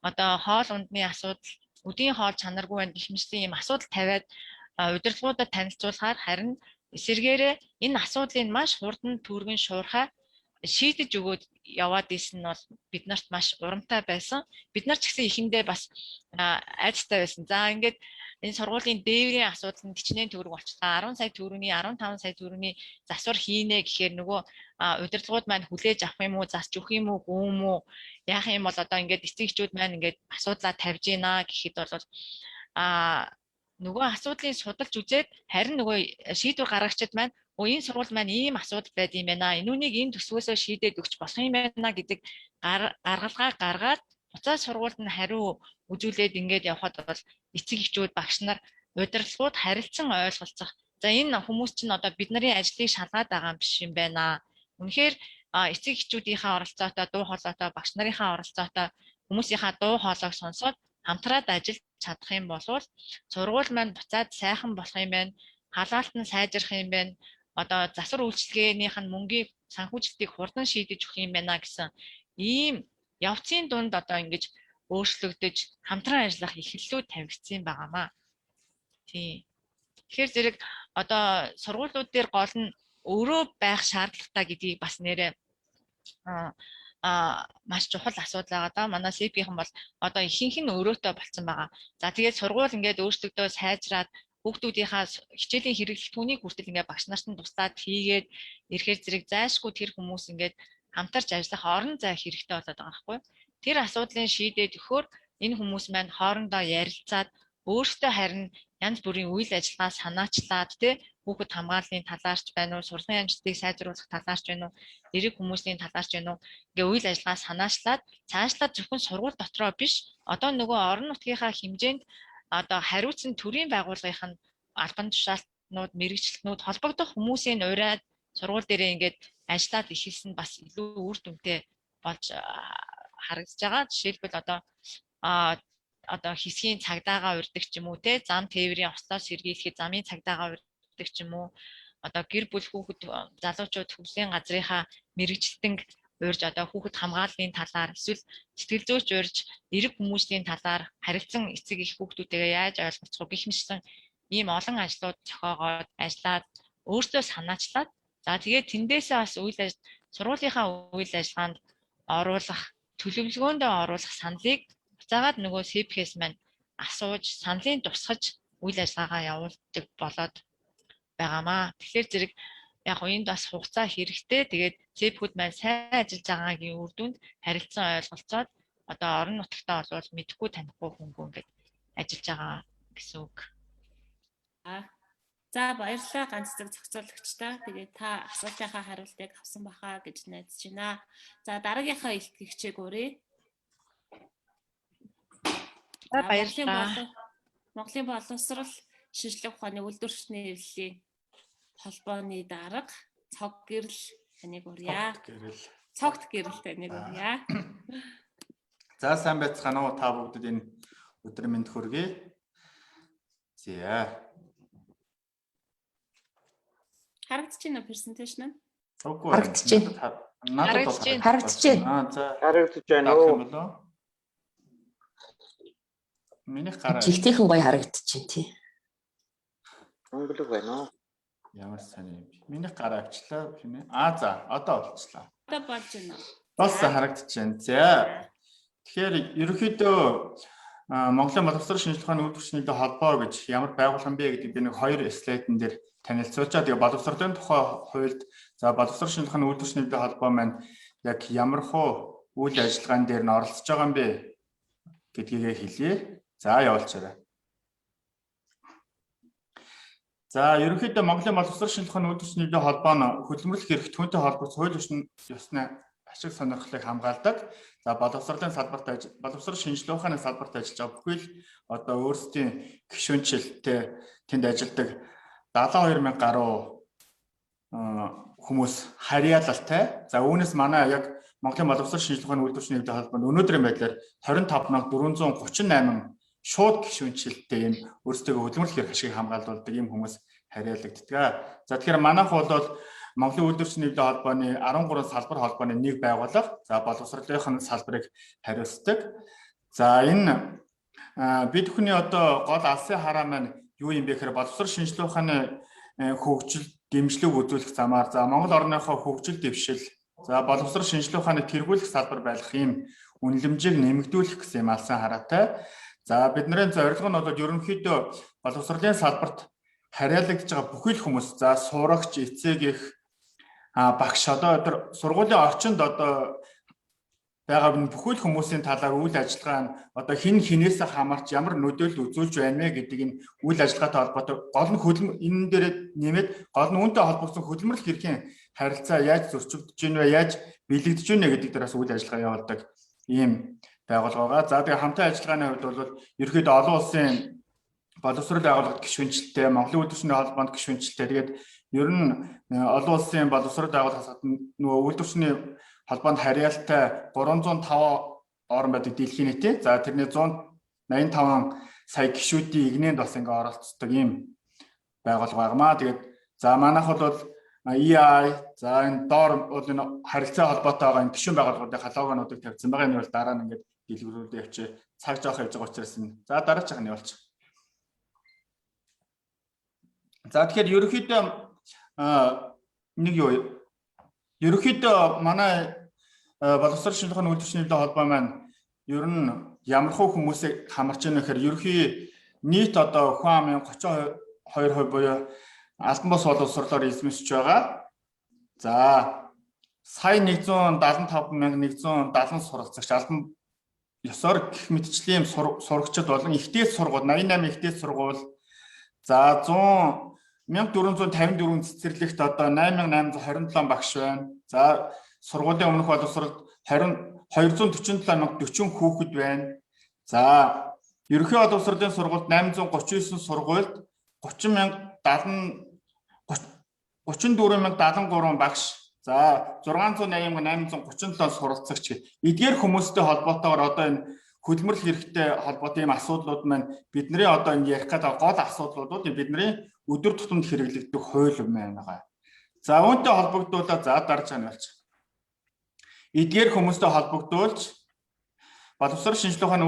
одоо хоол ундны асуудал, өдрийн хоол чанаргүй байна гэх мэтийн ийм асуудал тавиад удирдлагуудад танилцуулахаар, харин эсэргээрээ энэ асуудлыг маш хурдан түргэн шуурхай шийдэж өгөөд яваад исэн нь бол бид нарт маш урамтай байсан. Бид нар ч гэсэн эхэндээ бас айдастай байсан. За, ингээд энэ сургуулийн дээврийн асуудал нь хичнээн төгрөг болчихлоо. 10 сая төгрөгийн, 15 сая төгрөгийн засвар хийнэ гэхээр нөгөө удирдлагууд маань хүлээж авах юм уу, засч өгөх юм уу, гүн юм уу, яах юм бол одоо ингээд эцэг эхчүүд маань ингээд асуудлаа тавьж гинэ гэхэд бол нөгөө асуудлыг судалж үзээд, харин нөгөө шийдвэр гаргагчид маань өө, энэ сургууль маань ийм асуудал байд юм байна. Энүүнийг энэ төсвөөсөө шийдээд өгч болох юм байна гэдэг гаргалгаа гаргаад буцаад сургуульд нь хариу үзүүлээд ингээд явхад бол эцэг эхчүүд, багш нар, удирдлагууд харилцан ойлголцох. За, энэ хүмүүс чинь одоо бид нарын ажлыг шалгаад байгаа юм биш юм байна. Үнэхээр эцэг эхчүүдийнхээ оролцоотой, дуу хоолойтой, багш нарынхаа оролцоотой, хүмүүсийнхаа дуу хоолойг сонсоод хамтраад ажиллаж чадах юм бол сургууль маань буцаад сайхан болох юм байна. Халаалт нь сайжрах юм байна. Одоо засвар үйлчилгээнийх нь мөнгийг, санхүүжилтийг хурдан шийдэж өгөх юм байна гэсэн ийм явцын дунд одоо ингэж өөрчлөгдөж хамтран ажиллах эрхлэлүүд тавигдсан байгаамаа. Тийм. Тэгэхээр зэрэг одоо сургуулиуд дээр гол нь өөрөө байх шаардлагатай гэдгийг бас нэрээ маш чухал асуудал байгаа даа. Манай СЭП-ийнхэн бол одоо ихэнх нь өрөөтэй болцсон байгаа. За, тэгээд сургууль ингээд өөрчлөгдөө сайжраад хүүхдүүдийнхаа хичээлийн хэрэглэгдэхүүнийг хүртэл ингээд багш нарт нь туслаад хийгээд ирэхээр зэрэг зайлшгүй тэр хүмүүс ингээд хамтарч ажиллах орон зай хэрэгтэй болоод байгаа байхгүй. Тэр асуудлыг шийдээд өгөхөөр энэ хүмүүс маань хоорондоо ярилцаад, өөрсдөө харин янз бүрийн үйл ажиллагаа санаачлаад, тий, хүүхэд хамгааллын талаарч байна уу, сурлагын амжилтыг сайжруулах талаарч байна уу, эрэг хүмүүсийн талаарч байна уу, ингээ үйл ажиллагаа санаачлаад цаашлаад зөвхөн сургууль дотроо биш, одоо нөгөө орон нутгийнхаа хэмжээнд одоо хариуцсан төрийн байгууллагын нь албан тушаалтнууд, мэргэжилтнүүд, холбогдох хүмүүсийн ураад сургууль дээрээ ингээд ажиллаад эхэлсэн бас илүү үр дүнтэй болж харагдаж байгаа. Жишээлбэл одоо хэсгийн цагдаагаа урьдаг ч юм уу, те, зам тээврийн ослоор сэргийлэхэд замын цагдаагаа урьдаг ч юм уу, одоо гэр бүл, хүүхэд, залуучууд төвлийн газрынхаа мэргэжилтэнг урьж одоо хүүхэд хамгааллын талаар, эсвэл сэтгэл зүйч урьж эрэг хүмүүсийн талаар харилцан эцэг их хүүхдүүдтэйгээ яаж ойлголцох гэх мэтсэн ийм олон ажлууд зохиогоод ажиллаад, өөрсдөө санаачлаад, за тэгээд тэндээсээ бас үйл ажил, сургуулийнхаа үйл ажиллагаанд оруулах, төлөвлөгөөндөө оруулах саналыг буцаагаад нөгөө СЭП-ээс маань асууж, саналын тусгаж үйл ажиллагаагаа явуулдаг болоод байгаамаа. Тэгэхээр зэрэг яг энд бас хугацаа хэрэгтэй. Тэгээд СЭП-үүд маань сайн ажиллаж байгаагийн үр дүнд харилцан ойлголцоод одоо орон нутагтаа болвол мэдэхгүй танихгүй хөнгөө ингээд ажиллаж байгаа гэсэн үг. За, баярлалаа, ганц зэрэг зохицуулагчдаа. Тэгээд та асуултынхаа хариултыг авсан баха гэж найдаж байна. За, дараагийнхаа илтгэгчийг урья. За, баярлалаа. Монголын боловсрал шинжлэх ухааны үйлдвэрлэлийн хэвлэлийн холбооны дарга Цог Гэрэл таныг урья. Гэрэл. Цогт Гэрэл таныг урья. За, сайн байцгаана уу, та бүгдэд энэ өдрийн мэнд хүргэе. За. Харагдаж байна уу презентацийн нь? Үгүй. Харагдаж байна. Надад бол Харагдаж байна. Харагдаж байна. Аа, за. Харагдаж байна Дарах юм уу? болоо? Минийх гараа. Жилтийнхэн гоё харагдаж байна, тий. Өнгөлөг байна уу? Ямар сайн юм бэ? Минийх гараа авчлаа хинэ. Аа, за, одоо болчлаа. Одоо болж байна уу? Бас харагдаж байна. За. Тэгэхээр ерөнхийдөө Монголын боловсрол шинжлэх ухааны үйлдвэрлэлийн холбоо гэж ямар байгууллага юм бэ гэдэг би нэг хоёр слайдн дээр танилцуулчаа. Тэгээ боловсролын тухай хуульд, за, боловсрол шинжлэх ухааны үйлдвэрлэлийн холбоо маань яг ямар хуу үйл ажиллагаан дээр нь оролцож байгаа юм бэ гэдгийг хэлье. За, явуулчаарай. За, ерөнхийдөө Монголын боловсрол шинжилгээ ухааны үйлдвэрч нийгмийн холбоо нь хөдөлмөрлөх эрх түүнтэй холбогдсон хууль ёсны ашиг сонирхлыг хамгаалдаг. За, боловсролын салбарт боловсрол шинжилгээ ухааны салбарт ажиллаж байгаа бүхий л одоо өөрсдийн гишүүнчлэлтэй тэнд ажилладаг 72 мянга гаруй хүмүүс харьяалалтай. За, үүнээс манай яг Монголын боловсрол шинжилгээ ухааны үйлдвэрч нийгмийн холбоонд өнөөдрийн байдлаар 25,438 шууд гишүүнчлэлтэй ийм өөрсдөө хөдөлмөрлөх эрх ашигыг хамгаалуулдаг ийм хүмүүс харьяалагддаг. За, тэгэхээр манайх бол Монголын үйлдвэрч нийгмийн холбооны 13 салбар холбооны нэг байгууллага. За, боловсролын салбарыг хариуцдаг. За, энэ бид бүхний одоо гол алсын хараа маань юу юм бэ гэхээр боловсрол шинжилгээ ухааны хөгжил дэмжлэг үзүүлэх замаар, за, Монгол орныхоо хөгжил дэвшил, за, боловсрол шинжилгээ ухааны тэргүүлэх салбар байх ийм үнэлэмжийг нэмэгдүүлэх гэсэн юм алсын хараатай. За, бидний зорилго нь бол ерөнхийдөө боловсролын салбарт харьяалагдж байгаа бүхий л хүмүүс, за, сурагч, эцэг их, багш, одоо тэр сургуулийн орчинд одоо байгаа бүхий л хүмүүсийн талаар үйл ажиллагаа нь одоо хэн хэнээс хамаарч ямар нөлөөлөл үзүүлж байна вэ гэдэг энэ үйл ажиллагаатай холбоотой гол нь хөдөлмөр энэ дээр нэмээд гол нь үүнтэй холбогдсон хөдөлмөрлөх эрхийн харилцаа яаж зөрчигдөж байна вэ, яаж бэлэгдэж байна гэдэг дээр бас үйл ажиллагаа явуулдаг ийм байгууллага байгаа. За, тэгээ хамтын ажиллагааны хувьд бол ерөнхийдөө олон улсын боловсрол байгууллагад гишүүнчлэлтэй, Монголын үйлдвэрчний холбоонд гишүүнчлэлтэй. Тэгээд ер нь олон улсын боловсрол байгууллагаас гадна нөгөө үйлдвэрчний холбоонд харьяалтай 305 орн байдаг дэлхийн нийтийн. За, тэрний 185 сая гишүүдийн игнэнд бас ингээ оролцдог ийм байгууллага байнамаа. Тэгээд за манайх бол EI, за энэ доор бол энэ харилцаа холбоотой байгаа энэ гишүүн байгууллагуудын логонуудыг тавьсан байгаа. Энэ бол дараа нь ингээд дэлгэрүүлээ явчих. Цаг жоох явж байгаа учраас энэ. За, дараачих нь явуулчих. За, тэгэхээр ерөнхийдөө нэг юу ерөнхийдөө манай боловсрол шинжилгээ ухааны үйлдвэрчний холбоо маань ер нь ямар хуу хүмүүсийг хамарч байгаа нөхөр ерөнхий нийт одоо хүн амын 32% буюу албан бус боловсролоор эзэмшиж байгаа. За, сая 175,170 суралцагч албан ёсоор гэх мэтчлийн сурагчид болон их дээд сургууль 88 их дээд сургууль, за, 100 1454 цэцэрлэгт одоо 8827 багш байна. За, сургуулийн өмнөх боловсролд 20 247,040 хүүхэд байна. За, ерөнхий боловсролын сургуульд 839 сургуульд 30,070 34,073 багш. За, 680,837 суралцагч. Эдгээр хүмүүстэй холбоотойгоор одоо энэ хөдөлмөрлөх хэрэгтэй холбоотой ийм асуудлууд маань бидний одоо энэ ярих гэдэг гол асуудлууд бидний өдөр тутамд хэрэглэгдэх хууль маань байгаа. За, үүнтэй холбогдуулаад, за, дарж байгаа нь болчих. Эдгээр хүмүүстэй холбогдуулж боловсрол шинжилгээ ухааны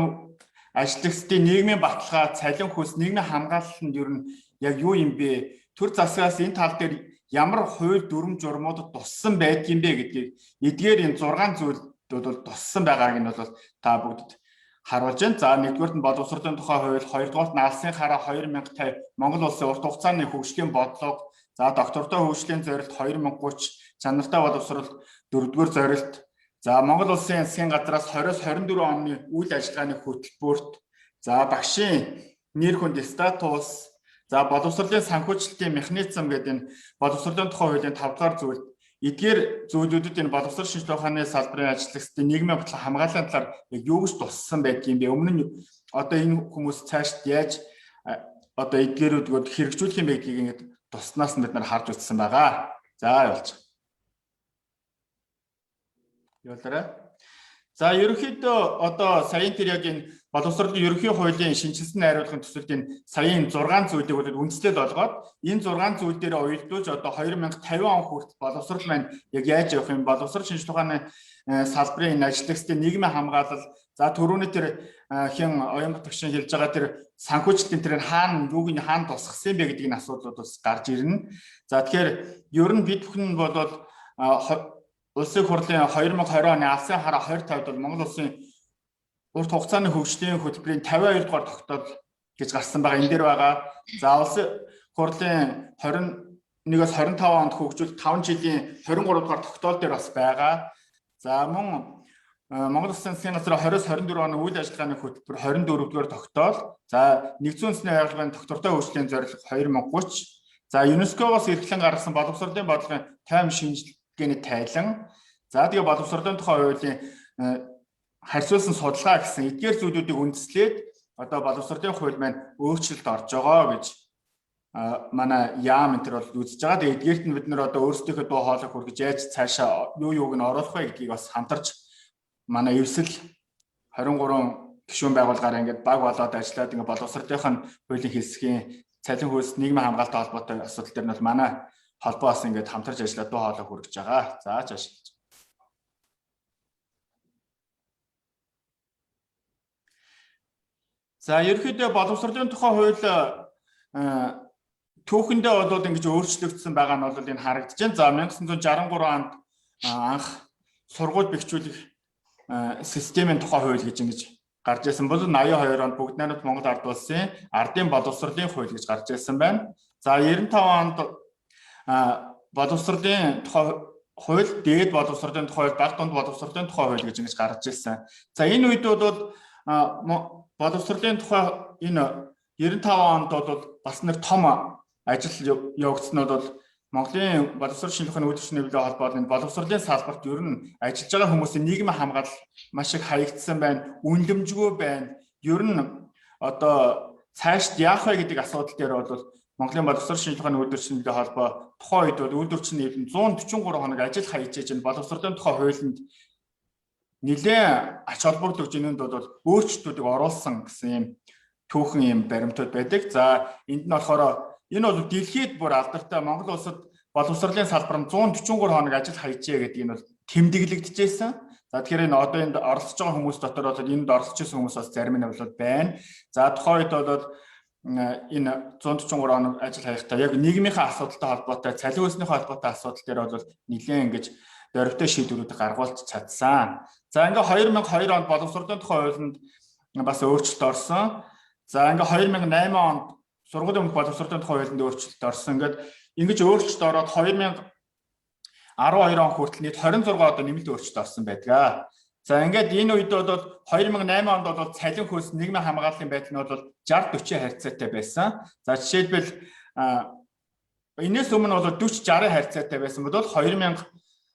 ажлагчдын нийгмийн баталгаа, цалин хөлс, нийгмийн хамгаалалт нь ер нь яг юу юм бэ? Төр засгаас энэ тал дээр ямар хууль дүрм журмуудад туссан байдгийм бэ гэдгийг эдгээр энэ 6 зүйл бол туссан байгааг нь бол та бүгдэд харуулж байна. За, нэгдүгээрт нь боловсролын тухай хууль, хоёрдугаарт нь алсын хараа 2050, Монгол улсын урт хугацааны хөгжлийн бодлого, за, доктортой хөгжлийн зорилт 2030, чанартай боловсрол дөрөвдүгээр зорилт, за, Монгол улсын засгийн газраас 20-24 оны үйл ажиллагааны хөтөлбөрт, за, багшийн нэр хүнд статус, за, боловсролын санхүүжилтийн механизм гэдэг энэ боловсролын тухай хуулийн 5 дугаар зүйлд эдгээр зүйлүүдэд энэ боловсрол шинжилгээ ухааны салбарын ажиллагчдын нийгмийн баталгаа хамгааллын талаар яг юу гэж туссан байдгийм бэ? Өмнө нь одоо энэ хүмүүс цаашд яаж одоо эдгээрүүд хэрэгжүүлэх юм бэ гэдгийг ингээд туснаас нь бид нар харж үзсэн байгаа. За, явуулчих. Явуулаарай. За, ерөнхийдөө одоо саяын тэр яг энэ боловсролын ерөнхий хуулийн шинэчилсэн найруулгын төсөлд энэ саяын 6 зүйлийг бол үндслэл болгоод энэ 6 зүйл дээр уялдуулж одоо 2050 он хүртэл боловсрол маань яг яаж явах юм, боловсрол шинжилгээ ухааны салбарын энэ ажиллагчдын нийгмийн хамгаалал, за, түрүүний тэр хэн Оюунбат багшийн хэлж байгаа тэр санхүүжилтийн тэр хаана юуг нь хаана тусгасан юм бэ гэдэг энэ асуудлууд бас гарч ирнэ. За, тэгэхээр ер нь бид бүхэн бол Улсын хурлын 2020 оны алсын хараа 2050-д бол Монгол улсын урт хугацааны хөгжлийн хөтөлбөрийн 52 дугаар тогтоол гэж гарсан байгаа. Энэ дээр байгаа. За, улсын хурлын 21-өөс 25 онд хөгжүүлэлт 5 жилийн 23 дугаар тогтоол дээр бас байгаа. За, мөн Монгол Улсын засгийн газар 20-24 оны үйл ажиллагааны хөтөлбөр 24 дугаар тогтоол. За, нэгдсэн үндэсний байгууллагын доктортой хөгжлийн зорилго 2030. За ЮНЕСКО-гоос эрхлэн гаргасан боловсролын бодлогын тойм шинжилгээний тайлан. За тэгээ боловсролын тухай хуулийн харьцуулсан судалгаа гэсэн эдгээр зүйлүүдийг үндэслээд одоо боловсролын хууль маань өөрчлөлт орж байгаа гэж манай яам энэ төр бол үзэж байгаа. Тэгээ эдгээрт нь бид нэр одоо өөрсдийнхөө дуу хоолойг хүргэж яаж цаашаа юу юуг нь оруулах вэ гэдгийг бас хамтарч манай эвсэл 23 гишүүн байгууллагаараа ингээд баг болоод ажиллаад ингээд боловсролынх нь хуулийн хэсгийн цалин хөлс нийгмийн хамгаалалтай холбоотой асуудал дээр нь бол манай холбоо бас ингээд хамтарч ажиллаад дуу хоолой хүргэж байгаа. За цааш. За ерөнхийдөө боловсролын тухай хууль түүхэндээ бол ингэж өөрчлөгдсөн байгаа нь бол энэ харагдаж байна. За 1963 онд анх сургууль бэхжүүлэх системийн тухай хууль гэж ингэж гарч ирсэн бол 82 онд Бүгд найрамд Монгол Ард улсын ардын боловсролын хууль гэж гарч ирсэн байна. За 95 онд боловсролын тухай хууль, дээд боловсролын тухай хууль, баг дунд боловсролын тухай хууль гэж ингэж гарч ирсэн. За энэ үед бол боловсролын тухай энэ 95 онд бол бас нэг том ажил явагдсан нь бол Монголын боловсрол шинжилгээний үйлдвэрлэлийн нэвлэлтэй холбоотой энэ боловсролын салбарт ер нь ажиллаж байгаа хүмүүсийн нийгмийн хамгаалал маш их хаягдсан байна, үнэлэмжгүй байна. Ер нь одоо цаашд яах вэ гэдэг асуудал дээр бол Монголын боловсрол шинжилгээний үйлдвэрлэлийн нэвлэлтэй холбоо тухайн үед бол үйлдвэрлэлийн нэвлэл 143 хоног ажил хайж энэ боловсролын тухай хуулинд нэлээд ач холбогдол өгч энэнд бол өөрчлөлтүүдийг оруулсан гэсэн юм түүхэн юм баримтууд байдаг. За энд нь болохоор энэ бол дэлхийд бүр алдартай Монгол улсад боловсролын салбар нь 143 хоног ажил хайжээ гэдэг нь бол тэмдэглэгдэжсэн. За тэгэхээр энэ одоо энд оролцож байгаа хүмүүс дотор бол энд оролцож байсан хүмүүс бас зарим нь бол байна. За тухайн үед бол энэ 143 хоног ажил хаяхдаа яг нийгмийнхээ асуудалтай холбоотой, цалин хөлснийхээ холбоотой асуудал дээр бол нэлээд ингэж дөрвтэй шийдвэрүүд гаргуулж чадсан. За ингээ 2002 онд боловсролын тухай хуулинд бас өөрчлөлт орсон. За ингээ 2008 онд сургуулийн өмнөх боловсролын тухай хуулинд өөрчлөлт орсон. Ингээд ингэж өөрчлөлт ороод 2012 он хүртэл нийт 26 одоо нэмэлт өөрчлөлт орсон байдаг. За ингээд энэ үед бол 2008 онд бол цалин хөлс нийгмийн хамгааллын байдал нь бол 60 40 харьцаатай байсан. За жишээлбэл энэс өмнө бол 40 60 харьцаатай байсан бол 2008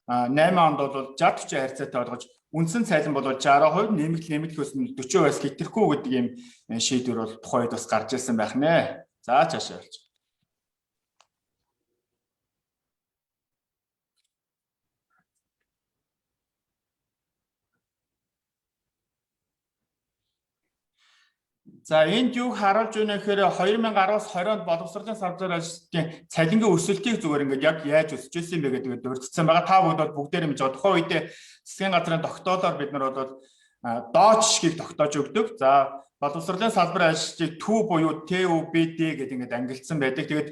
онд бол 60 40 харьцаатай болгож үндсэн цалин бол 60%, нэмэгдэл хөлс нь 40%-аас хэтэрхгүй гэдэг ийм шийдвэр бол тухайн үед бас гарч ирсэн байх нэ. За цаашаа явуулж. За энд юг харуулж байна гэхээр 2010-аас 20 онд боловсролын салбар ажилтны цалингийн өсөлтийг зүгээр ингээд яг яаж өсөж ирсэн бэ гэдэг дурдсан байгаа. Та бүгд бол бүгдээр мэдж байгаа. Тухайн үедээ засгийн газрын тогтоолоор бид нар бол доод жишгийг тогтоож өгдөг. За боловсролын салбарын ажилчдыг төв буюу ТУБД гэдэг ингээд ангилсан байдаг. Тэгээд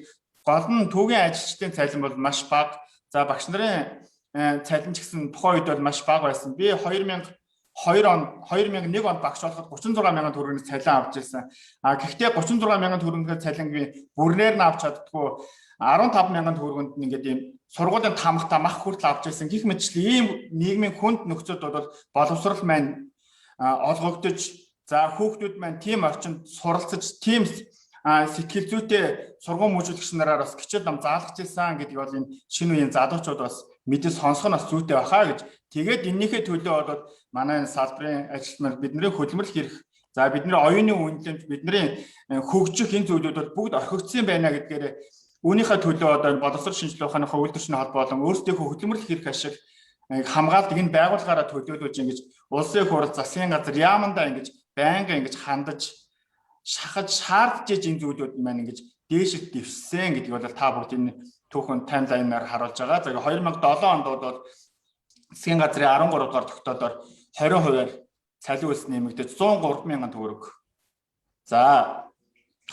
гол нь түүгийн ажилчдын цалин бол маш бага. За багш нарын цалин ч гэсэн тухайн үед бол маш бага байсан. Би 2002 он 2001 онд багш болоход 36 мянган төгрөгийн цалин авч ирсэн. А гэхдээ 36 мянган төгрөгийн цалинг би бүрнээр нь авч чаддгүй 15 мянган төгрөгөнд ингээд ийм сургуулийн тамхтай мах хүртэл авч ирсэн. Гэх мэтчил ийм нийгмийн хүнд нөхцөлд бол боловсрол маань олгогдож, за хүүхдүүд маань тийм орчинд суралцаж, тийм сэтгэл зүйтэй сургууль мөжүүлэгч нараар бас хичээл ном заалгаж ирсэн гэдгийг бол энэ шинэ үеийн залуучууд бас мэдээ сонсох нь бас зүйтэй байхаа гэж. Тэгээд эннийхээ төлөө бол манай энэ салбарын ажилтнаар бидний хөдөлмөрлөх эрх, за бидний оюуны үнэлэмж, бидний хөгжих энэ зүйлүүд бол бүгд орхигдсон байна гэдгээр үүнийхээ төлөө одоо энэ боловсрол шинжилгээ ухааныхаа үйлдвэрчний холбоо болон өөрсдийнхөө хөдөлмөрлөх эрх ашиг хамгаалдаг энэ байгууллагаараа төлөөлөж ингэж улсын их хурл, засгийн газар яамандаа ингэж байнга ингэж хандаж шахаж шаардж иж энэ зүйлүүд маань ингэж дээшид дэвссэн гэдгийг бол та бүгд энэ түүхэн таймлайнаар харуулж байгаа. За 2007 онд бол засгийн газрын 13 дугаар тогтоолоор 20%-аар цалин хөлс нэмэгдэж 103 мянган төгрөг. За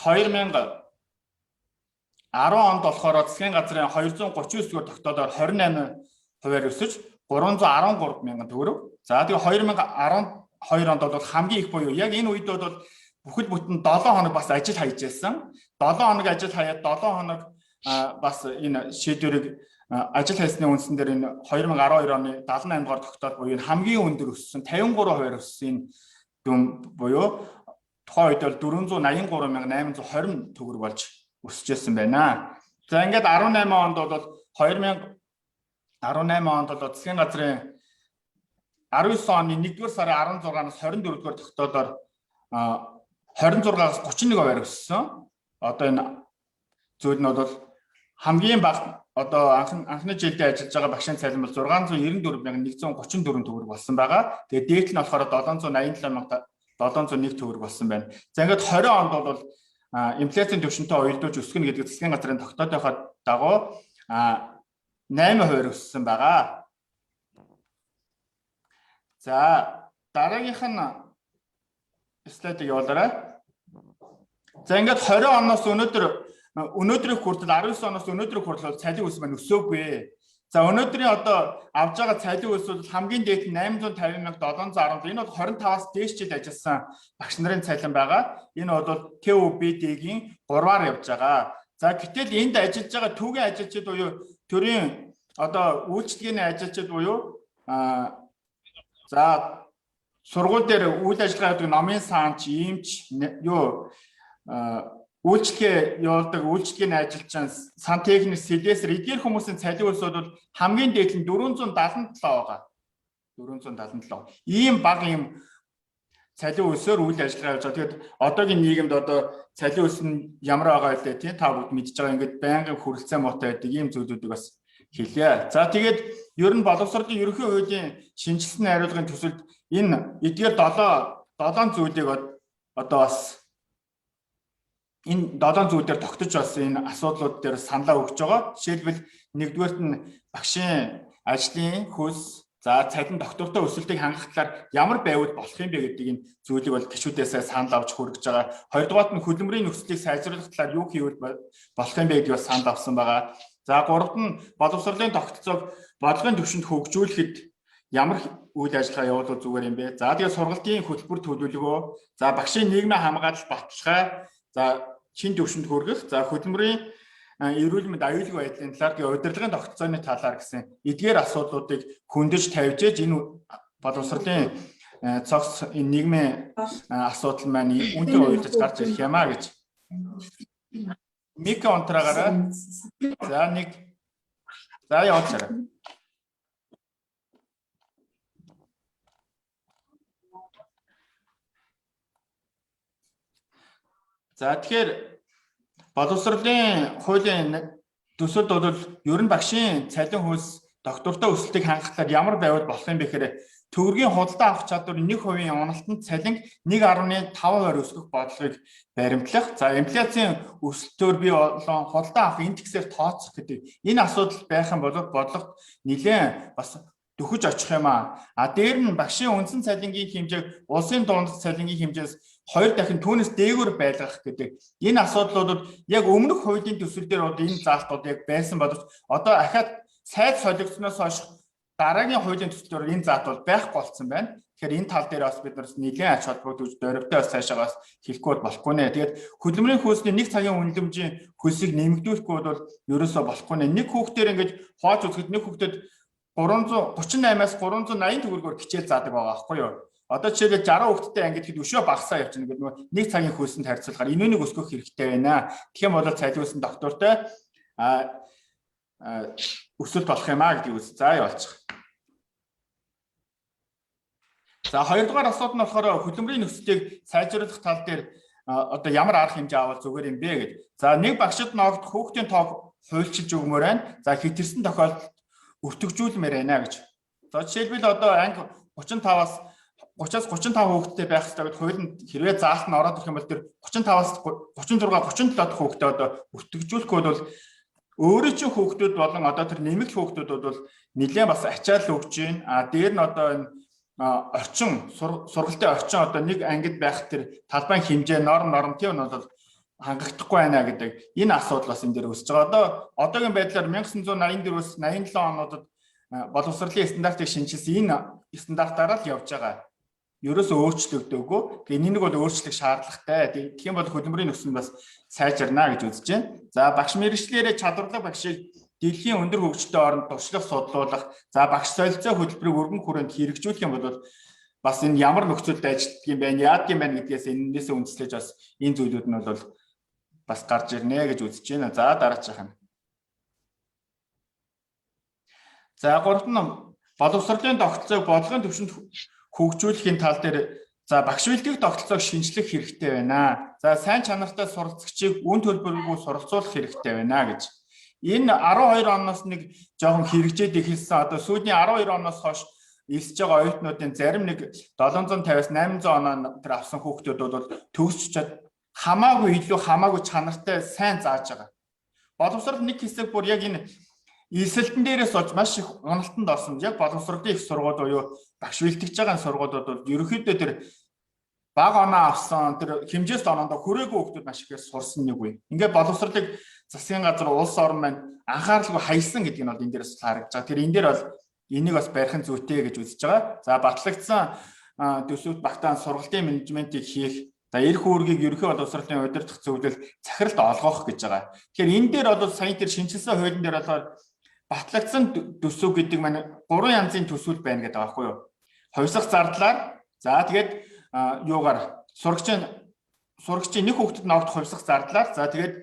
2010 онд болохоор засгийн газрын 239 дугаар тогтоолоор 28%-аар өсөж 313 мянган төгрөг. За тэгээ 2012 онд бол хамгийн их буюу яг энэ үед бол бүхэл бүтэн 7 хоног бас ажил хайж байсан. 7 хоног ажил хаяад 7 хоног бас энэ шийдвэрийг ажил хайсны үндсэн дээр энэ 2012 оны 78 дугаар тогтоол буюу энэ хамгийн өндөр өссөн 53% өссөн энэ дүн буюу тухайн үед бол 483,820 төгрөг болж өсөж байсан байна. За ингээд 18 онд бол 2018 онд бол засгийн газрын 19 оны 1-р сарын 16-наас 24-р тогтоолоор 26-аас 31% өссөн. Одоо энэ зүйл нь бол хамгийн бага одоо анхны жилдээ ажиллаж байгаа багшийн цалин бол 694,134 төгрөг болсон байгаа. Тэгээд дээд нь болохоор 787,701 төгрөг болсон байна. За ингээд 20 онд бол инфляцийн түвшинтэй уялдуулж өсгөнө гэдэг засгийн газрын тогтоолынхоо дагуу 8% өссөн байгаа. За дараагийнх нь слайдыг явуулаарай. За ингээд 20 оноос өнөөдрийг хүртэл 19 оноос өнөөдрийг хүртэл бол цалин өсөлт маань өсөөгүй. За өнөөдрийн одоо авж байгаа цалин өсөлт бол хамгийн дээд нь 850,717. Энэ бол 25-аас дээш жил ажилласан багш нарын цалин байгаа. Энэ бол ТӨБД-гийн 3-аар явж байгаа. За гэтэл энд ажиллаж байгаа түүгийн ажилчид буюу төрийн одоо үйлчилгээний ажилчид буюу за сургууль дээр үйл ажиллагаа явуулдаг номын саанч, иймч юу үйлчилгээ явуулдаг үйлчилгээний ажилчин, сантехник, сэлэсэр эдгээр хүмүүсийн цалин өсөлт бол хамгийн дээд нь 477 байгаа. 477. Ийм бага ийм цалин өсөөр үйл ажиллагаа явуулж байгаа. Тэгэхээр одоогийн нийгэмд одоо цалин өс нь ямар байгаа вэ тийм та бүгд мэдж байгаа ингээд байнгын хүрэлцээ муутай байдаг ийм зүйлүүдийг бас хэлье. За тэгээд ер нь боловсролын ерөнхий хуулийн шинжилсэн найруулгын төсөлд энэ эдгээр 7 зүйлийг одоо бас энэ 7 зүйл дээр тогтож бас энэ асуудлууд дээр саналаа өгч байгаа. Жишээлбэл нэгдүгээрт нь багшийн ажлын хөлс, за цалин доктортой өсөлтийг хангах талаар ямар байвал болох юм бэ гэдэг энэ зүйлийг бол гишүүдээсээ санал авч хүргэж байгаа. Хоёрдугаарт нь хөдөлмөрийн нөхцөлийг сайжруулах талаар юу хийвэл болох юм бэ гэдгийг бас санал авсан байгаа. За гуравт нь боловсролын тогтолцоог бодлогын түвшинд хөгжүүлэхэд ямар үйл ажиллагаа явуулвал зүгээр юм бэ? За тэгээд сургалтын хөтөлбөр төлөвлөгөө, за багшийн нийгмийн хамгаалал баталгаа, за шин төвшөнд хүргэх, за хөдөлмөрийн эрүүл мэнд аюулгүй байдлын талаар, тэгээ удирдлагын тогтолцооны талаар гэсэн эдгээр асуудлуудыг хөндөж тавьж энэ боловсролын цогц энэ нийгмийн асуудал маань үүнтэй уялдаж гарч ирэх юм а гэж. Мика унтраагаарай. За нэг за явуулчаарай. За тэгэхээр боловсролын хуулийн төсөлд бол ер нь багшийн цалин хөлс доктортой өсөлтийг хангах талаар ямар байвал болох юм бэ гэхээр төгрөгийн худалдаа авах чадвар 1% уналтанд цалинг 1.5% өсгөх бодлогыг баримтлах. За инфляцийн өсөлтөөр бий болон худалдаа авах индексээр тооцох гэдэг энэ асуудал байх юм бол бодлогот нэлээд бас дөхөж очих юм аа. А дээр нь багшийн үндсэн цалингийн хэмжээг улсын дунд цалингийн хэмжээс 2 дахин түүнээс дээгүүр байлгах гэдэг энэ асуудлууд яг өмнөх хуулийн төсөл дээр бол энэ заалтууд яг байсан боловч одоо ахаад сайд солигдсоноос хойш дараагийн хуулийн төсөл дээр энэ заалт бол байхгүй болсон байна. Тэгэхээр энэ тал дээр бас бид нар нэлээд ач холбогдол дөрвтэй бас цаашаа бас хэлэхгүй болохгүй нэ. Тэгээд хөдөлмөрийн хөлсний нэг цагийн үнэлэмжийн хөлсийг нэмэгдүүлэхгүй бол ерөөсөө болохгүй нэ. Нэг хүүхдээр ингэж хувааж үзэхэд нэг хүүхдэд 338-аас 380 төгрөгөөр хичээл заадаг байгаа байхгүй юу? Одоо жишээлбэл 60 хүүхэдтэй ангид хэд өшөө багасаа явчихна гэдэг нөгөө нэг цагийн хөлсөнд харьцуулахаар энүүнийг өсгөх хэрэгтэй байна. Тэгэх юм бол цалин өсөн доктортой өсөлт болох юм а гэдгийг үз. За явуулчих. За хоёрдугаар асуудал нь болохоор хөдөлмөрийн нөхцөлийг сайжруулах тал дээр одоо ямар арга хэмжээ авал зүгээр юм бэ гэд. За нэг багшид ногдох хүүхдийн тоог хуульчилж өгмөр байна. За хэтэрсэн тохиолдолд өртөгжүүлмээр байна гэж. За жишээлбэл одоо анги 35-аас 30-аас 35 хүүхэдтэй байх хэрэгтэй гэдээ хуулинд хэрвээ заалт нь ороод ирэх юм бол тэр 35-аас 36 37 дахь хүүхдээ одоо өртөгжүүлэхгүй бол өөрийн чинь хүүхдүүд болон одоо тэр нэмэгдэл хүүхдүүд бол нэлээд бас ачаал өгч байна. А дээр нь одоо энэ орчин сургалтын орчин одоо нэг ангид байх тэр талбайн хэмжээ норм тийм нь бол хангахдахгүй байна гэдэг энэ асуудал бас энэ дээр үүсэж байгаа. Одоо одоогийн байдлаар 1984-өөс 87 онуудад боловсролын стандартыг шинэчилсэн энэ стандартаараа л явж байгаа. Ерөөсөө өөрчлөгдөөгүй. Тэгээ энэ нэг бол өөрчлөх шаардлагатай. Тэгэх юм бол хөдөлмөрийн нөхцөл нь бас сайжирна гэж үзэж байна. За багш мэргэжлээрээ чадварлаг багшийг дэлхийн өндөр хөгжилтэй оронд туршлага судлуулах, за багш солилцоо хөтөлбөрийг өргөн хүрээнд хэрэгжүүлэх юм бол бас энэ ямар нөхцөлд ажилладаг юм бэ, яадаг юм байна гэдгээс энэнээсээ үндэслэж бас энэ зүйлүүд нь бол бас гарч ирнэ гэж үзэж байна. За дараачих юм. За гуравт нь боловсролын тогтолцоог бодлогын түвшинд хөгжүүлэхийн тал дээр за багш бэлтгэх тогтолцоог шинжлэх хэрэгтэй байна. За сайн чанартай суралцагчийг үн төлбөргүй суралцуулах хэрэгтэй байна гэж. Энэ 12 оноос нэг жоохон хэрэгжээд эхэлсэн. Одоо сүүлийн 12 оноос хойш элсэж байгаа оюутнуудын зарим нэг 750-аас 800 оноо тэр авсан хүүхдүүд бол төгсч чад хамаагүй илүү хамаагүй чанартай сайн зааж байгаа. Боловсрол нэг хэсэг бүр яг энэ элсэлтэн дээрээс болж маш их уналтанд орсон. Яг боловсролын их сургууль буюу багш бэлтгэж байгаа сургуулиуд бол ерөнхийдөө тэр бага оноо авсан тэр хэмжээс оноонд хүрээгүй хүүхдүүд маш ихээр сурсан нэг үе. Ингээд боловсролыг засгийн газар улс орн маань анхааралгүй хайсан гэдэг нь бол энэ дээрээс харагдаж байгаа. Тэр энэ дээр бол энийг бас барих нь зүйтэй гэж үзэж байгаа. За батлагдсан төсөвт багтаан сургалтын менежментийг хийх, за эрх үүргийг ерөнхий боловсролын удирдах зөвлөл захиралд олгох гэж байгаа. Тэгэхээр энэ дээр бол сая тэр шинжилсэн хуулийн дээр болохоор батлагдсан төсөв гэдэг маань гурван янзын төсвөл байна гэдэг байгаа байхгүй юу? Хувьсах зардлаар, за тэгээд юугаар сурагчийн нэг хүүхдэд ногдох хувьсах зардлаар, за тэгээд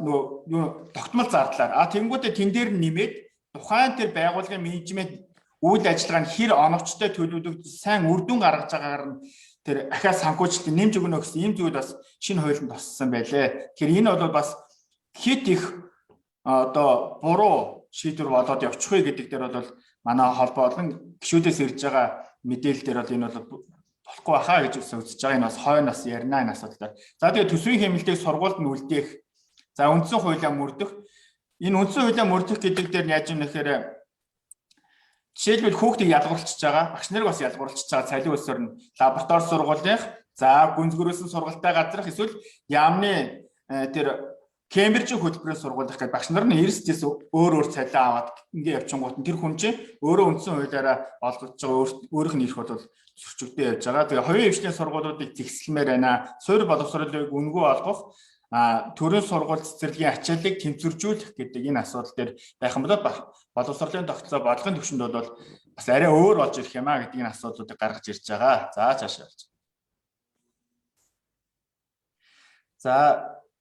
нөгөө юу тогтмол зардлаар. А тэгэнгүүтээ тэн дээр нэмээд тухайн тэр байгууллагын менежмент үйл ажиллагаа нь хэр оновчтой төлөвлөгдөж сайн үр дүн гаргаж байгаагаар нь тэр ахиа санхүүжилтийг нэмж өгнө гэсэн ийм зүйл бас шинэ хуульд туссан байлээ. Тэгэхээр энэ бол бас хит их одоо буруу шийдвэр болоод явчих вэ гэдэг дээр бол манай холбоо болон гишүүдээс ирж байгаа мэдээлэл дээр бол энэ бол болохгүй баха гэж үзэж байгаа. Энэ бас хойно бас ярина энэ асуудал дээр. За тэгээ төсвийн хэмнэлтийг сургуульд нь үлдээх. За үндсэн хуулиа мөрдөх. Энэ үндсэн хуулиа мөрдөх гэдэг дээр нь яаж юм нэхэр жишээлбэл хүүхдийг ялгуурлчихж байгаа, багш нарыг бас ялгуурлчихж байгаа цалин өсөр нь лаборатори сургуулийн, за гүнзгөрөөсөн сургалтай газрах эсвэл яамны тэр Кембрижийн хөтөлбөрийн сургуулих гэдэг багш нар нь 90-с өөр өөр цалин аваад ингээ явчихгоот нь тэр хүн чинь өөрөө үндсэн хуулиараа олгож байгаа өөрийнх нь эрх бол зөрчигдөө явж байгаа. Тэгээ хувийн хвшлийн сургуулиудыг зэгслэмээр байна. Суурь боловсролыг үнэгүй олгох, төрийн сургууль цэцэрлэгийн ачааллыг тэнцвэржүүлэх гэдэг энэ асуудал дээр байх юм бол боловсролын тогтолцоо бодлогын түвшинд бол бас арай өөр болж ирэх юм а гэдэг энэ асуудлуудыг гаргаж ирж байгаа. За цаашаа явж. За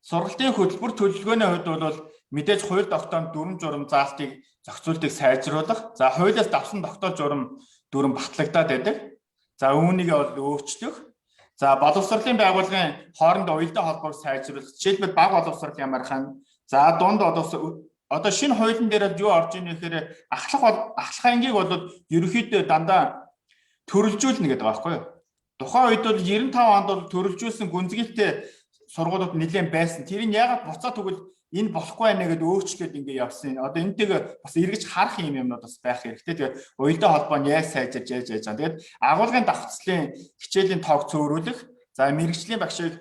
сургалтын хөтөлбөр төлөвлөгөөний хувьд бол мэдээж хууль тогтоомж дүрм журам заалтыг зохицуултыг сайжруулах. За хуулиас давсан тогтоол журам дүрм батлагдаад байдаг. За үүнийг бол өөрчлөх. За боловсролын байгууллагын хоорондоо уялдаа холбоог сайжруулах. Жишээлбэл бага боловсрол ямар хан. За дунд боловсрол одоо шинэ хуулийн дээр юу орж ийн гэхээр ахлах ангийг бол ерөнхийдөө дандаа төрөлжүүлнэ гэдэг байгаа байхгүй юу? Тухайн үед бол 95 онд бол төрөлжүүлсэн гүнзгийтэй сургуулиуд нэлээд байсан. Тэр нь ягаад буцаа тэгвэл энэ болохгүй байна гэдээ өөрчлөөд ингэ явсан. Одоо энтэйг бас эргэж харах юм юмнууд бас байх хэрэгтэй. Тэгээ уялдаа холбоо нь яаж сайжирж яаж яаж байгаа. Тэгээд агуулгын давхцлын хичээлийн тоог цөөрүүлэх, за мэрэгжлийн багшийг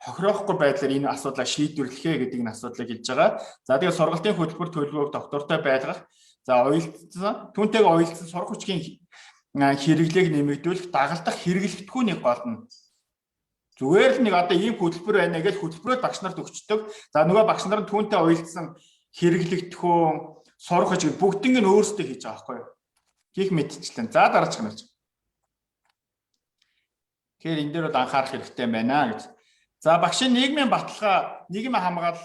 хохироохгүй байдлаар энэ асуудлаа шийдвэрлэхээ гэдэг энэ асуудлыг хэлж байгаа. За тэгээд сургалтын хөтөлбөр төлөвлөгөөг доктортой байлгах, за уялдсан түүнтэйгээ уялдсан сурах хүчгийн хэрэглээг нэмэгдүүлэх, дагалдах хэрэглэгдэхүүнийг гол нь зүгээр л нэг одоо ийм хөтөлбөр байна гэж хөтөлбөрөөр багш нарт өгчдөг. За нөгөө багш нар нь түүнтэй уялдсан хэрэглэгдэхүүн, сурах гэж бүгднийг нь өөрсдөө хийж байгаа байхгүй юу? Гэх мэтчлэн. За дараачих нь. Тэгэхээр энэ дээр бол анхаарах хэрэгтэй байна гэж. За багшийн нийгмийн баталгаа, нийгмийн хамгаалал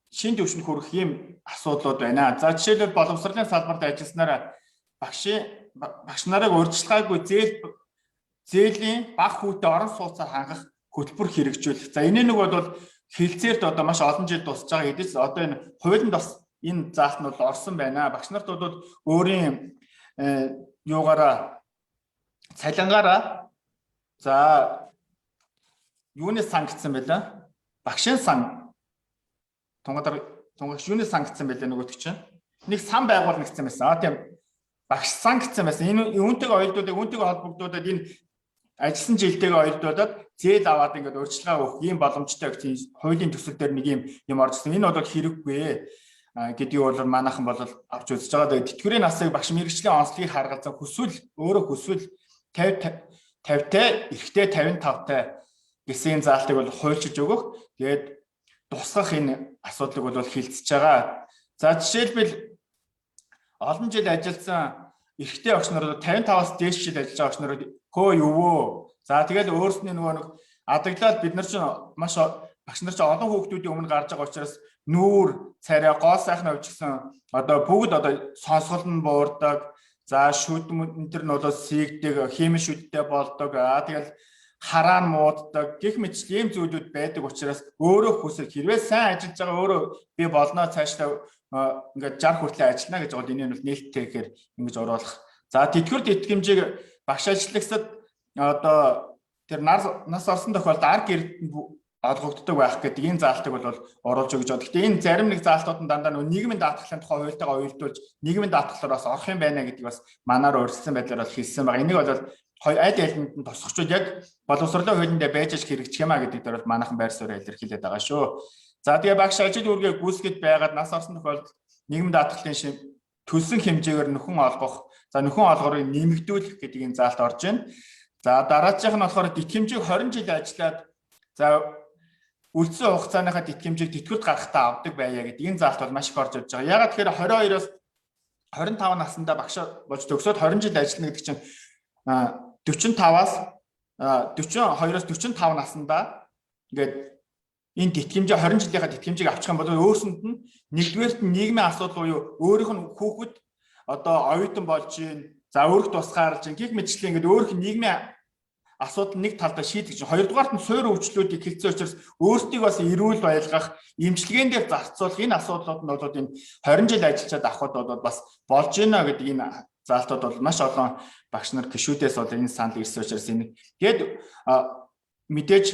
шин түвшинд хүрэх ийм асуудлууд байна. За жишээлбэл боловсролын салбарт ажилласнараа багш нарыг урьдчилгаагүй зээлийн баг хүүтэй орон сууцаар хангах хөтөлбөр хэрэгжүүлэх. За энэ нэг бол хилцээрт одоо маш олон жил тусаж байгаа хэдий ч одоо энэ хуулинд бас энэ заалт нь бол орсон байна. Багш нарт бол өөрийн юугаараа цалингаараа за юуны сан гэсэн байлаа? Багшийн сан. Тунгагч юуны сан гэсэн байлаа нөгөөтг чинь? Нэг сан байгуулна гэсэн байсан. А тийм багш сан гэсэн байсан. Энэ үүнтэйгээ уялдуулаад, үүнтэйгээ холбогдуулаад энэ ажилласан жилтэйгээ уялдуулаад зээл аваад ингээд урьдчилгаа өгөх ийм боломжтой гэсэн хуулийн төсөл дээр нэг юм орж ирсэн. Энэ бол хэрэггүй гэдгийг бол манайхан бол авч үзэж байгаа. Тэгээд тэтгэврийн насыг багш мэрэгчлийн онцлогийг харгалзан хүсвэл өөрөө хүсвэл 50 50-тай, эрэгтэй 55-тай гэсэн юм заалтыг бол хуульчилж өгөх. Тэгээд тусгах энэ асуудлыг бол хилцэж байгаа. За жишээлбэл олон жил ажилласан эрэгтэй багш нар 55-аас дээш жил ажиллаж байгаа багш нар хөө ювөө. За тэгэл өөрсний нөгөө нэг адаглаад бид нар чинь маш багш нар чинь олон хүүхдүүдийн өмнө гарч байгаа учраас нүүр, царай, гоо сайхан өвчгсөн одоо бүгд одоо сонсгол нь буурдаг. За шүд энэ төр нь бол сийгдэг, хими шүдтэй болдог. Аа тэгэл хараа нь мууддаг гэх мэт ийм зүйлүүд байдаг учраас өөрөө хүсэл хэрвээ сайн ажиллаж байгаа өөрөө би болно цаашдаа ингээд 60 хүртлээр ажиллана гэж бол энэ нь бол нээлттэй гэхээр ингэж оруулах. За тэтгэвэр тэтгэмжийг багш ажиллагсад одоо тэр нас орсон тохиолдолд ар гэрд олгогддог байх гэдэг энэ заалтыг бол оруулж өгч байгаа. Гэхдээ энэ зарим нэг заалтууд нь дандаа нөгөө нийгмийн даатгалын тухай хуультайгаа уялдуулж нийгмийн даатгалаар бас орох юм байна гэдгийг бас манаар урьдчилсан байдлаар бол хэлсэн байгаа. Энийг бол аль альнд нь тосгочвол яг боловсролын хуулинд байж аж хэрэгжих юм а гэдэг дээр бол манайхан байр суурь илэрхийлээд байгаа шүү. За тэгээ багш ажил үүргээ гүйцэтгэж байгаад нас орсон тохиолдолд нийгмийн даатгалын төлсөн хэмжээгээр нөхөн олгох, за нөхөн олгорыг нэмэгдүүлэх гэдэг энэ заалт орж байна. За дараачих нь болохоор тэтгэмжийг 20 жил ажиллаад за үлдсэн хугацааныхаа тэтгэмжийг тэтгэврт гаргахтаа авдаг байя гэдэг энэ заалт бол маш их орж ирж байгаа. Ягаад тэгэхээр 22-оос 25 наснда багш болж төгсөөд 20 жил ажиллана гэдэг чинь 45-аас 42-оос 45 наснда ингээд энэ тэтгэмжээ 20 жилийнхаа тэтгэмжийг авчих юм бол өөрсөнд нь нэгдүгээрт нь нийгмийн асуудал буюу өөрийнх нь хүүхэд одоо оюутан болж гин, за өөрөх тусгаарлаж гин гих мэтчлэн ингээд өөрөх нь нийгмийн асуудал нэг талдаа шийдэж чинь, хоёрдугаарт нь суур өвчлүүдийг хэлсэн учраас өөрсдийг бас эрүүл байлгах, эмчилгээн дээр зарцуулах энэ асуудлууд нь бол энэ 20 жил ажиллачаад авахд бол бас болж гинэ гэдэг энэ заалтууд бол маш олон багш нар гишүүдээс бол энэ санал ирсэн учраас энэ тэгээд мэдээж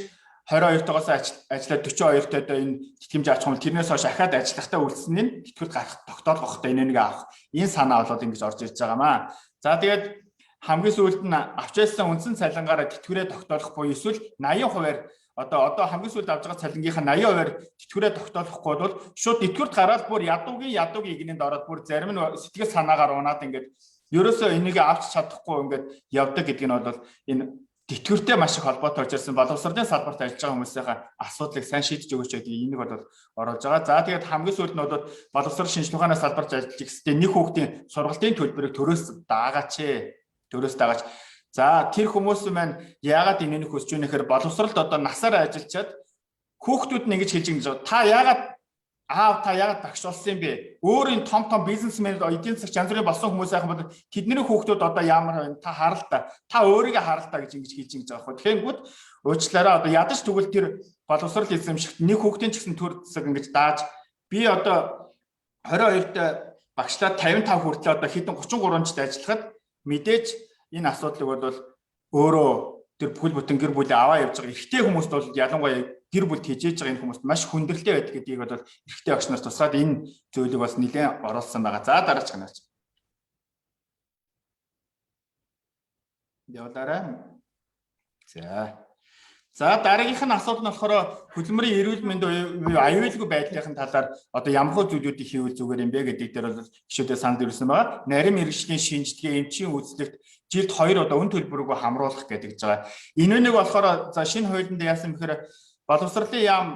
22-тоогоос ажиллаад 42-тойдоо энэ тэтгэмж авчих юм бол тэрнээс хойш ахаад ажиллахтаа үлдсэн нь тэтгэврт гарах тогтоолгохтой энэ нэг авах энэ санаа бол ингэж орж ирж байгаамаа. За тэгээд хамгийн сүүлд нь авч ирсэн үндсэн цалингаараа тэтгэврээ тогтоолох буюу эсвэл 80%-аар одоо хамгийн сүүлд авч байгаа цалингийнхаа 80%-аар тэтгэврээ тогтоолохгүй бол шууд тэтгэврт гараад бүр ядуугийн игнэнд ороод бүр зарим нь сэтгэл санаагаар унаад ингээд ерөөсөө энийг авч чадахгүй ингээд явдаг гэдэг нь бол энэ тэтгэвртэй маш их холбоотой учраас боловсролын салбарт ажиллаж байгаа хүмүүсийнхээ асуудлыг сайн шийдэж өгөөч гэдэг энийг бол оруулж байгаа. За тэгээд хамгийн сүүлд нь бол боловсрол шинжилгээ ухааны салбарт ажиллаж гэстэй нэг хүүхдийн сургалтын төлбөрийг төрөөс даагаач. Төрөөс даагаач. За тэр хүмүүс маань яагаад энэнийг хүсэж байна гэхээр боловсролд одоо насаар ажиллачаад хүүхдүүд нь ингэж хэлж байгаа. Та яагаад аав та яагаад багш болсон юм бэ? Өөр энэ том том бизнесмен, эдийн засагч янз бүрийн болсон хүмүүс яах юм бол тэдний хүүхдүүд одоо ямар вэ? Та харал та. Та өөрийгөө харал та гэж ингэж хэлж байгаа байхгүй. Тэгэхээр уучлаарай одоо ядаж тэгвэл тэр боловсрол эзэмшигт нэг хүүхдийн ч гэсэн төр засаг ингэж дааж би одоо 22-т багшлаад 55 хүртэл одоо хэдэн 33 жил ажиллахад мэдээж энэ асуудлыг бол өөрөө тэр бүхэл бүтэн гэр бүлээ аваа явж байгаа эрэгтэй хүмүүст бол ялангуяа гэр бүлд хижээж байгаа энэ хүмүүст маш хүндрэлтэй байдаг гэдгийг бол эрэгтэй багш нар тусгаад энэ зүйлийг бас нэлээд оруулсан байгаа. За дараач канаач. Явуулаарай. За. За дараагийнх нь асуудал нь болохоор хөдөлмөрийн эрүүл мэнд буюу аюулгүй байдлын талаар одоо ямар зүйлүүдийг хийвэл зүгээр юм бэ гэдэг дээр бол гишүүдээ санал ирсэн байгаа. Нарийн мэргэжлийн шинжилгээ, эмчийн үйлчлэгт жилд 2 удаа үн төлбөрөөгөө хамруулах гэдэг байгаа. Энэ нэг болохоор за шинэ хуулинд яасан бэхээр боловсролын яам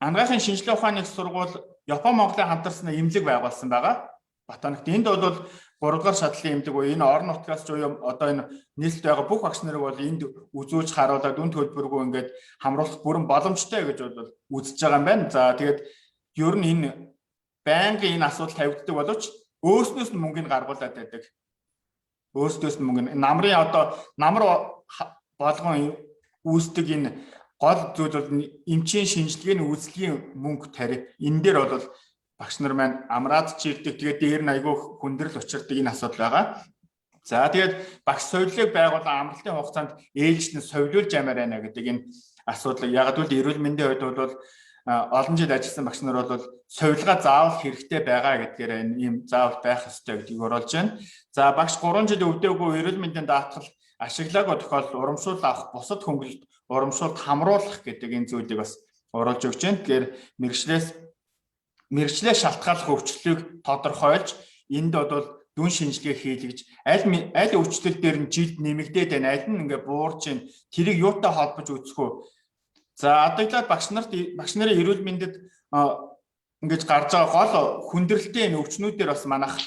анагаахын шинжилгээ ухааны их сургууль Япон Монголын хамтарсан эмнэлэг байгуулсан байгаа. Батанагт энд бол 3 дугаар шатлалын эмнэлэг буюу энэ орон нутгаас ч буюу одоо энэ нийслэлд байгаа бүх багш нарыг бол энд үзүүлж харуулад үн төлбөргүй ингээд хамруулах бүрэн боломжтой гэж бол үзэж байгаа юм байна. За тэгээд ер нь энэ байнгын энэ асуудал тавигддаг боловч өөрснөөс нь мөнгөний гаргуулад байдаг. Өөрсдөөс нь мөнгө намрын одоо намар болгон үүсдэг энэ гол зүйл бол эмчийн шинжилгээний үйлчлэгийн мөнгө тариф. Энэ дээр бол багш нар маань амраад ч ирдэг. Тэгээд дээр нь айгүй хүндрэл учирдаг энэ асуудал байгаа. За тэгээд багш совилыг байгуулан амралтын хугацаанд ээлжид нь совилуулж ямаар байна гэдэг энэ асуудал. Яг гэвэл эрүүл мэндийн хувьд бол олон жил ажилласан багш нар бол совилгаа заавал хэрэгтэй байгаа гэдгээр энэ ийм заавал байх ёстой гэдгийг оруулж байна. За багш 3 жил өвдөөгүй эрүүл мэндийн даатгал ашиглаагүй тохиолдолд урамшуул авах, бусад хөнгөлөлт урамшуулт хамруулах гэдэг энэ зүйлийг бас оруулж өгч байна. Тэгэхээр мэргэжлээ шалтгааллах өвчлөлийг тодорхойлж энд бол дүн шинжилгээ хийлгэж аль өвчлөл дээр нь жилд нэмэгдээд байна, аль нь ингээ буурч байна, тэрийг юутай холбож үзэх үү? За адаглаад багш нарын эрүүл мэндэд ингэж гарч байгаа гол хүндрэлтэй энэ өвчнүүдээр бас манайх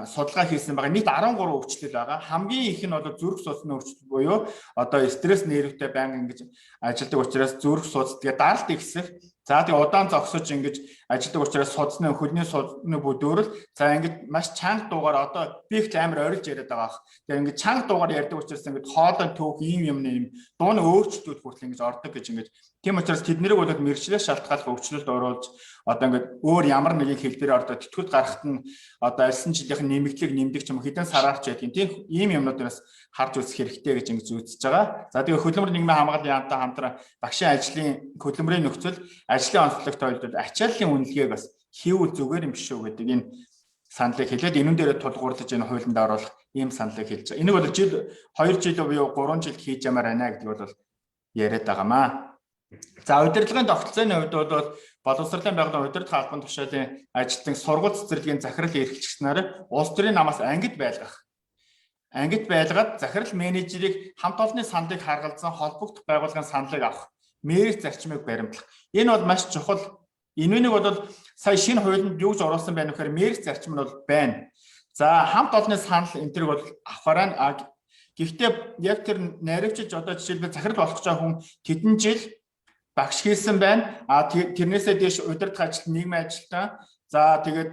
судалгаа хийсэн байгаа. Нийт 13 өвчлөл байгаа. Хамгийн их нь бол зүрх судасны өвчлөл буюу одоо стресс нервтэй байнга ингэж ажилладаг учраас зүрх судас, тэгээ даралт ихсэх, За тэгээ удаан зогсож ингэж ажилладаг учраас судасны хөлний судасны бүдөөрөл за ингэж маш чанга дуугаар одоо би их амар орилж яриад байгаа бах. Тэгээ ингэж чанга дуугаар ярьдаг учраас ингэж хоолой түүх ийм юмны юм дууны өөрчлөлтүүд хүртэл ингэж ордог гэж ингэж тийм учраас тэднийг бол мэргэжлээс шалтгааллах өвчлөлд оруулж одоо ингэж өөр ямар нэгэн хэлбэрээр одоо тэтгэвд гарахт нь одоо альсан жилийнх нь нэмэгдлийг нэмдэг ч юм уу хэдэн сараар ч байдаг. Тийм ийм юмнуудаас харж үзэх хэрэгтэй гэж ингэж үзэж байгаа. За тэгээ хөдөлмөр нийгмийн хамгааллын яамтай хамтран багшийн ажлын хөдөлмөрийн нөхцөл ажлын онцлогтой ойлдол ачааллын үнэлгээг бас хийвэл зүгээр юм биш үү гэдэг энэ саналыг хэлээд энэн дээрээ тулгуурлаж энэ хуулинд оруулах ийм саналыг хэлж байгаа. Энийг бол жил 2 жил буюу 3 жилд хийж ямаар байна гэдэг бол яриад байгаамаа. За удирдлагын тогтолцооны хувьд бол боловсролын байгууллагын удирдах албан тушаалын ажилтан сургууль цэцэрлэгийн захирал эрхлэгч нар улс төрийн намаас ангид байлгах. Ангид байлгаад захирал менежерийг хамт олонны саналыг харгалзан холбогдох байгууллагын саналыг авах мэрэг зарчмыг баримтлах. Энэ бол маш чухал. Энэнийг бол сая шинэ хуулинд юу гэж оруулсан байна гэхээр мэрэг зарчим нь бол байна. За хамт олонны санал энэ төр бол авахаараа гэхдээ яг тэр наривчилж одоо жишээлбэл захирал болох гэж байгаа хүн тэдэн жил багш хийсэн байна. А тэрнээсээ дээш удирдах ажилт, нийгмийн ажилтан за тэгээд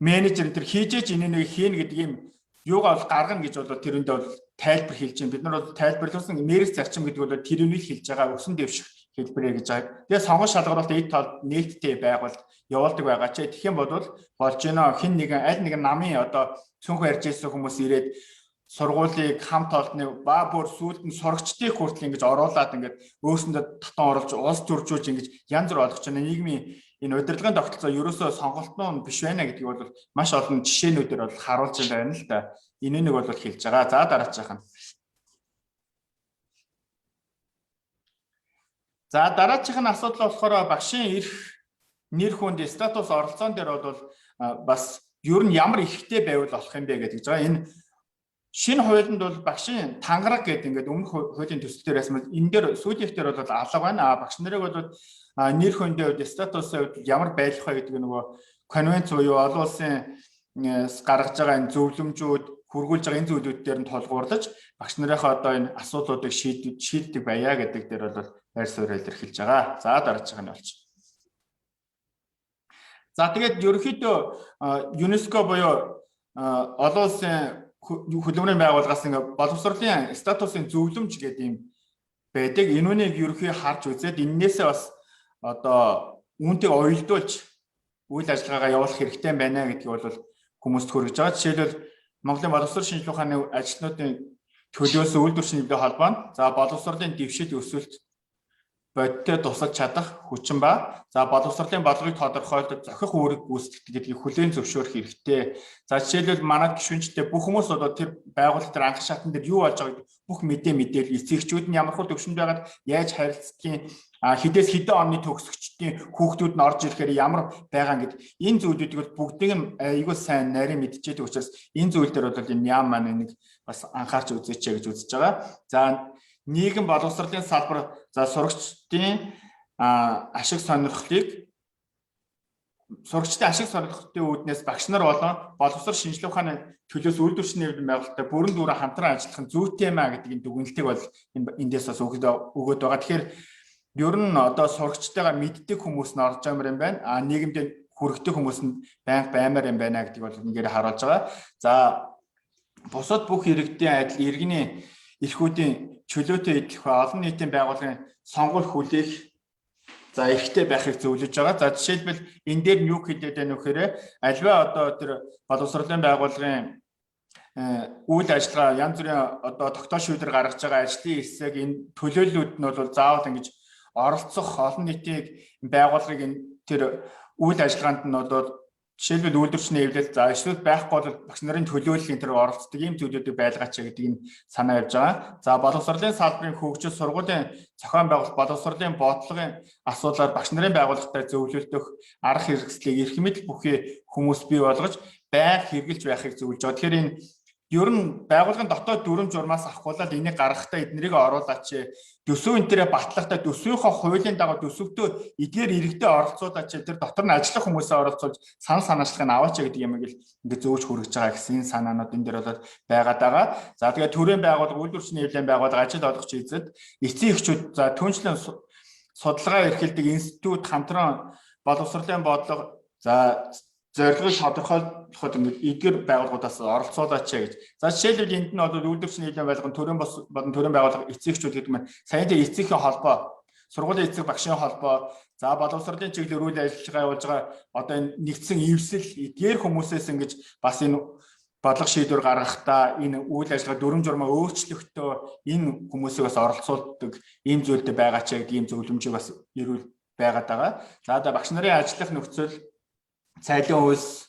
менежер энэ төр хийжээж энэ нэг хийнэ гэдэг юм юугаа бол гаргана гэж бол тэрэндээ бол тайлбар хэлж байна. Бид нар бол тайлбарлуулсан мэрэг зарчим гэдэг бол тэрнийг хэлж байгаа өсөн дэвших хэлбэрээ гэж байгаа. Тэгээ сонгон шалгаруулалт эд тал нээлттэй байгуулалт явуулдаг байгаа ч тэгэх юм бол болж гинэ хин нэгэн аль нэгэн намын одоо цүнх ярьж ирсэн хүмүүс ирээд сургуулийг хамт олонны ба бүр сүүлд нь сурагчдыг хүртэл ингэж оруулаад ингээд өөрсөндөө татан оруулж улс төржүүлж ингэж янз бүр болгож байна. Нийгмийн энэ удирдлагын тогтолцоо ерөөсөө сонголт нь биш байна гэдгийг бол маш олон жишээнүүдээр бол харуулж байна л да. Энэ нэг бол хэлж байгаа. За дараачих нь. За дараачих нь асуудал болохоор багшийн эрх нэр хүнд статус оролцоон дээр бол бас ер нь ямар эрхтэй байвал болох юм бэ гэдэг байгаа. Энэ шинэ хуулинд бол багшийн тангараг гэдэг ингээд өмнөх хуулийн төсөл дээр байсан бол энэ дээр сүүлийнх дээр бол алга байна. А багш нарыг бол нэр хүндийн хувьд статусын хувьд ямар байх вэ гэдэг нөгөө конвенц буюу олон улсын гаргаж байгаа энэ зөвлөмжүүд хөргүүлж байгаа энэ зүйлүүд дээр нь тулгуурлаж багш нарынхаа одоо энэ асуудлуудыг шийддэг байя гэдэг дээр бол байр суурь илэрхийлж байгаа. За дараачих нь болчих. За тэгээд ерөнхийдөө ЮНЕСКО буюу олон улсын хөдөлмөрийн байгууллагаас ингээ боловсролын статусын зөвлөмж гэдэг юм байдаг. Энүүнийг ерөнхий харж үзээд эннээсээ бас одоо үүнтэйг уялдуулж үйл ажиллагаагаа явуулах хэрэгтэй байна гэдгийг бол хүмүүст хүргэж байгаа. Жишээлбэл Монголын боловсрол шинжилгээ ухааны ажилтнуудын төлөөс үйлдвэр шинжилгээ холбоо нь за боловсролын дэвшил өсөлт бодиттой тусалж чадах хүчин ба за боловсролын бодлогыг тодорхойлдог зохих үүрэг гүйцэтгэдэг гэдгийг хүлээн зөвшөөрөх хэрэгтэй. За жишээлбэл манай гишүүнчтэй бүх хүмүүс одоо тэр байгууллага дээр анх шатн дээр юу болж байгааг бүх мэдээлэл эцэгчүүд нь ямар хөө төвшөнд байгаад яаж харилцдгийг хідээс хэдэн оны төгсөгчдийн хүүхдүүд нь орж ирэхээр ямар байгаа гэд энэ зүйлүүдийг бол бүгдийг нь айгүй сайн нарийн мэдчихэдэг учраас энэ зүйл дээр бол энэ яам маань нэг бас анхаарч үзээч гэж үзэж байгаа. За нийгэм боловсролын салбар за сурагчдын ашиг сонирхлыг сурагчдын ашиг сонирхлын үүднээс багш нар болон боловсрол шинжилгээ ухааны төлөөс үйлдвэрчний нийгмийн байгууллагатай бүрэн дүүрэн хамтран ажиллах нь зүйтэй юм а гэдэг энэ дүгнэлтийг бол эндээс бас өгөөд байгаа. Тэгэхээр ер нь одоо сурагчтайгаа мэддэг хүмүүс нь орж ямар юм байна. А нийгэмд хүрэгдэх хүмүүс нь байнга баймаар юм байна гэдгийг бол нэгээр харуулж байгаа. За бусад бүх иргэдийн адил иргэний эрхүүдийн чөлөөтэй идэх ба олон нийтийн байгууллагын сонгуул хүлээх за эрхтэй байхыг зөвлөж байгаа. За жишээлбэл энэ дээр нь юу хэлээд байна вэ гэхээр альва одоо тэр боловсролын байгууллагын үйл ажиллагаа янз бүрийн одоо тогтоол шийдвэр гаргаж байгаа ажлын хэсэг энэ төлөөллүүд нь бол заавал ингэж оролцох олон нийтийн байгууллагыг энэ тэр үйл ажиллагаанд нь бол жишээлбэл үйлдвэрчний эвлэл за эсвэл байхгүй бол багш нарын төлөөллийн тэр оролцдог ийм зүйлүүдийг байлгаач гэдэг энэ санаа явж байгаа. За боловсролын салбарын хөгжил сургуулийн зохион байгуулалт боловсролын бодлогын асуудлаар багш нарын байгууллагатай зөвлөлдөх арга хэрэгслийг эрх мэдэл бүхий хүмүүс бий болгож байнга хэрэгжилж байхыг зөвлөж байгаа. Тэгэхээр энэ ер нь байгууллагын дотоод дүрм журмаас авахгуйлал энийг гаргахтаа эднэрийг оруулаач, төсөв энэ тэрэ батлахтаа төсвийнхөө хуулийн дагуу төсөвтөө эдгээр иргэдээ оролцуулаач, тэр дотор нь ажиллах хүмүүсээ оролцуулж санал санаачлахыг аваач гэдэг юм ил ингээд зөөж хүргэж байгаа гэсэн энэ санаанууд энэ дэр болоод байгаад байгаа. За тэгээд төрийн байгууллага, үйлдвэрчний хэвлэлийн байгууллага, ажил олгогч эзэд, эцсийн эхчүүд, за түншлэн судалгаа эрхэлдэг институт хамтран боловсролын бодлого за зорилгыг тодорхойлоход ингээд эдгэр байгууллагуудаас оролцоолаач гэж. За жишээлбэл энд нь бол үйлдвэрч нийлэн байгууллага, төрийн бос болон төрийн байгууллага эцэгчүүд гэдэг нь саяын дээр эцэгхийн холбоо, сургуулийн эцэг багшийн холбоо, за боловсролын чиглэлээр үйл ажиллагаа явуулж байгаа одоо энэ нэгдсэн эвсэл эдгээр хүмүүсээс ингэж бас энэ бодлого шийдвэр гаргахдаа энэ үйл ажиллагаа дүрм журмаа өөрчлөхдөө энэ хүмүүсийг бас оролцуулдаг ийм зүйлтэй байгаа ч гэдэг ийм зөвлөмжийг бас эрүүл байгаад байгаа. За одоо багш нарын ажиллах нөхцөл, цайлын хүйс,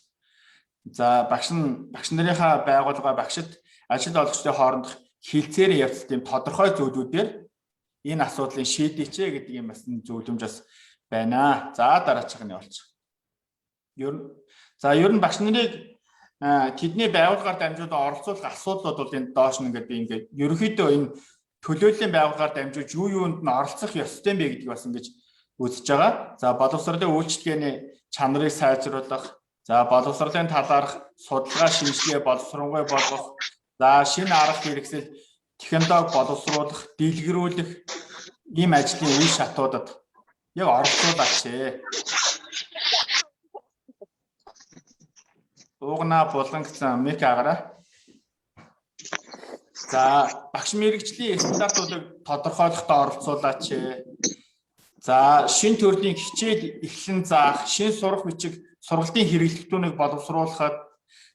за багш нь багш нарынхаа байгууллага багшид ажил олгогчдын хоорондох хилцээрийн явцад ийм тодорхой зүйлүүдээр энэ асуудлыг шийдээч гэдэг юм бас зөвлөмж бас байна. За дараачих нь явуулчих. Ер нь за ер нь багш нарыг тэдний байгууллагаар дамжуулан оролцуулах асуудлууд бол энэ доош нь ингээд би ингээд ерөнхийдөө энэ төлөөллийн байгууллагаар дамжуулж юу юунд нь оролцох ёстой юм бэ гэдгийг бас ингэж үзэж байгаа. За боловсролын үйлчилгээний чанарыг сайжруулах, за боловсролын талаарх судалгаа шинжилгээ боловсронгуй болгох, за шинэ арга хэрэгсэл технологи боловсруулах, дэлгэрүүлэх ийм ажлын үе шатуудад яг оролцуулаач. Уугна булан гэсэн мик агараа. За багш мэрэгжлийн стандартуудыг тодорхойлохдоо оролцуулаач. За шин төрлийн хичээл эхлэн заах, шин сурах бичиг, сургалтын хэрэглэгдүүнийг боловсруулахад,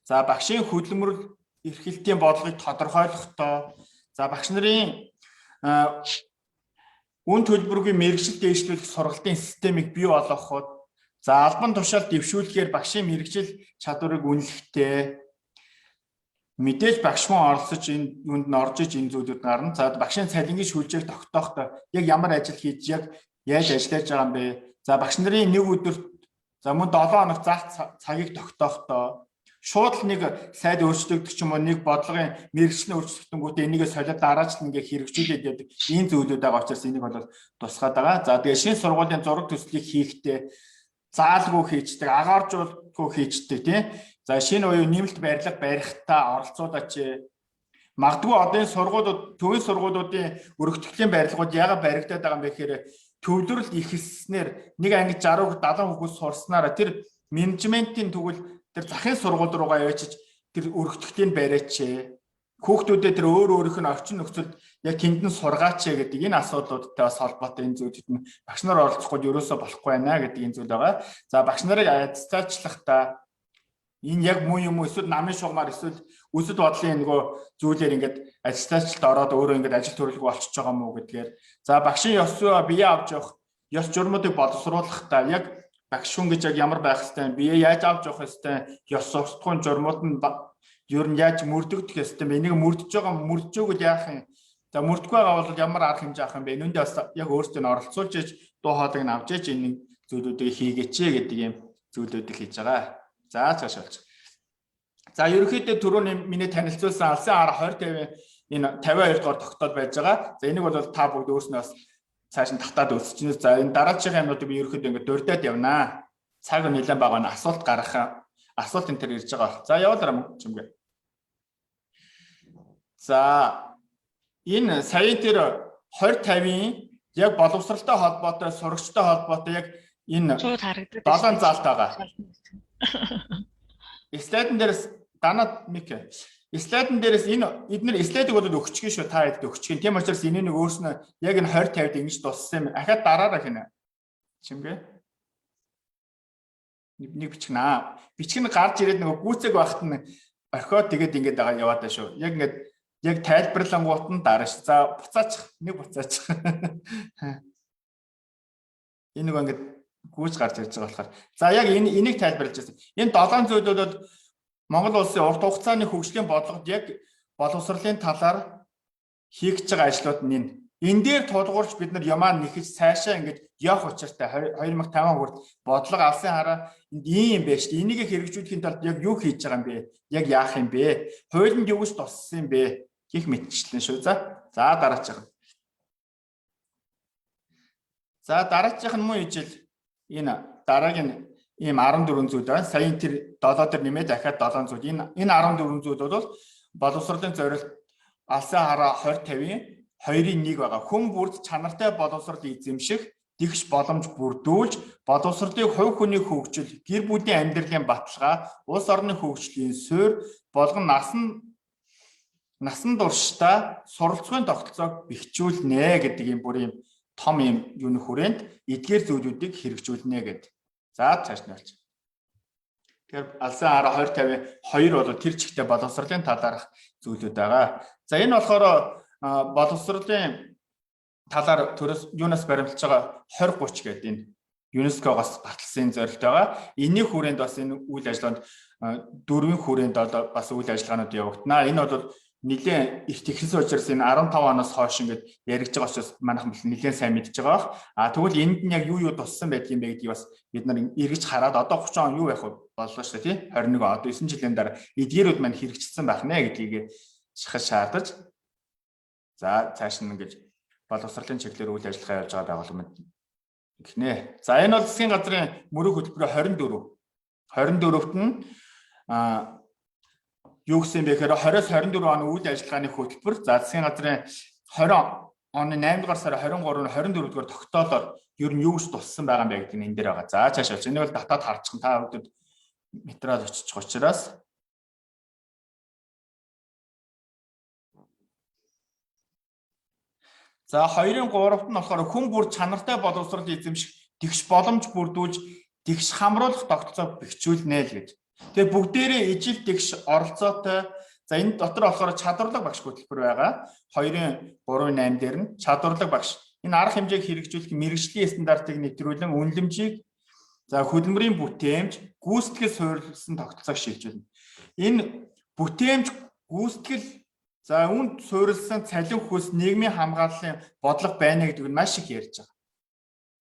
за багшийн хөдөлмөр эрхлэлтийн бодлогыг тодорхойлохдоо, за багш нарын үн төлбөргүй мэрэгжил дэвшлүүлэх сургалтын системийг бий болгоход, за албан тушаал дэвшүүлэхээр багшийн мэрэгжил чадварыг үнэлэхдээ мэдээж багш хүн оролцож энэ юунд нь орж иж энэ зүйлүүд гарна. За багшийн цалингийн шүлжээг тогтоохтой яг ямар ажил хийж яг яаж ажиллаж байгаа юм бэ? За багш нарын нэг өдөрт за мөн 7 хоног заах цагийг тогтоохдоо шууд л нэг сайд өөрчлөгдөх ч юм уу нэг бодлогын мэргэжлийн өөрчлөгдөнгүүтээ энийгээ солиод дараач нь ингээ хэрэгжүүлээд явдаг ийм зүйлүүд байгаа учраас энийг бол тусгаад байгаа. За тэгээ шинэ сургуулийн зураг төслийг хийхдээ заалгүй хийждэг, агааржуулгүй хийждэг тийм. За шинэ уян нэмэлт барилга барихтаа оролцуулаач. Магадгүй одоо энэ сургуулиуд төвийн сургуулиудын өргөтгөлийн барилгууд яагаад баригдаад байгаа юм бэ гэхээр төвлөрөл ихэсснээр нэг анги 60 70 хүүхэд сурснараа тэр менежментийн тэгвэл тэр захын сургууль руугаа явуучиж тэр өргөтгөлийг бариач. Хүүхдүүдэд тэр өөр өөрийнх нь орчин нөхцөлд яг тэнд нь сургаач гэдэг энэ асуудлуудтай бас холбоотой энэ зүйлүүд нь багш нар оролцохгүй ерөөсөө болохгүй байна гэдэг энэ зүйл байгаа. За багш нарыг адислаачлахдаа энэ яг муу юм уу эсвэл намын шугамар эсвэл үзэл бодлын нөгөө зүйлээр ингээд ажилтаачлалд ороод өөрөө ингээд ажил төрөлгөө болчихж байгаа мó гэдгээр за багшийн ёс зүй бие авч явах ёс журмуудыг боловсруулахдаа яг багш хүн гэж яг ямар байх хэвтэй бие яаж авч явах хэвтэй ёс суртахуун журмууд нь ер нь яаж мөрдөгдөх ёстой бэ? Энийг мөрдөж байгаа мөрдөж яах юм? За мөрдөхгүй байгаа бол ямар арга хэмжээ авах юм бэ? Энэндээ бас яг өөрсдөө нь оролцуулж иж дуу хоолойг нь авч иж энэ зүйлүүдийг хийгээч гэдэг юм зүйлүүдийг хийж байгаа. За цааш болж. За ерөнхийдөө түрүүний миний танилцуулсан алсын хар 20 50 энэ 52 дугаар тогтоол байж байгаа. За энийг бол та бүгд өөрснөө бас цааш нь татаад өсчихнэ. За энэ дараагийн юмнуудыг би ерөнхийдөө ингээд дурдаад явнаа. Цаг нэлээд бага байна. Асуулт гаргах асуулт энэ төр ирж байгаа. За явуулаарай чимгээ. За энэ саяын тэр 20 50-ийн яг боловсралтай холбоотой, сурагчтай холбоотой яг энэ шууд харагддаг. 7 заалт байгаа. Слайдн дээрээс данаа мик. Слайдн дээрээс энэ эднэр слайдыг бол өгчихгэн шүү та хэд өгчихгэн. Тийм учраас энэ нэг өөрснөө яг энэ 20 50-д ингэж туссан юм. Ахаад дараарай хинэ. Чимгээ. Нэг бичгнэ. Бичг нь гарч ирээд нөгөө гүйцэг байхад нь орхиод тэгээд ингэж байгаа яваад байна шүү. Яг ингэж яг тайлбарлангуут нь дараа ш. За буцаачих. Нэг буцаачих. Энэ нөгөө ингэж гүйж гарч ирж байгаа болохоор. За яг энэ энийг тайлбарлаж байсан. Энэ 7 зүйл бол Монгол улсын урт хугацааны хөгжлийн бодлогод яг боловсролын талаар хийгдэж байгаа ажлууд нь энэ. Энэ дээр тулгуурч бид нар ямаа нэхэж цаашаа ингэж явах учиртай 2050 хүртэл бодлого алсын хараа энд ийм юм байна шүү дээ. Энийг хэрэгжүүлэхийн тулд яг юу хийж байгаа юм бэ? Яг яах юм бэ? Хуулинд юу гэж туссан юм бэ? Гэх мэтчлэн шүү. За. За дараачих. За дараачих нь мөн ижил энэ дараагийн ийм 14 зүйл байна. Саяын тэр 7 дээр нэмээд дахиад 7 зүйл. Энэ 14 зүйл бол боловсролын зорилт алсын хараа 20 50-ийн 2-ын 1 байгаа. Хүн бүрд чанартай боловсрол эзэмших Тэгш боломж бүрдүүлж, боловсролыг хувь хүний хөгжил, гэр бүлийн амьдралын баталгаа, улс орны хөгжлийн суурь болгон насан туршдаа суралцахын тогтолцоог бэхжүүлнэ гэдэг юм бүр юм том юм юуны хүрээнд эдгээр зүйлүүдийг хэрэгжүүлнэ гэд. За цааш нь болж. Тэгэхээр алсан араа 2052 бол тэр чигтээ боловсролын талаарх зүйлүүд байгаа. За энэ болохоор боловсролын талаар төрөөс юунаас баримталж байгаа 20 30 гэдэг энэ ЮНЕСКО-гоос баталсан зорилт байгаа. Энийн хүрээнд бас энэ үйл ажиллагаанд дөрвийн хүрээнд бол бас үйл ажиллагаанууд явагдана. Энэ бол нэлээд их технсэн учраас энэ 15 оноос хойш ингээд яригдж байгаа учраас манайхан бол нэлээд сайн мэдж байгаа бах. А тэгвэл энд нь яг юу юу туссан байдгийг бэ гэдгийг бас бид нар эргэж хараад одоо 30 он юу байх вэ боллоо шүү дээ тий 21 он одоо 9 жилийн дараа эдгээрүүд маань хэрэгжчихсэн байх нэ гэдгийг шахаж шаардаж за цааш нь ингэж боловсролын чиглэлээр үйл ажиллагаа явуулж байгаа байгууллага гинэ. За энэ бол засгийн газрын мөрөг хөтөлбөрөө 24. 24-т нь а юу гэсэн бэ гэхээр 20-с 24 оны үйл ажиллагааны хөтөлбөр. За засгийн газрын 20 оны 8 дугаар сарын 23-ны 24 дугаар тогтоолоор ер нь юу гэж туссан байгаа юм бэ гэдэг нь энэ дээр байгаа. За цааш болж. Энийг бол татаад харчихсан. Та бүдэд материал очиж учраас За 2-ын 3-т нь болохоор хүн бүр чанартай боловсрол эзэмших тэгш боломж бүрдүүлж тэгш хамруулах тогтолцоог бэхжүүлнэ л гэж. Тэгээ бүгдээрээ ижил тэгш оролцоотой. За энэ дотор болохоор чадварлаг багш хөтөлбөр байгаа. 2-ын 3-8 дээр нь чадварлаг багш. Энэ арга хэмжээг хэрэгжүүлэх мэргэжлийн стандартыг нэвтрүүлэн үнэлэмжийг за хөдөлмөрийн бүтээмж, гүйцэтгэл суурилсан тогтолцоог шилжүүлнэ. Энэ бүтээмж, гүйцэтгэл за үүнд суурилсан цалин хөлс нийгмийн хамгааллын бодлого байна гэдэг нь маш их ярьж байгаа.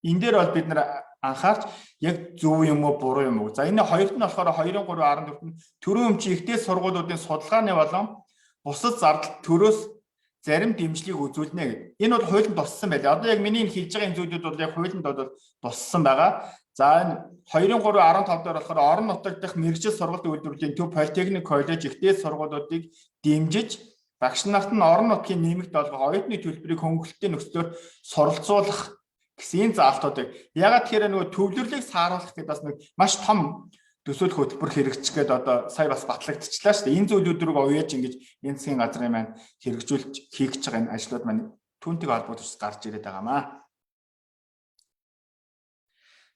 Энэ дээр бол бид нар анхаарч яг зөв юм уу буруу юм уу. За энэ хоёрт нь болохоор 2-3 14 нь төрийн өмчийн ихтэй сургуулиудын судалгааны болон бусад зардал төрөөс зарим дэмжлэгийг үзүүлнэ гэдэг. Энэ бол хуулинд туссан байлаа. Одоо яг миний энэ хэлж байгаа энэ зүйлүүд бол яг хуулинд бол туссан байгаа. За энэ 2-3 15 дээр болохоор орон нутаг дахь мэргэжил сургалт үйлдвэрлэлийн төв политехник коллеж ихтэй сургуулиудыг дэмжиж багш нарт нь орон нутгийн нэмэгт олгох оюутны төлбөрийг хөнгөлөлтийн нөхцлөөр суралцуулах гэсэн энэ заалтуудыг ягаад тэгэхээр нөгөө төвлөрлийг сааруулах гэдэг бас нэг маш том төсөөлөх хөтөлбөр хэрэгжих гээд одоо сая бас батлагдчихлаа шүү дээ. Энэ зүйлүүд рүү уяаж ингэж энэ засгийн газрын маань хэрэгжүүлж хийх гэж байгаа энэ ажлууд маань түүнтэй холбогдож гарч ирээд байгаамаа.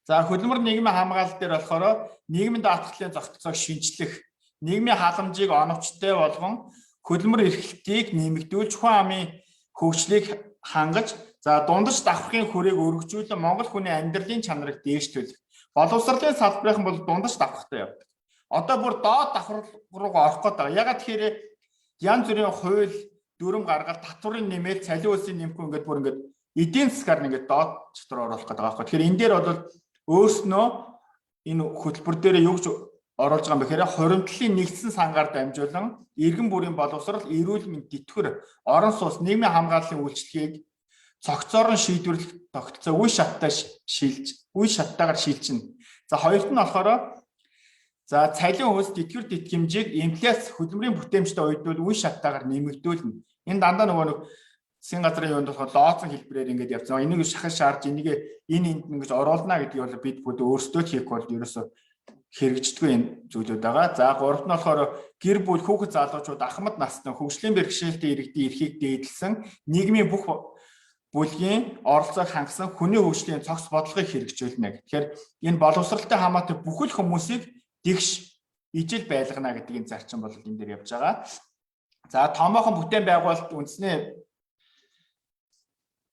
За хөдөлмөр нийгмийн хамгаалал дээр болохоор нийгмийн даатгалын зохицоог шинжлэх, нийгмийн халамжийг оновчтой болгон хөдөлмөр эрхлэлтийг нэмэгдүүлж хүн амын хөгжлийг хангаж за дундаж давхрын хүрээг өргөжүүлэн Монгол хүний амьдралын чанарыг дээшлүүлэх. Боловсролын салбарын бол дундаж давхартай явдаг. Одоо бүр доод давхар руугаа орох гээд байгаа. Ягаад тэгэхээр янз бүрийн хууль дүрм гаргаад татварын нэмэл, цалин үлсийн нэмэхгүй ингээд бүр ингээд эдийн засгаар ингээд доод чатар оруулах гээд байгаа байхгүй. Тэгэхээр энэ дээр бол өөрснөө энэ хөтөлбөр дээр юу гэж оруулж байгаа юм бэ гэхээр хуримтлалын нэгдсэн сангаар дамжуулан иргэн бүрийн боловсрол, эрүүл мэнд, тэтгэвэр, орон сууц, нийгмийн хамгааллын үйлчилгээг цогцоор нь шийдвэрлэх тогтолцоо үе шаттай шилж, үе шаттайгаар шилжинэ. За хоёрт нь болохоор за цалин хөлс, тэтгэвэр тэтгэмжийг инфляц хөдөлмөрийн бүтээмжтэй уйдвал үе шаттайгаар нэмэгдүүлнэ. Энэ дандаа нөгөө нэг засгийн газрын юунд болохоор лооцон хэлбэрээр ингээд явцсан. Энийг шахаж шаарж энийг энэ энд ингэж оруулна гэдгийг бол бид бүгд өөрсдөө л хийх бол ерөөсөө хэрэгждэггүй энэ зүйлүүд байгаа. За гуравт нь болохоор гэр бүл, хүүхэд залуучууд ахмад насны хөгжлийн бэрхшээлтэй иргэдийн эрхийг дээдлсэн нийгмийн бүх бүлгийн оролцоог хангасан хүний хөгжлийн цогц бодлогыг хэрэгжүүлнэ. Тэгэхээр энэ боловсралтай хамаатай бүхэл хүмүүсийг тэгш ижил байлгана гэдэг энэ зарчим бол энэ дээр явж байгаа. За томоохон бүтээн байгуулалт үндэсний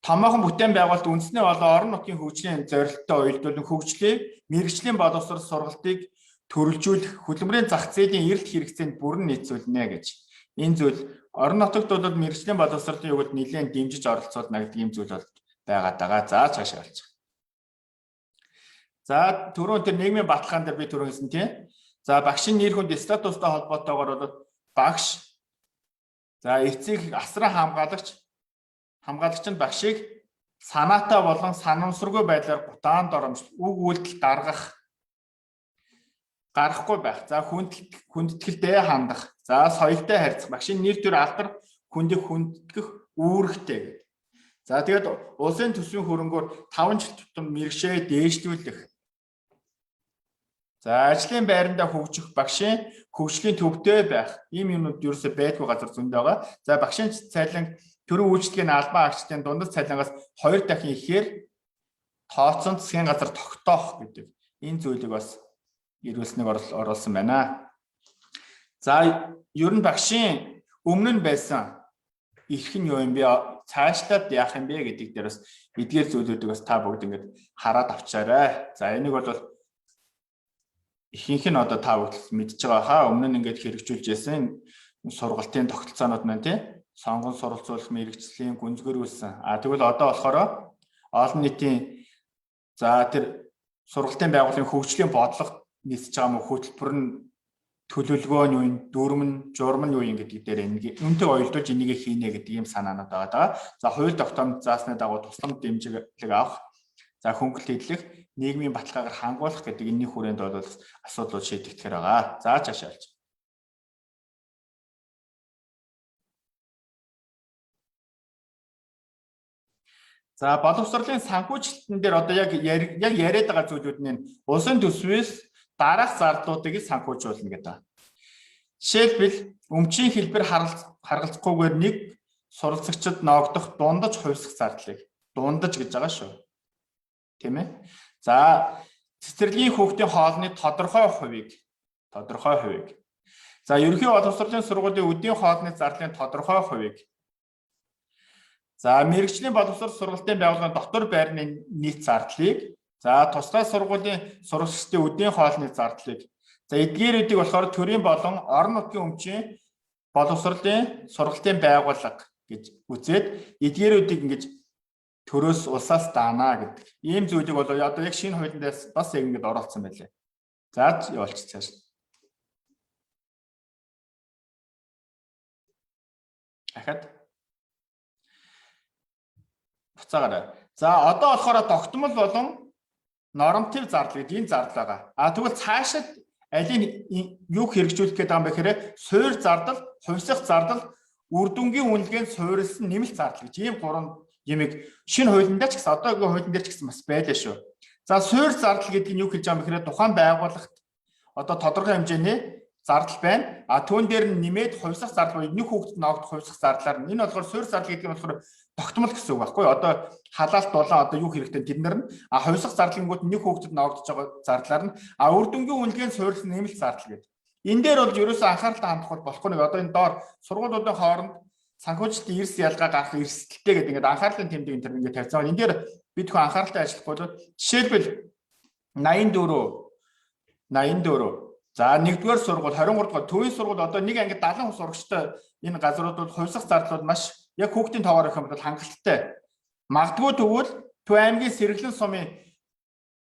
томоохон бүтээн байгуулалт үндэсний болон орон нутгийн хөгжлийн зорилттой уялдуулан хөгжлийг мэргэжлийн боловсрол сургалтыг төрөлжүүлэх хөдөлмөрийн зах зээлийн эрэлт хэрэгцээнд бүрэн нийцүүлнэ гэж. Энэ зүйл орон нутагт бол мэргэжлийн боловсролын югууд нэлээд дэмжиж оролцуулна гэдэг ийм зүйл бол байгаад байгаа. За цаашаа болчих. За түрүүн тэр нийгмийн баталгаан дээр би түрүүн хэлсэн тийм. За багшийн нэр хүнд статустай холбоотойгоор бол багш за эцэг асран хамгаалагч хамгаалагч нь багшийг санаатай болон санамсаргүй байдлаар гутаан доромжлол, үг үйлдэл даргах гарахгүй байх. За хүндэтгэлдээ хандах. За соёлтой харьцах. Багшийн нэр төр алдар хүндийг хүндэтгэх үүрэгтэй гэдэг. За тэгээд улсын төсвийн хөрөнгөөр 5 жил тутам мэрэгшээ дээшлүүлэх. За ажлын байрандаа хөгжих багшийн хөгжлийн төвтэй байх. Ийм юмнууд ерөөсөө байдгүй газар зөндөө байгаа. За багшийн цалин төрийн үйлчлэгийн албан агчдын дундад цалингаас 2 дахин ихээр тооцсон засгийн газар тогтоох гэдэг энэ зүйлийг бас эрүүлснийг оруулсан байна. За ер нь багшийн өмнө нь байсан эрх нь юу юм бэ? Цаашлаад яах юм бэ гэдэг дээр бас эдгээр зүйлүүдийг бас та бүгд ингээд хараад авчаарай. За энийг бол ихэнх нь одоо та бүгд мэдж байгаа хаа. Өмнө нь ингээд хэрэгжүүлж байсан сургалтын тогтолцоонууд маань тий сонгон суралцуулах мэргэжлийн гүнзгийрүүлсэн. А тэгвэл одоо болохоор олон нийтийн за тэр сургалтын байгууллагын хөгжлийн бодлого нийцэж байгаа мөн хөтөлбөр нь төлөвлөгөө нь юу юм, дүрм нь, журам нь юу юм гэдэг дээр энийг үнтэй ойлдуулж энийг хийнэ гэдэг ийм санаанууд байгаа даа. За хууль тогтоомж заасны дагуу тусламж дэмжлэг авах, за хөнгөлт хийлэх, нийгмийн баталгаагаар хангуулах гэдэг энэний хүрээнд бол асуудлууд шийдэгдэхээр байгаа. За цаашаа алж. За боловсролын санхүүжилтэн дээр одоо яг яриад байгаа зүйлүүд нь улсын төсвөөс дараах зардлуудыг санхүүжүүлнэ гэдэг. Жишээлбэл өмчийн хэлбэр харгалзахгүйгээр нэг суралцагчид ноогдох дундаж хувьсах зардлыг дундаж гэж байгаа шүү. Тийм ээ. За цэцэрлэгийн хүүхдийн хоолны тодорхой хувийг. За ерөнхий боловсролын сургуулийн өдийн хоолны зардлын тодорхой хувийг. За мэргэжлийн боловсрол сургалтын байгууллагын дотор байрны нийт зардлыг, за тусгай сургуулийн сурагчдын өдийн хоолны зардлыг, за эдгээрүүдийг болохоор төрийн болон орон нутгийн өмчийн боловсролын сургалтын байгууллага гэж үзээд эдгээрүүдийг ингэж төрөөс улсаас даана гэдэг. Ийм зүйлийг бол одоо яг шинэ хуулийн дээс бас яг ингэж оруулсан байлээ. За явуулчих цааш. Дахиад буцаагаарай. За одоо болохоор тогтмол болон норматив зардал гэж энэ зардал байгаа. А тэгвэл цаашид алийг юу хэрэгжүүлэх гээд байгаа юм бэ гэхээр суур зардал, хувьсах зардал, үр дүнгийн үнэлгээнд суурилсан нэмэлт зардал гэж ийм гурван юмыг шинэ хуулиндаа ч гэсэн одоогийн хуулийн дээр ч гэсэн бас байлаа шүү. За суур зардал гэдэг нь юу хэлж байгаа юм бэ гэхээр тухайн байгууллагт одоо тодорхой хэмжээний зардал байна. А түүн дээр нь нэмээд хувьсах зардал буюу нэг хүүхдэд ногдох хувьсах зардлаар энэ болохоор суур зардал гэдэг нь болохоор тогтмол гэсэн үг байхгүй юу? Одоо халаалт дулаан одоо юу хэрэгтэй тэд нар нь а хувьсах зардлынгууд нэг хүүхдэд ногдож байгаа зардлаар нь а үр дүнгийн үнэлгээнд суурилсан нэмэлт зардал гэдэг. Энэ дээр бол ерөөсөө анхааралтай хандах бол болохгүй нэг одоо энэ доор сургуулиудын хооронд санхүүжилтийн эрс ялгаа гарах эрсдэлтэй гэдэг ингээд анхаарлын тэмдэг энэ төр ингээд тавьсан. Энэ дээр бид хүн анхааралтай ажиллахгүй бол жишээлбэл 84 за 1-р сургууль 23 дугаар төвийн сургууль одоо нэг ангид 70 сурагчтай энэ газрууд бол хувьсах зардлууд маш яг хүүхдийн тоогоор гэх юм бол хангалттай. Магадгүй тэгвэл Төв аймгийн Сэргэлэн сумын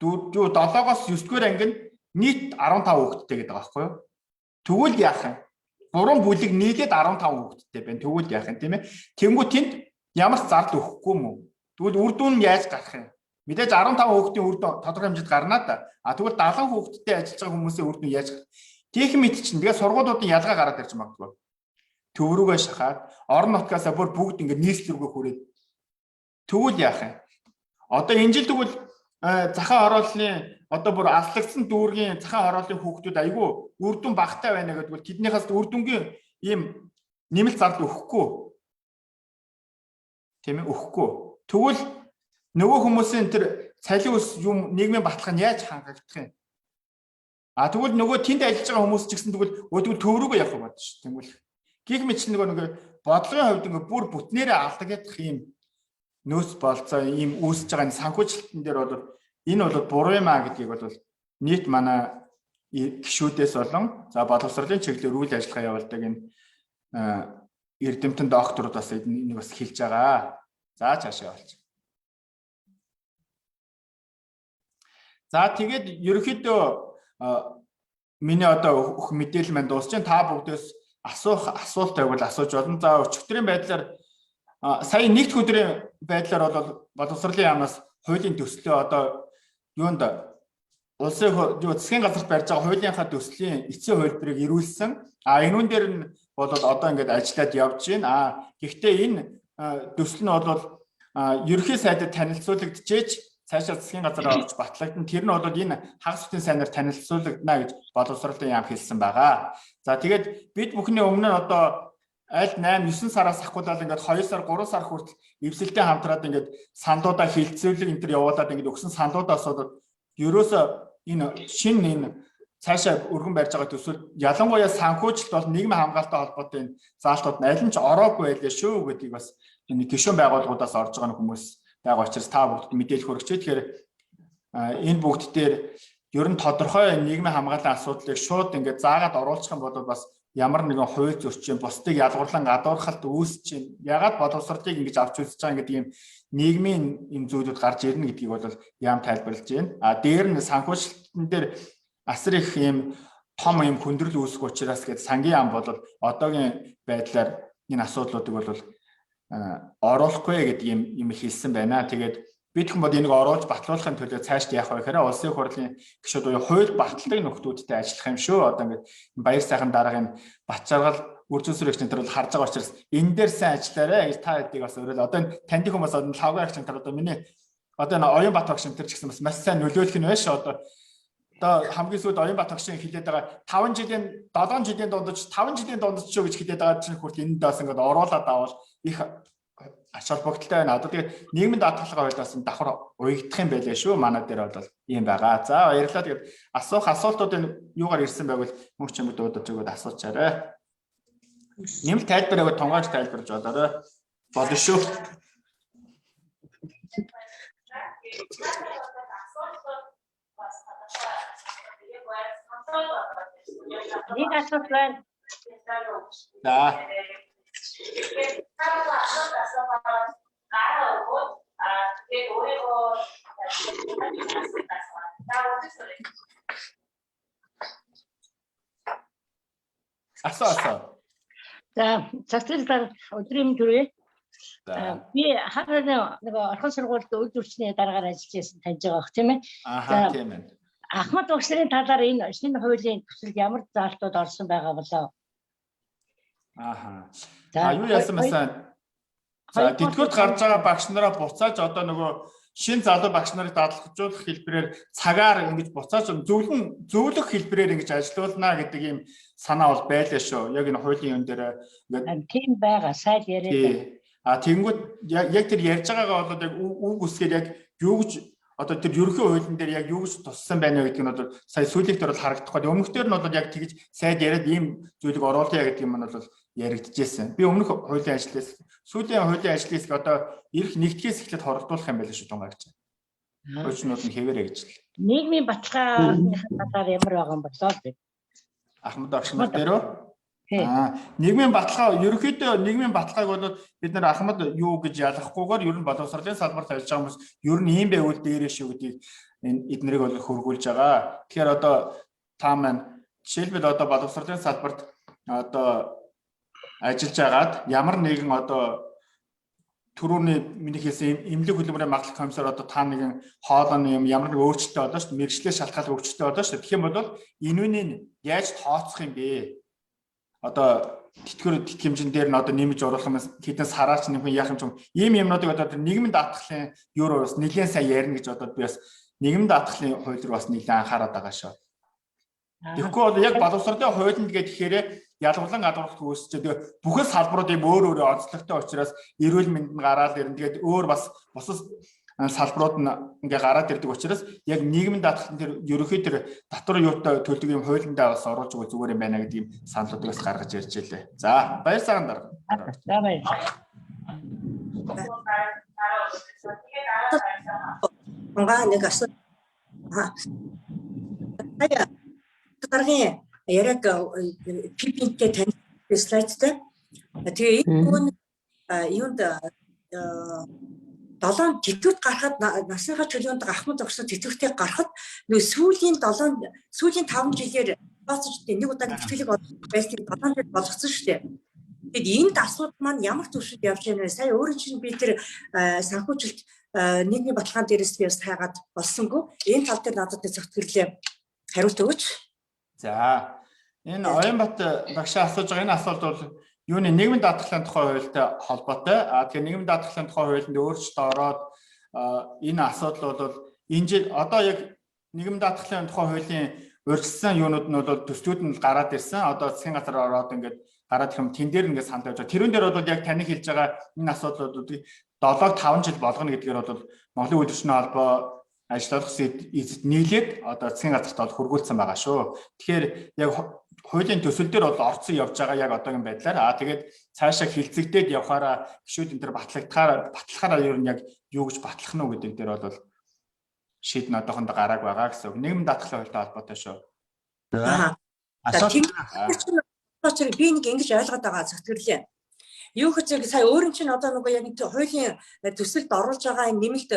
7-оос 9-р анги нь нийт 15 хүүхэдтэй гэдэг байгаа байхгүй юу? Тэгвэл яах юм? 3 бүлэг нийлээд 15 хүүхэдтэй байна. Тэгвэл яах юм тийм ээ? Тэнгүү тэнд ямар ч зардал өгөхгүй юм уу? Тэгвэл үр дүн нь яаж гарах юм? Мэдээж 15 хүүхдийн үр дүн тодорхой хэмжээнд гарна да. А тэгвэл 70 хүүхэдтэй ажиллаж байгаа хүмүүсийн үр дүн яаж гарах? Тийх мэт чинь тэгээ сургуулиудын ялгаа гараад ирж магадгүй. Төв рүүгээ шахаад орон нутгаасаа бүр бүгд ингээд нийслэл рүүгээ хүрээд тэгвэл яах юм? Одоо энэ жил тэгвэл захаа хорооллын одоо бүр алслагдсан дүүргийн захаа хорооллын хүүхдүүд айгүй үр дүн багтай байна гэдэг бол тэднийхээс үр дүнгийн ийм нэмэлт зардал өгөхгүй. Тийм ээ өгөхгүй. Тэгвэл нөгөө хүмүүсийн тэр цалин ус юм нийгмийн баталгаа нь яаж хангагдах юм? А тэгвэл нөгөө тэнд ажиллаж байгаа хүмүүс ч гэсэн тэгвэл өөдгөл төв рүүгээ явах юм байна шүү. Тэгвэл гих мэт нөгөө нэг бодлогын хувьд ингээ бүр бүтнээрээ алдагдах юм нөөц болцоо ийм үүсэж байгаа энэ санхүүжилтэн дээр бол энэ бол буруу юм а гэдгийг бол нийт манай гишүүдээс болон за боловсролын чиглэлээр үйл ажиллагаа явуулдаг энэ эрдэмтэн докторууд бас энийг бас хэлж байгаа. За цаашаа явуулчих. За тэгээд ерөнхийдөө миний одоо өгөх мэдээлэл маань дуусч байна. Та бүгдээс асуух асуулт байвал асууж болно. За өчигдрийн байдлаар сая нэгд өдрийн байдлаар бол боловсролын яамнаас хуулийн төслөө одоо юунд улсын юу засгийн газарт барьж байгаа хуулийнхаа төслийн эцсийн хувилбарыг ирүүлсэн. А энүүн дээр нь бол одоо ингээд ажиллаад явж байна. А гэхдээ энэ төсөл нь бол Ерөнхий сайдад танилцуулагдчихэж цаашаа засгийн газар орж батлагдана. Тэр нь бол энэ хагас бүтэн сайнаар танилцуулагдана гэж боловсролын яам хэлсэн байгаа. За, тэгээд бид бүхний өмнө нь одоо аль 8 9 сараас ахгуулаад ингээд 2 сар, 3 сар хүртэл эвсэлтэй хамтраад ингээд саналуудаа хилцүүлэг энэ төр явуулаад, ингээд өгсөн саналуудаас бол ерөөсөө энэ шинэ энэ цаашаа өргөн барьж байгаа төсөл, ялангуяа санхүүжилт бол нийгмийн хамгаалалттай холбоотой энэ заалтууд нь аль нь ч ороогүй байлаа шүү гэдгийг бас энэ гишүүн байгууллагуудаас орж байгаа хүмүүс байгаа учраас та бүгдэд мэдээлэл хүргэж. Тэгэхээр энэ бүгд дээр ер нь тодорхой нийгмийн хамгааллын асуудлыг шууд ингээд заагаад оруулах юм бол бас ямар нэгэн хууль зөрчин, бусдыг ялгуурлан гадуурхалт үүсэж чинь, ягаад боловсролыг ингэж авч үзэж байгаа гэдэг ийм нийгмийн юм зүйлүүд гарч ирнэ гэдгийг бол яам тайлбарлаж байна. А дээр нь санхүүжилтэн дээр асар их ийм том юм хүндрэл үүсэх учраас гээд сангийн яам бол одоогийн байдлаар энэ асуудлуудыг бол оруулахгүй гэдэг юм юм хэлсэн байна. Тэгээд бид хүн бол энийг оруулж батлуулахын төлөө цаашд яах вэ гэхээр улсын хурлын гишүүд буюу хууль баталдаг нөхдүүдтэй ажиллах юм шүү. Одоо ингээд баяр сайхан дарга энэ Батчаргал үржүүлсрэгч энэ бол харж байгаа учраас энэ дээр сайн ажиллаарай гэж та хэдийг бас уриал. Одоо энэ таньдаг хүмүүс, одоо лавга агч энэ одоо миний одоо энэ Оюун Бат багш энэ ч гэсэн бас маш сайн нөлөөлөх нь байна шүү. Одоо хамгийн сүүлд Оюун Бат багшийн хэлээд байгаа 5 жилийн, 7 жилийн дундаж, 5 жилийн дундаж шүү гэж хэлээд байгаа чинь хүртэл энэ даас ингээд оруулаад авал их ач холбогдолтой байна. Одоо тэгээд нийгмийн даатгалын хуулиас давхар уягдах юм байлээ шүү. Манай дээр бол ийм байгаа. За, баярлалаа. Тэгээд асуух асуултуудын юугаар ирсэн байвал мөнх чимэг дуудаж өгөөд асуучаарай. Нэмэлт тайлбар өгөөд тунгаач тайлбарж бодоорой. Болно шүү. Нэг асуулт байна. За. Асуу, асуу. За, цацрал дараа өдрийн төрөө. За. Би хараа нэг орхон сургуульд үйл зүйчний дараагаар ажиллаж байсан, таньж байгаа бох, тийм ээ. Аха, тийм ээ. Ахмад багш нарын талаар энэ шинэ хуулийн төсөлд ямар заалтууд орсон байгаа болоо? Аха. А юу яасан мэсэн? За, тэтгэврт гарч байгаа багш нараа буцааж одоо нөгөө шин залуу багш нарыг дадлахжуулах хэлбэрээр цагаар ингэж буцааж зөвлөн зөвлөх хэлбэрээр ингэж ажилуулна гэдэг ийм санаа бол байлаа шүү. Яг энэ хуулийн юм дээр ингээд тийм байгаа, сайд яриад. А тэгэнгүүт яг тэр ярьж байгаагаа бол яг үг үсгээр яг юу гэж, одоо тэр ерөнхий хуулийн дээр яг юу гэж туссан байна вэ гэдэг нь бол сая сүүлийн дээр бол харагдахгүй. Өмнөх дээр нь бол яг тэгж сайд яриад ийм зүйлийг оруулъя гэдэг юм нь бол яригдчихсэн. Би өмнөх хуулийн ажлаас, сүүлийн хуулийн ажлыг одоо ирэх нэгдгээс эхлээд хорогдуулах юм байлаа шүү, тунгаа гэж. Хуучнууд нь хэвээрээ гэж л. Нийгмийн баталгааны талаар ямар байгаа юм болоо вэ? Ахмад багш нар дээр үү? Аа, нийгмийн баталгаа, ерөнхийдөө нийгмийн баталгааг бол бид нар ахмад юу гэж ялгахгүйгээр ер нь боловсролын салбарт ажиллаж байгаа хүмүүс ер нь ийм байвал дээрээ шүү гэдгийг энэ эднэрийг бол хөргүүлж байгаа. Тэгэхээр одоо та маань жишээлбэл одоо боловсролын салбарт одоо ажиллаж байгаад ямар нэгэн одоо түрүүний миний хэлсэн эмнэлэг хөдөлмөрийн магадлал комиссар одоо та нэгэн хоолойны юм ямар нэг өөрчлөлттэй болоо шүү дээ. Мэргэжлээ шалтгаалan өөрчлөлттэй болоо шүү дээ. Тэгэх юм бол энэ үнийг яаж тооцох юм бэ? Одоо тэтгэвэр тэтгэмжин дээр нь одоо нэмж оруулах юм, хэдэн сараач нэмэх, яах юм ч ийм юмнуудыг одоо тэр нийгмийн даатгалын юу руу бас нэлээд сайн ярина гэж одоо би бас нийгмийн даатгалын хууль руу бас нэлээд анхаарат байгаа шүү. Тэгэхгүй бол яг боловсролын хуулинд гээд тэгэхээр ялгуурлан гадуурхалт үүсчээ. Тэгээ бүхэн салбарууд юм өөр өөрөө онцлогтой учраас эрүүл мэнд нь гараад ирнэ. Тэгээд өөр бас бусад салбарууд нь ингээ гараад ирдэг учраас яг нийгмийн даатгалын тэр ерөнхий тэр татвар юутай төлдөг юм хуулиндаа бас оруулж өгөх зүгээр юм байна гэдэг юм саналуудыг бас гаргаж ярьж байлээ. За, баяр цагаан дарга. За, баярлалаа. Мунгаа нэг асуу. Даргын яриаг PPT-тэй тань слайдтай. Тэгээ энэ юунд 7 тэтгэврт гарахад, насныхаа чөлөөнд ахмад зогсоод тэтгэвртээ гарахад нөө сүүлийн 7, сүүлийн 5 жилээр тооцож нэг удаа тэтгэлэг байсныг 7 жил болгоцсон шүү дээ. Тэгэд энд асуудал маань ямар түвшинд явж байна вэ? Сая өөрөө чинь би тэр санхүүжилт нийгмийн баталгаан дээрээс би бас хайгаад олсонгүй. Энэ тал дээр надад зөвтгөрлөө хариулт өгөөч. За, энэ Оюнбат багшаа асууж байгаа энэ асуулт бол Юуны нийгмийн даатгалын тухай хуультай холбоотой. А тэгэхээр нийгмийн даатгалын тухай хуулинд өөрчлөлт ороод энэ асуудал бол энэ жил одоо яг нийгмийн даатгалын тухай хуулийн урьдчилсан юунууд нь бол төслүүд нь гараад ирсэн. Одоо засгийн газар ороод ингээд гараад ирэх юм тэн дээр ингээд санал тавьж байгаа. Тэрүүн дээр бол яг таны хэлж байгаа энэ асуудлуудыг 7-5 жил болгоно гэдгээр бол Монголын үйлдвэрчний холбоо ажил олгох эзэд нийлээд одоо засгийн газарт бол хөргүүлсэн байгаа шүү. Тэгэхээр яг хуулийн төсөл дээр бол орцсон явж байгаа яг одоогийн байдлаар. Аа тэгээд цаашаа хилцэгдээд явхаараа гişүүд энэ төр батлахаараа ер нь яг юу гэж батлах нь гэдэг дээр бол шийдэн одоохондоо гарааг байгаа гэсэн үг. Нийгмийн даатгалын хуультай холбоотой шүү. Аа. Тэгэхээр би нэг ингэж ойлгоод байгаа зөвтгөрлөө. Юу гэж сая өөр нь чинь одоо нөгөө яг хуулийн төсөлд оруулж байгаа энэ нэмэлт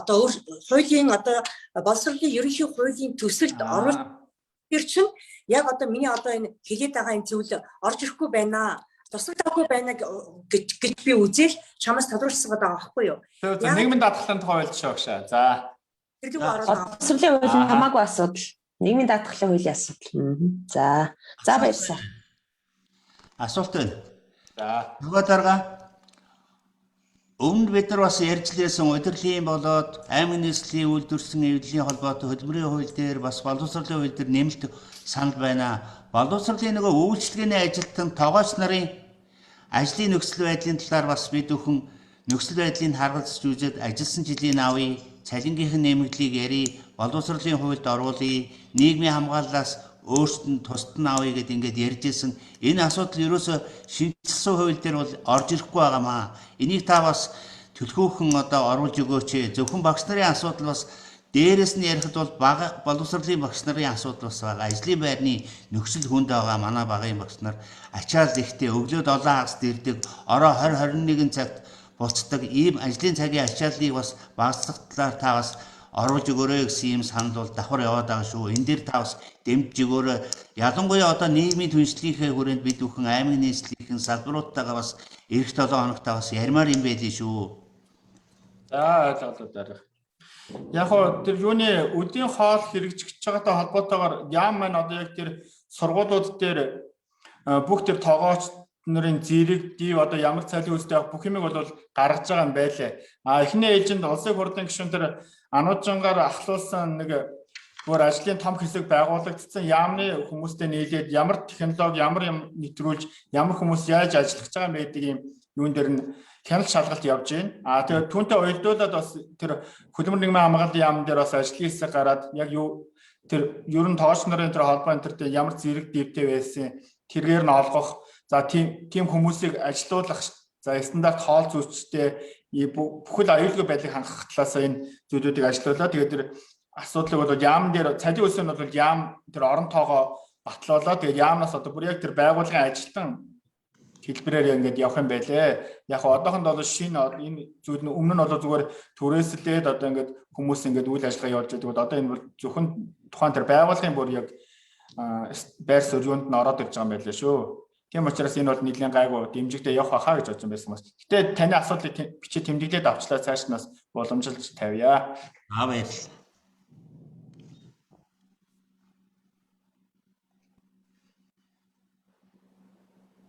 одоо өөр хуулийн одоо боловсролын ерөнхий хуулийн төсөлд оруулж тэр чинь яг одоо миний одоо энэ хэлээд байгаа энэ зүйл орж ирэхгүй байна. Туслагдаагүй байна гэж би үзэл чамаас тодруулсан байгаа байхгүй юу? Нийгмийн даатгалын тухай хууль шүү гшаа. За. Тэр лүү оруулаад боловсролын хууль нь хамаагүй асуудал. Нийгмийн даатгалын хуулийн асуудал. За. За баярлалаа. Асуулт байна. За. Нөгөө дарга өмнө бид нар бас ярьж лээсэн удирлын болоод аймаг нийслэлийн үйлдвэрсэн эвдлийн холбоотой хөдөлмөрийн хууль дээр бас боловсролын хууль дээр нэмэлт санал байна. Боловсролын нөгөө үйлчилгээний ажилтан тогооч нарын ажлын нөхцөл байдлын талаар бас бид бүхэн нөхцөл байдлыг харгалзаж үзээд ажилласан жилийн авъя, цалингийнхэн нэмэгдлийг ярий, боловсролын хуульд оруулъя, нийгмийн хамгааллаас өөрсдөд нь тусад нь авъя гэд ингээд ярьж исэн. Энэ асуудал ерөөсөө шинэчилсэн хууль дээр бол орж ирэхгүй байгаамаа. Энийг та бас төлхөөхөн одоо оруулж өгөөч. Зөвхөн багш нарын асуудал бас дээрэс нь ярихад бол бага боловсролын багш нарын асуудал бас байгаа. Ажлын байрны нөхцөл хүнд байгаа манай багын багш нар ачаал ихтэй өглөө 7 хагаст ирдэг, ороо 20 21 цагт буцдаг. Ийм ажлын цагийн ачааллыг бас багасгах талаар та бас оруулж өгөөрэй гэсэн юм санал бол давхар яваад байгаа шүү. Энэ дээр та бас дэмжиж өгөөрэй. Ялангуяа одоо нийгмийн түншлэлийнхээ хүрээнд бид бүхэн аймаг нийслэлийн салбаруудтайгаа бас эх 7 хоногт бас ярмаар юм байлээ шүү. За ойлголоо дарга. Яг хоо тэр юуны өдийн хоол хэрэгжиж байгаатай холбоотойгоор яам маань одоо яг тэр сургуулиуд дээр бүх тэр тогооч нарын зэрэг див одоо ямар цалин үүстэй бүх юмыг бол гаргаж байгаа юм байлээ. А эхний ээлжинд улсын хурлын гишүүн тэр ануужингаар ахлуулсан нэг бүр ажлын том хэсэг байгуулагдсан яамны хүмүүстэй нийлээд ямар технологи ямар юм нэвтрүүлж ямар хүмүүс яаж ажиллах гэж байгаа юм бэ гэдэг юм юун дээр нь хяналт шалгалт явж байна. А тэгээд түүнтэй уялдуулаад бас тэр хөдөлмөр нийгмийн хамгааллын яам дээр бас ажлын хэсэг гараад яг юу тэр ер нь тооч нарын тэр холбоо энэ төр ямар зэрэг дэвтэй байсан тэргээр нь олгох за тийм хүмүүсийг ажилуулах за стандарт хоол зүйчтэй бүхэл аюулгүй байдлыг хангах талаас энэ зүйлүүдийг ажилуулаа. Тэгээд тэр асуудлыг бол яам дээр цалин өсөө нь бол яам тэр орон тоогоо батлуулаа. Тэгээд яамнаас одоо бүр яг тэр байгууллагын ажилтан хэлбэрээр ингээд явах юм байлээ. Яг одоохонд бол шинэ энэ зүйл нь өмнө нь бол зүгээр түрээслээд одоо ингээд хүмүүс ингээд үйл ажиллагаа явуулж байдаг. Одоо энэ бол зөвхөн тухайн тэр байгууллагын бүр яг байр суурьнд нь ороод ирж байгаа юм байлээ шүү. Тийм учраас энэ бол нэгэн гайгүй дэмжигдээ явах байхаа гэж бодсон байсан бас. Гэтэ таны асуудлыг бичиж тэмдэглээд авчлаа цааш нь бас уламжилж тавья. Аа баярлалаа.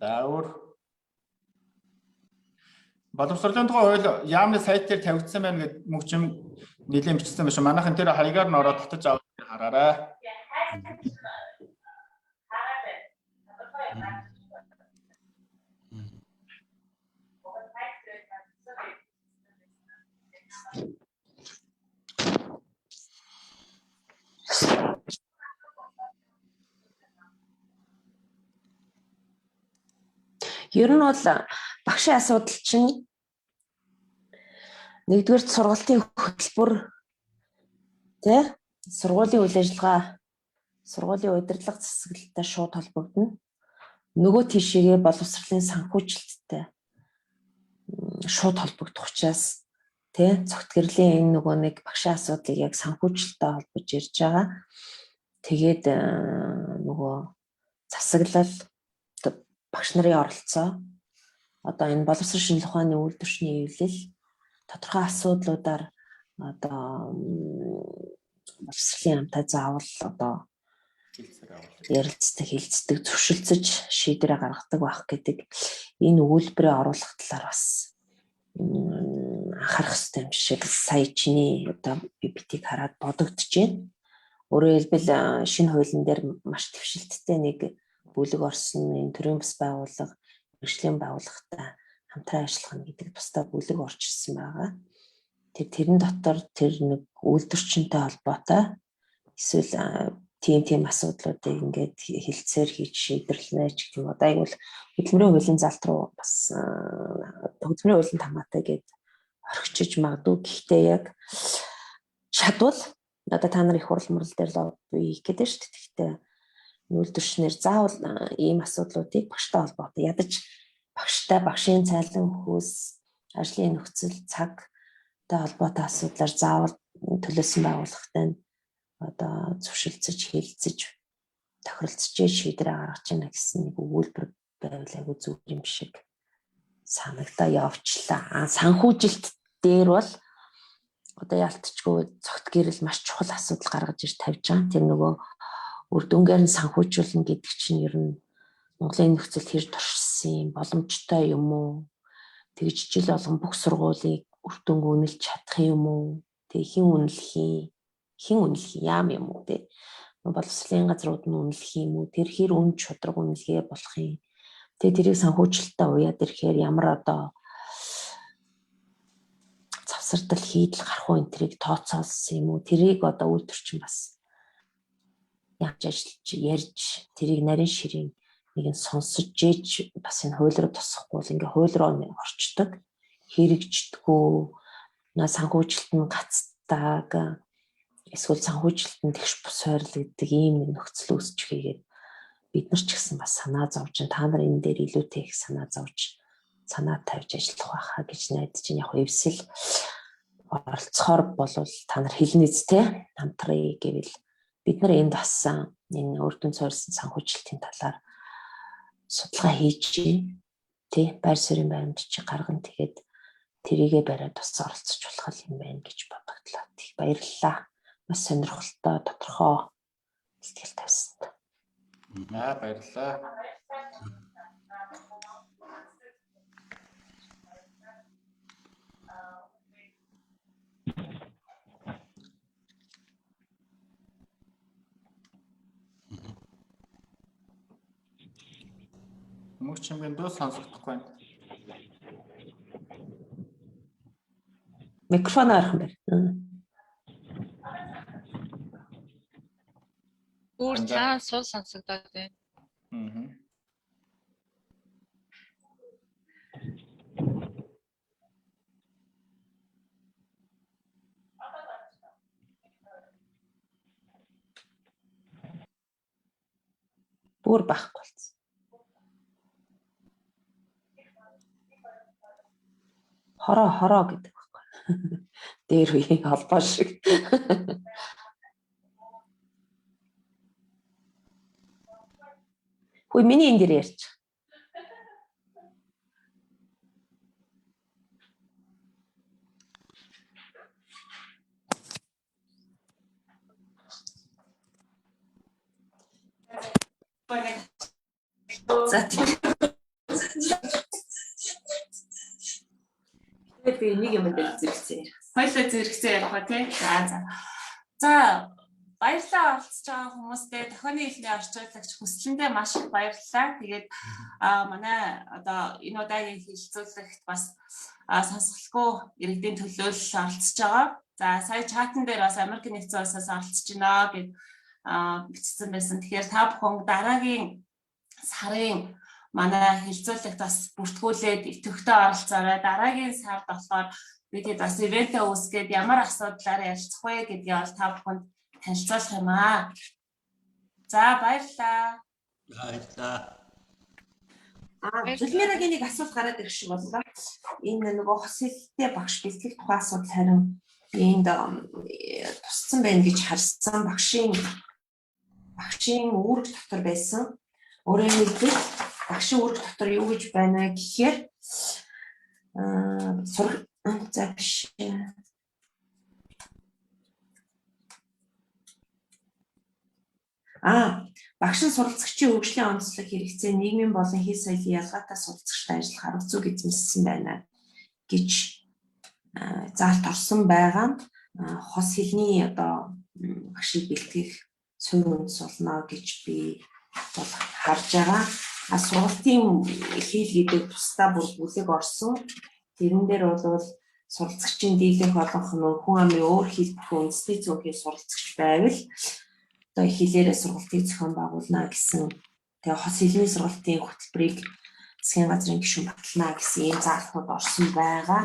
За өөр боловсролын тухай хууль яамны сайт дээр тавигдсан байна гэд мөгчм нэлээд бичсэн биш. Манайхан тэр хаягаар нь ороод татаж аваад хараарай. Ер нь бол багшийн асуудал чинь нэгдүгээр сургалтын хөтөлбөр тий сургуулийн үйл ажиллагаа сургуулийн удирдлага засаглалтай шууд холбогдоно. Нөгөө тийшээгээ боловсролын санхүүжилттэй шууд холбогдох учраас тий цогт гэрлийн энэ нөгөө нэг багшийн асуудлыг яг санхүүжилттэй холбож ярьж байгаа. Тэгээд нөгөө засаглал багш нарын оролцоо одоо энэ боловсрол шинжилгээ ухааны үйлдвэрчний эвлэл тодорхой асуудлуудаар одоо боловсролын амтай заавал одоо Ярилцдаг, хэлцдэг, зөвшөлдсөж шийдвэрээ гаргадаг байх гэдэг энэ өгүүлбэрээ оруулах талаар бас анхаарах хэрэгтэй юм шиг сая чиний одоо PPT-г хараад бодогдож байна. Өөрөөр хэлбэл, шинэ хуулийн дээр маш дэвшилттэй нэг бүлэг орсон, энэ төрийн бас байгууллага, мэргэжлийн байгууллагатай хамтран ажиллах нь гэдэг тусдай бүлэг орж ирсэн байгаа. Тэрэн дотор тэр нэг үйлдвэрчинтэй холбоотой эсвэл тийм асуудлуудыг ингээд хэлцээр хийж шийдвэрлэнэ ч гэх юм. Одоо айгуул хөдөлмөрийн хуулийн залт руу бас хөдөлмөрийн хуулийн хамаатай гээд орхичиж магадгүй. Гэхдээ яг чадвал одоо та нар их хурал мурал дээр лобби хийх гэдэг шүү дээ. Гэхдээ үйлдвэрчнэр заавал ийм асуудлуудыг багштай холбоотой, ядаж багштай, багшийн цайлан хөөс, ажлын нөхцөл, цагтай холбоотой асуудлаар заавал төлөөсөн байгууллагатай нь одоо зөвшөлдсөж, хэлцэж, тохиролцож шийдвэр гаргаж байна гэсэн нэг өгүүлбэр байвал айгүй зүгээр юм шиг санагдаа явчлаа. А санхүүжилт дээр бол одоо ялтчгүй цогт гэрэл маш чухал асуудал гаргаж ир тавьж байгаа. Тэр нөгөө үр дүнгээр нь санхүүжүүлнэ гэдэг чинь ер нь Монголын нөхцөлд хэр туршсан боломжтой юм уу? Тэгж жил болгон бүх сургуулийг үр дүнг үнэлж чадах юм уу? Тэг хэн үнэлэх юм? Хэн үнэлэх юм? Яам юм уу те? Боловсролын газрууд нь үнэлэх юм уу? Тэр хэр үн шудраг үнэлгээ болох юм? Тэгээ тэрийг санхүүжилттэй уяад ирэхээр ямар одоо завсардал хийдэл гарах уу, энэ тэрийг тооцоолсон юм уу? Тэрийг одоо үйлдвэрчин бас яаж ажиллаж ярьж тэрийг нарийн ширийн нэг нь сонсож жээж бас энэ хууль руу тусахгүй бол ингээ хууль руу орчдөг. Хэрэгждэггүй, санхүүжилт нь гацдаг, эсвэл санхүүжилт нь тэгш бус хойрлогддог ийм нэг нөхцөл үүсч хийгээд бид нар ч гэсэн бас санаа зовж, та нар энэ дээр илүүтэй их санаа зовж, санаа тавьж ажиллах байхаа гэж найдаж чинь. Яг эвсэл оролцохоор болвол та нар хэлнэ үстэй, хамтрая гэвэл бид нар энд ассан энэ үр дүн суурьсан санхүүжилтийн талаар судалгаа хийж байна. Тэ байр суурийн баримт чи гаргана, тэгээд тэрийгэ бариад бас оролцож болох юм байна гэж бодогдлоо. Тэг баярлалаа. Маш сонирхолтой, тодорхой сэтгэл тавьсанд. Аа, баярлалаа. Мөнгө чимгийн дуу сонсогдохгүй байна. Микрофон ойрхон барь. Бүр цаана сул сонсогдоод байна. Аа. Бүр байхгүй болсон. Хороо хороо гэдэг байхгүй. Дээр үеийн холбоо шиг. Хөөе, миний энэ дээр ярьж. За. Тэгээд би нэг юм дээр зэрэгцээ ярих. Хоёлаа зэрэгцээ ярих ба тий. За за. За, баярлалаа оролцож байгаа хүмүүстээ, тохионы хэлний орчуулагч хүслэндээ маш их баярлалаа. Тэгээд манай одоо энэ удаагийн хэлэлцүүлэгт бас сонсголгүй иргэдийн төлөөлөл оролцож байгаа. За, сая чатан дээр бас Америк нэгдсэн улсаас оролцож байна гэд бичсэн байсан. Тэгэхээр та бүхэн дараагийн сарын манай хэлэлцүүлэгт бас бүртгүүлээд идэвхтэй оролцоорой. Дараагийн сард болохоор бид хэд бас ивентээ үүсгээд ямар асуудлаар ярилцах вэ гэдгийг бол та бүхэнд танилцуулах юм аа. За, баярлалаа. Баярлалаа. Аа, Зүлмирагийн нэг асуулт гараад ирэх шиг боллоо. Энэ нөгөө хос хэлтэй багш бэлтгэх тухай асуудал харин энд тусцсан байна гэж харсан, багшийн үүрэг дотор байсан. Өөрөөр хэлбэл, багшийн үүрэг дотор юу гэж байна вэ гэхээр сурах за биш. Аа, Багш нь суралцагчийн хөгжлийн онцлог хэрэгцээ, нийгмийн болон хэл соёлын ялгаатай суралцагчтай ажиллах арга зүйг эзэмшсэн байна гэж заалт орсон байгаа нь хос хэлний одоо багшийг бэлтгэх суурь үндэс болно гэж би бол харж байгаа. А сургалтын хэл гэдэг тусдаа бүр бүлэг орсон. Тэрэн дээр бол суралцагчийн дийлэнх олонх нь хүн амын өөр хэл бүхэн үндэсний цөөнхийн суралцагч байвал одоо хэлээрээ сургалтыг зохион байгуулна гэсэн, тэгээ хос хэлний сургалтын хөтөлбөрийг засгийн газрын гишүүн батлана гэсэн ийм заалтууд орсон байгаа.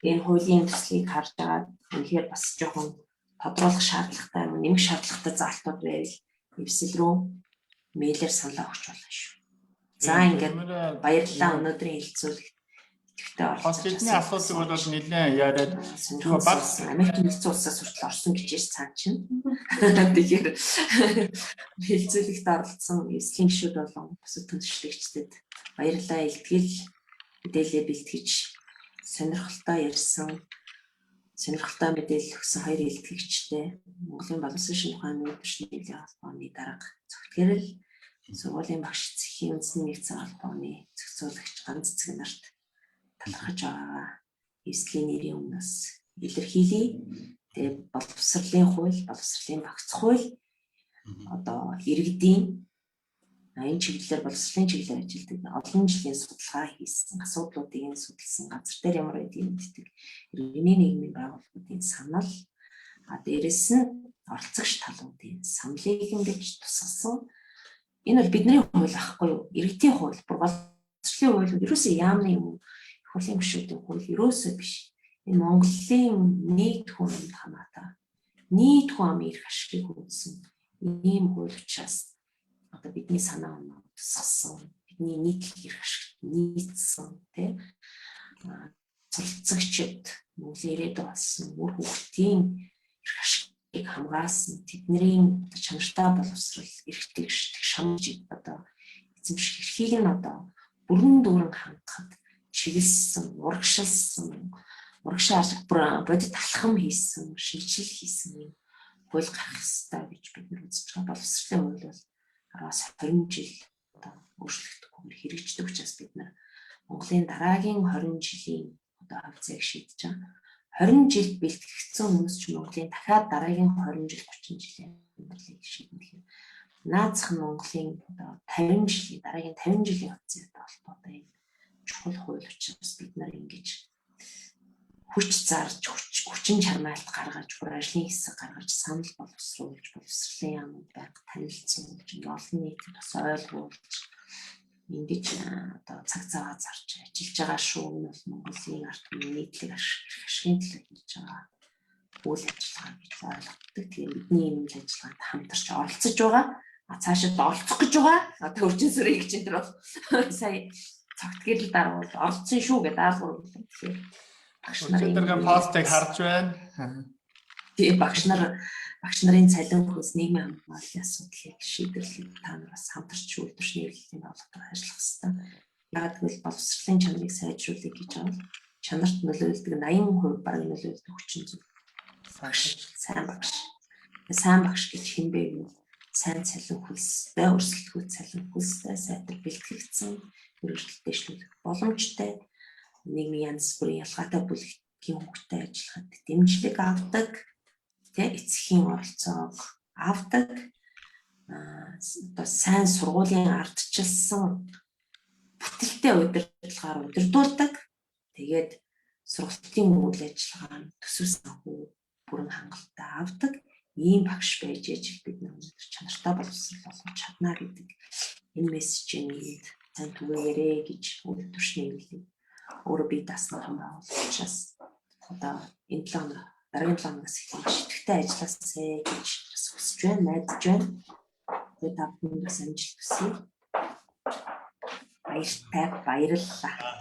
Энэ хуулийн төслийг харж байгаа үнэхээр бас жоохон тодруулах шаардлагатай юм, нэмэх шаардлагатай заалтууд байвал эвсэл рүү мэйлээр саналаа өгч болно шүү. За, ингээд баярлалаа, өнөөдрийн хэлэлцүүлэгт идэвхтэй Хос оролцож хэлний асуудлыг бол нэлээд яриад нөгөө баг Америк нэгдсэн улсаас хүртэл орсон гэж ярьж цаан чинь. Тэгэхээр хэлэлцүүлэгт оролцсон эслийн гишүүд болон бусад түншлэгчдэд баярлалаа. Илтгэл мэдээлэлээ бэлтгэж сонирхолтой ярьсан, сонирхолтой мэдээлэл өгсөн хоёр илтгэгчтэй Монголын боловсрол шинжлэх ухааны үйлдвэрч нийгмийн холбооны дарга Цогтгэрэл, сургуулийн багш цэхийн үндэсний нэгдсэн холбооны зохицуулагч Ганц цэцэг нарт талархаж байгаагаа эвслийн нэрийн өмнөөс илэрхийлье. Тэгээ боловсролын хууль, боловсролын багц хууль одоо иргэдийн энэ чиглэлээр, боловсролын чиглэлээр ажилладаг, олон жилийн судалгаа хийсэн, асуудлуудыг нь судалсан, газар дээр ямар байдгийг мэддэг иргэний нийгмийн байгууллагуудын санал, а дээрэс нь оролцогч талуудын саналыг ингэж тусгасан. Энэ бол бидний хууль ахгүй юу? Иргэдийн хууль, бүр боловсролын хууль ерөөсөө яамны юм уу? Их хурлын гишүүдийн хууль ерөөсөө биш. Энэ Монголын нийт хүн амд хамаатай. Нийт хүн амын эрх ашигыг хөөцсөн ийм хууль учраас одоо бидний санаа оноо тусгасан, бидний нийтлэг эрх ашигт нийцсэн, тий, суралцагчид, Монголын ирээдүй болсон үр хүүхдийн эрх ашигыг хамгаалсан, тэдний одоо чанартай боловсрол эрхтэй шамж одоо эзэмших эрхийг нь одоо бүрэн дүүрэн хангахад чиглэсэн, урагшилсан, урагшаа бүр бодит алхам хийсэн, шинэчлэл хийсэн юм хууль гарах ёстой гэж бид нар үзэж байгаа. Боловсролын хууль бол 10-аас 20 жил одоо өөрчлөгдөхгүйгээр хэрэгждэг учраас бид нар Монголын дараагийн 20 жилийн одоо хувьцааг шийдэж байгаа. 20 жилд бэлтгэгдсэн хүмүүс ч Монголын дахиад дараагийн 20 жил, 30 жилийн амьдралыг шийднэ. Тэгэхээр наацх нь Монголын одоо 50 жилийн, дараагийн 50 жилийн хувьцаатай холбоотой юм чухал хууль учраас бид нар ингэж хүч зарж, хүчин чармайлт гаргаж, бүр ажлын хэсэг гаргаж, санал боловсруулж, боловсролын яамд байнга танилцуулж, ингээ олон нийтэд бас ойлгуулж, ингэж одоо цаг заваа зарж ажиллаж байгаа шүү. Энэ бол Монголын ард түмний нийтлэг ашигын төлөө хийж байгаа үйл ажиллагаа гэж ойлгодог. Тэгээ бидний энэ үйл ажиллагаанд хамтарч оролцож байгаа. А цаашид оролцох гэж байгаа. Одоо өрчин сүрээ гэж энэ төр бол сая цогт гэрэл дарвал оролцсон шүү гэдэг даалгавар өгсөн. Тэгэхээр багш нарын постыг харж байна. Тэгээ багш нарын цалин хөлс, нийгмийн хамгааллын асуудлыг шийдвэрлэх та нар бас хамтарч үйлдвэрч нийлэлийн байгууллагатаар ажиллах хэрэгтэй. Яагаад гэвэл боловсролын чанарыг сайжруулах гэж байгаа бол чанарт нөлөөлдөг 80% бараг нөлөөлдөг хүчин зүйл багш, сайн багш. Сайн багш гэж хэн бэ гэвэл сайн цалин хөлстэй, өрсөлдөхүй цалин хөлстэй, сайтар бэлтгэгдсэн, мэргэжил дэвшлүүлэх боломжтой, нийгмийн янз бүрийн ялгаатай бүлгийн хүүхдтэй ажиллахад дэмжлэг авдаг, тэ, эцгийн оролцоог авдаг, одоо сайн сургуулийн ардчилсан бүтэлтэй удирдлагаар удирдуулдаг. Тэгээд сургалтын үйл ажиллагаа нь төсөв санхүү бүрэн хангалттай авдаг ийм багш байж ижил бид нар өнөөдөр чанартай боловсрол болгож чадна гэдэг энэ мессежийг нийгэмд сайн түгээгээрэй гэж үйлдвэрчний нийлэг өөрөө бие даасан том байгууллага учраас одоо энэ 7 хоног, дараагийн 7 хоногоос эхлэн маш идэвхтэй ажилласай гэж бас хүсэж байна, найдаж байна. Тэгээд та бүхэнд бас амжилт хүсье. Баяртай, баярлалаа.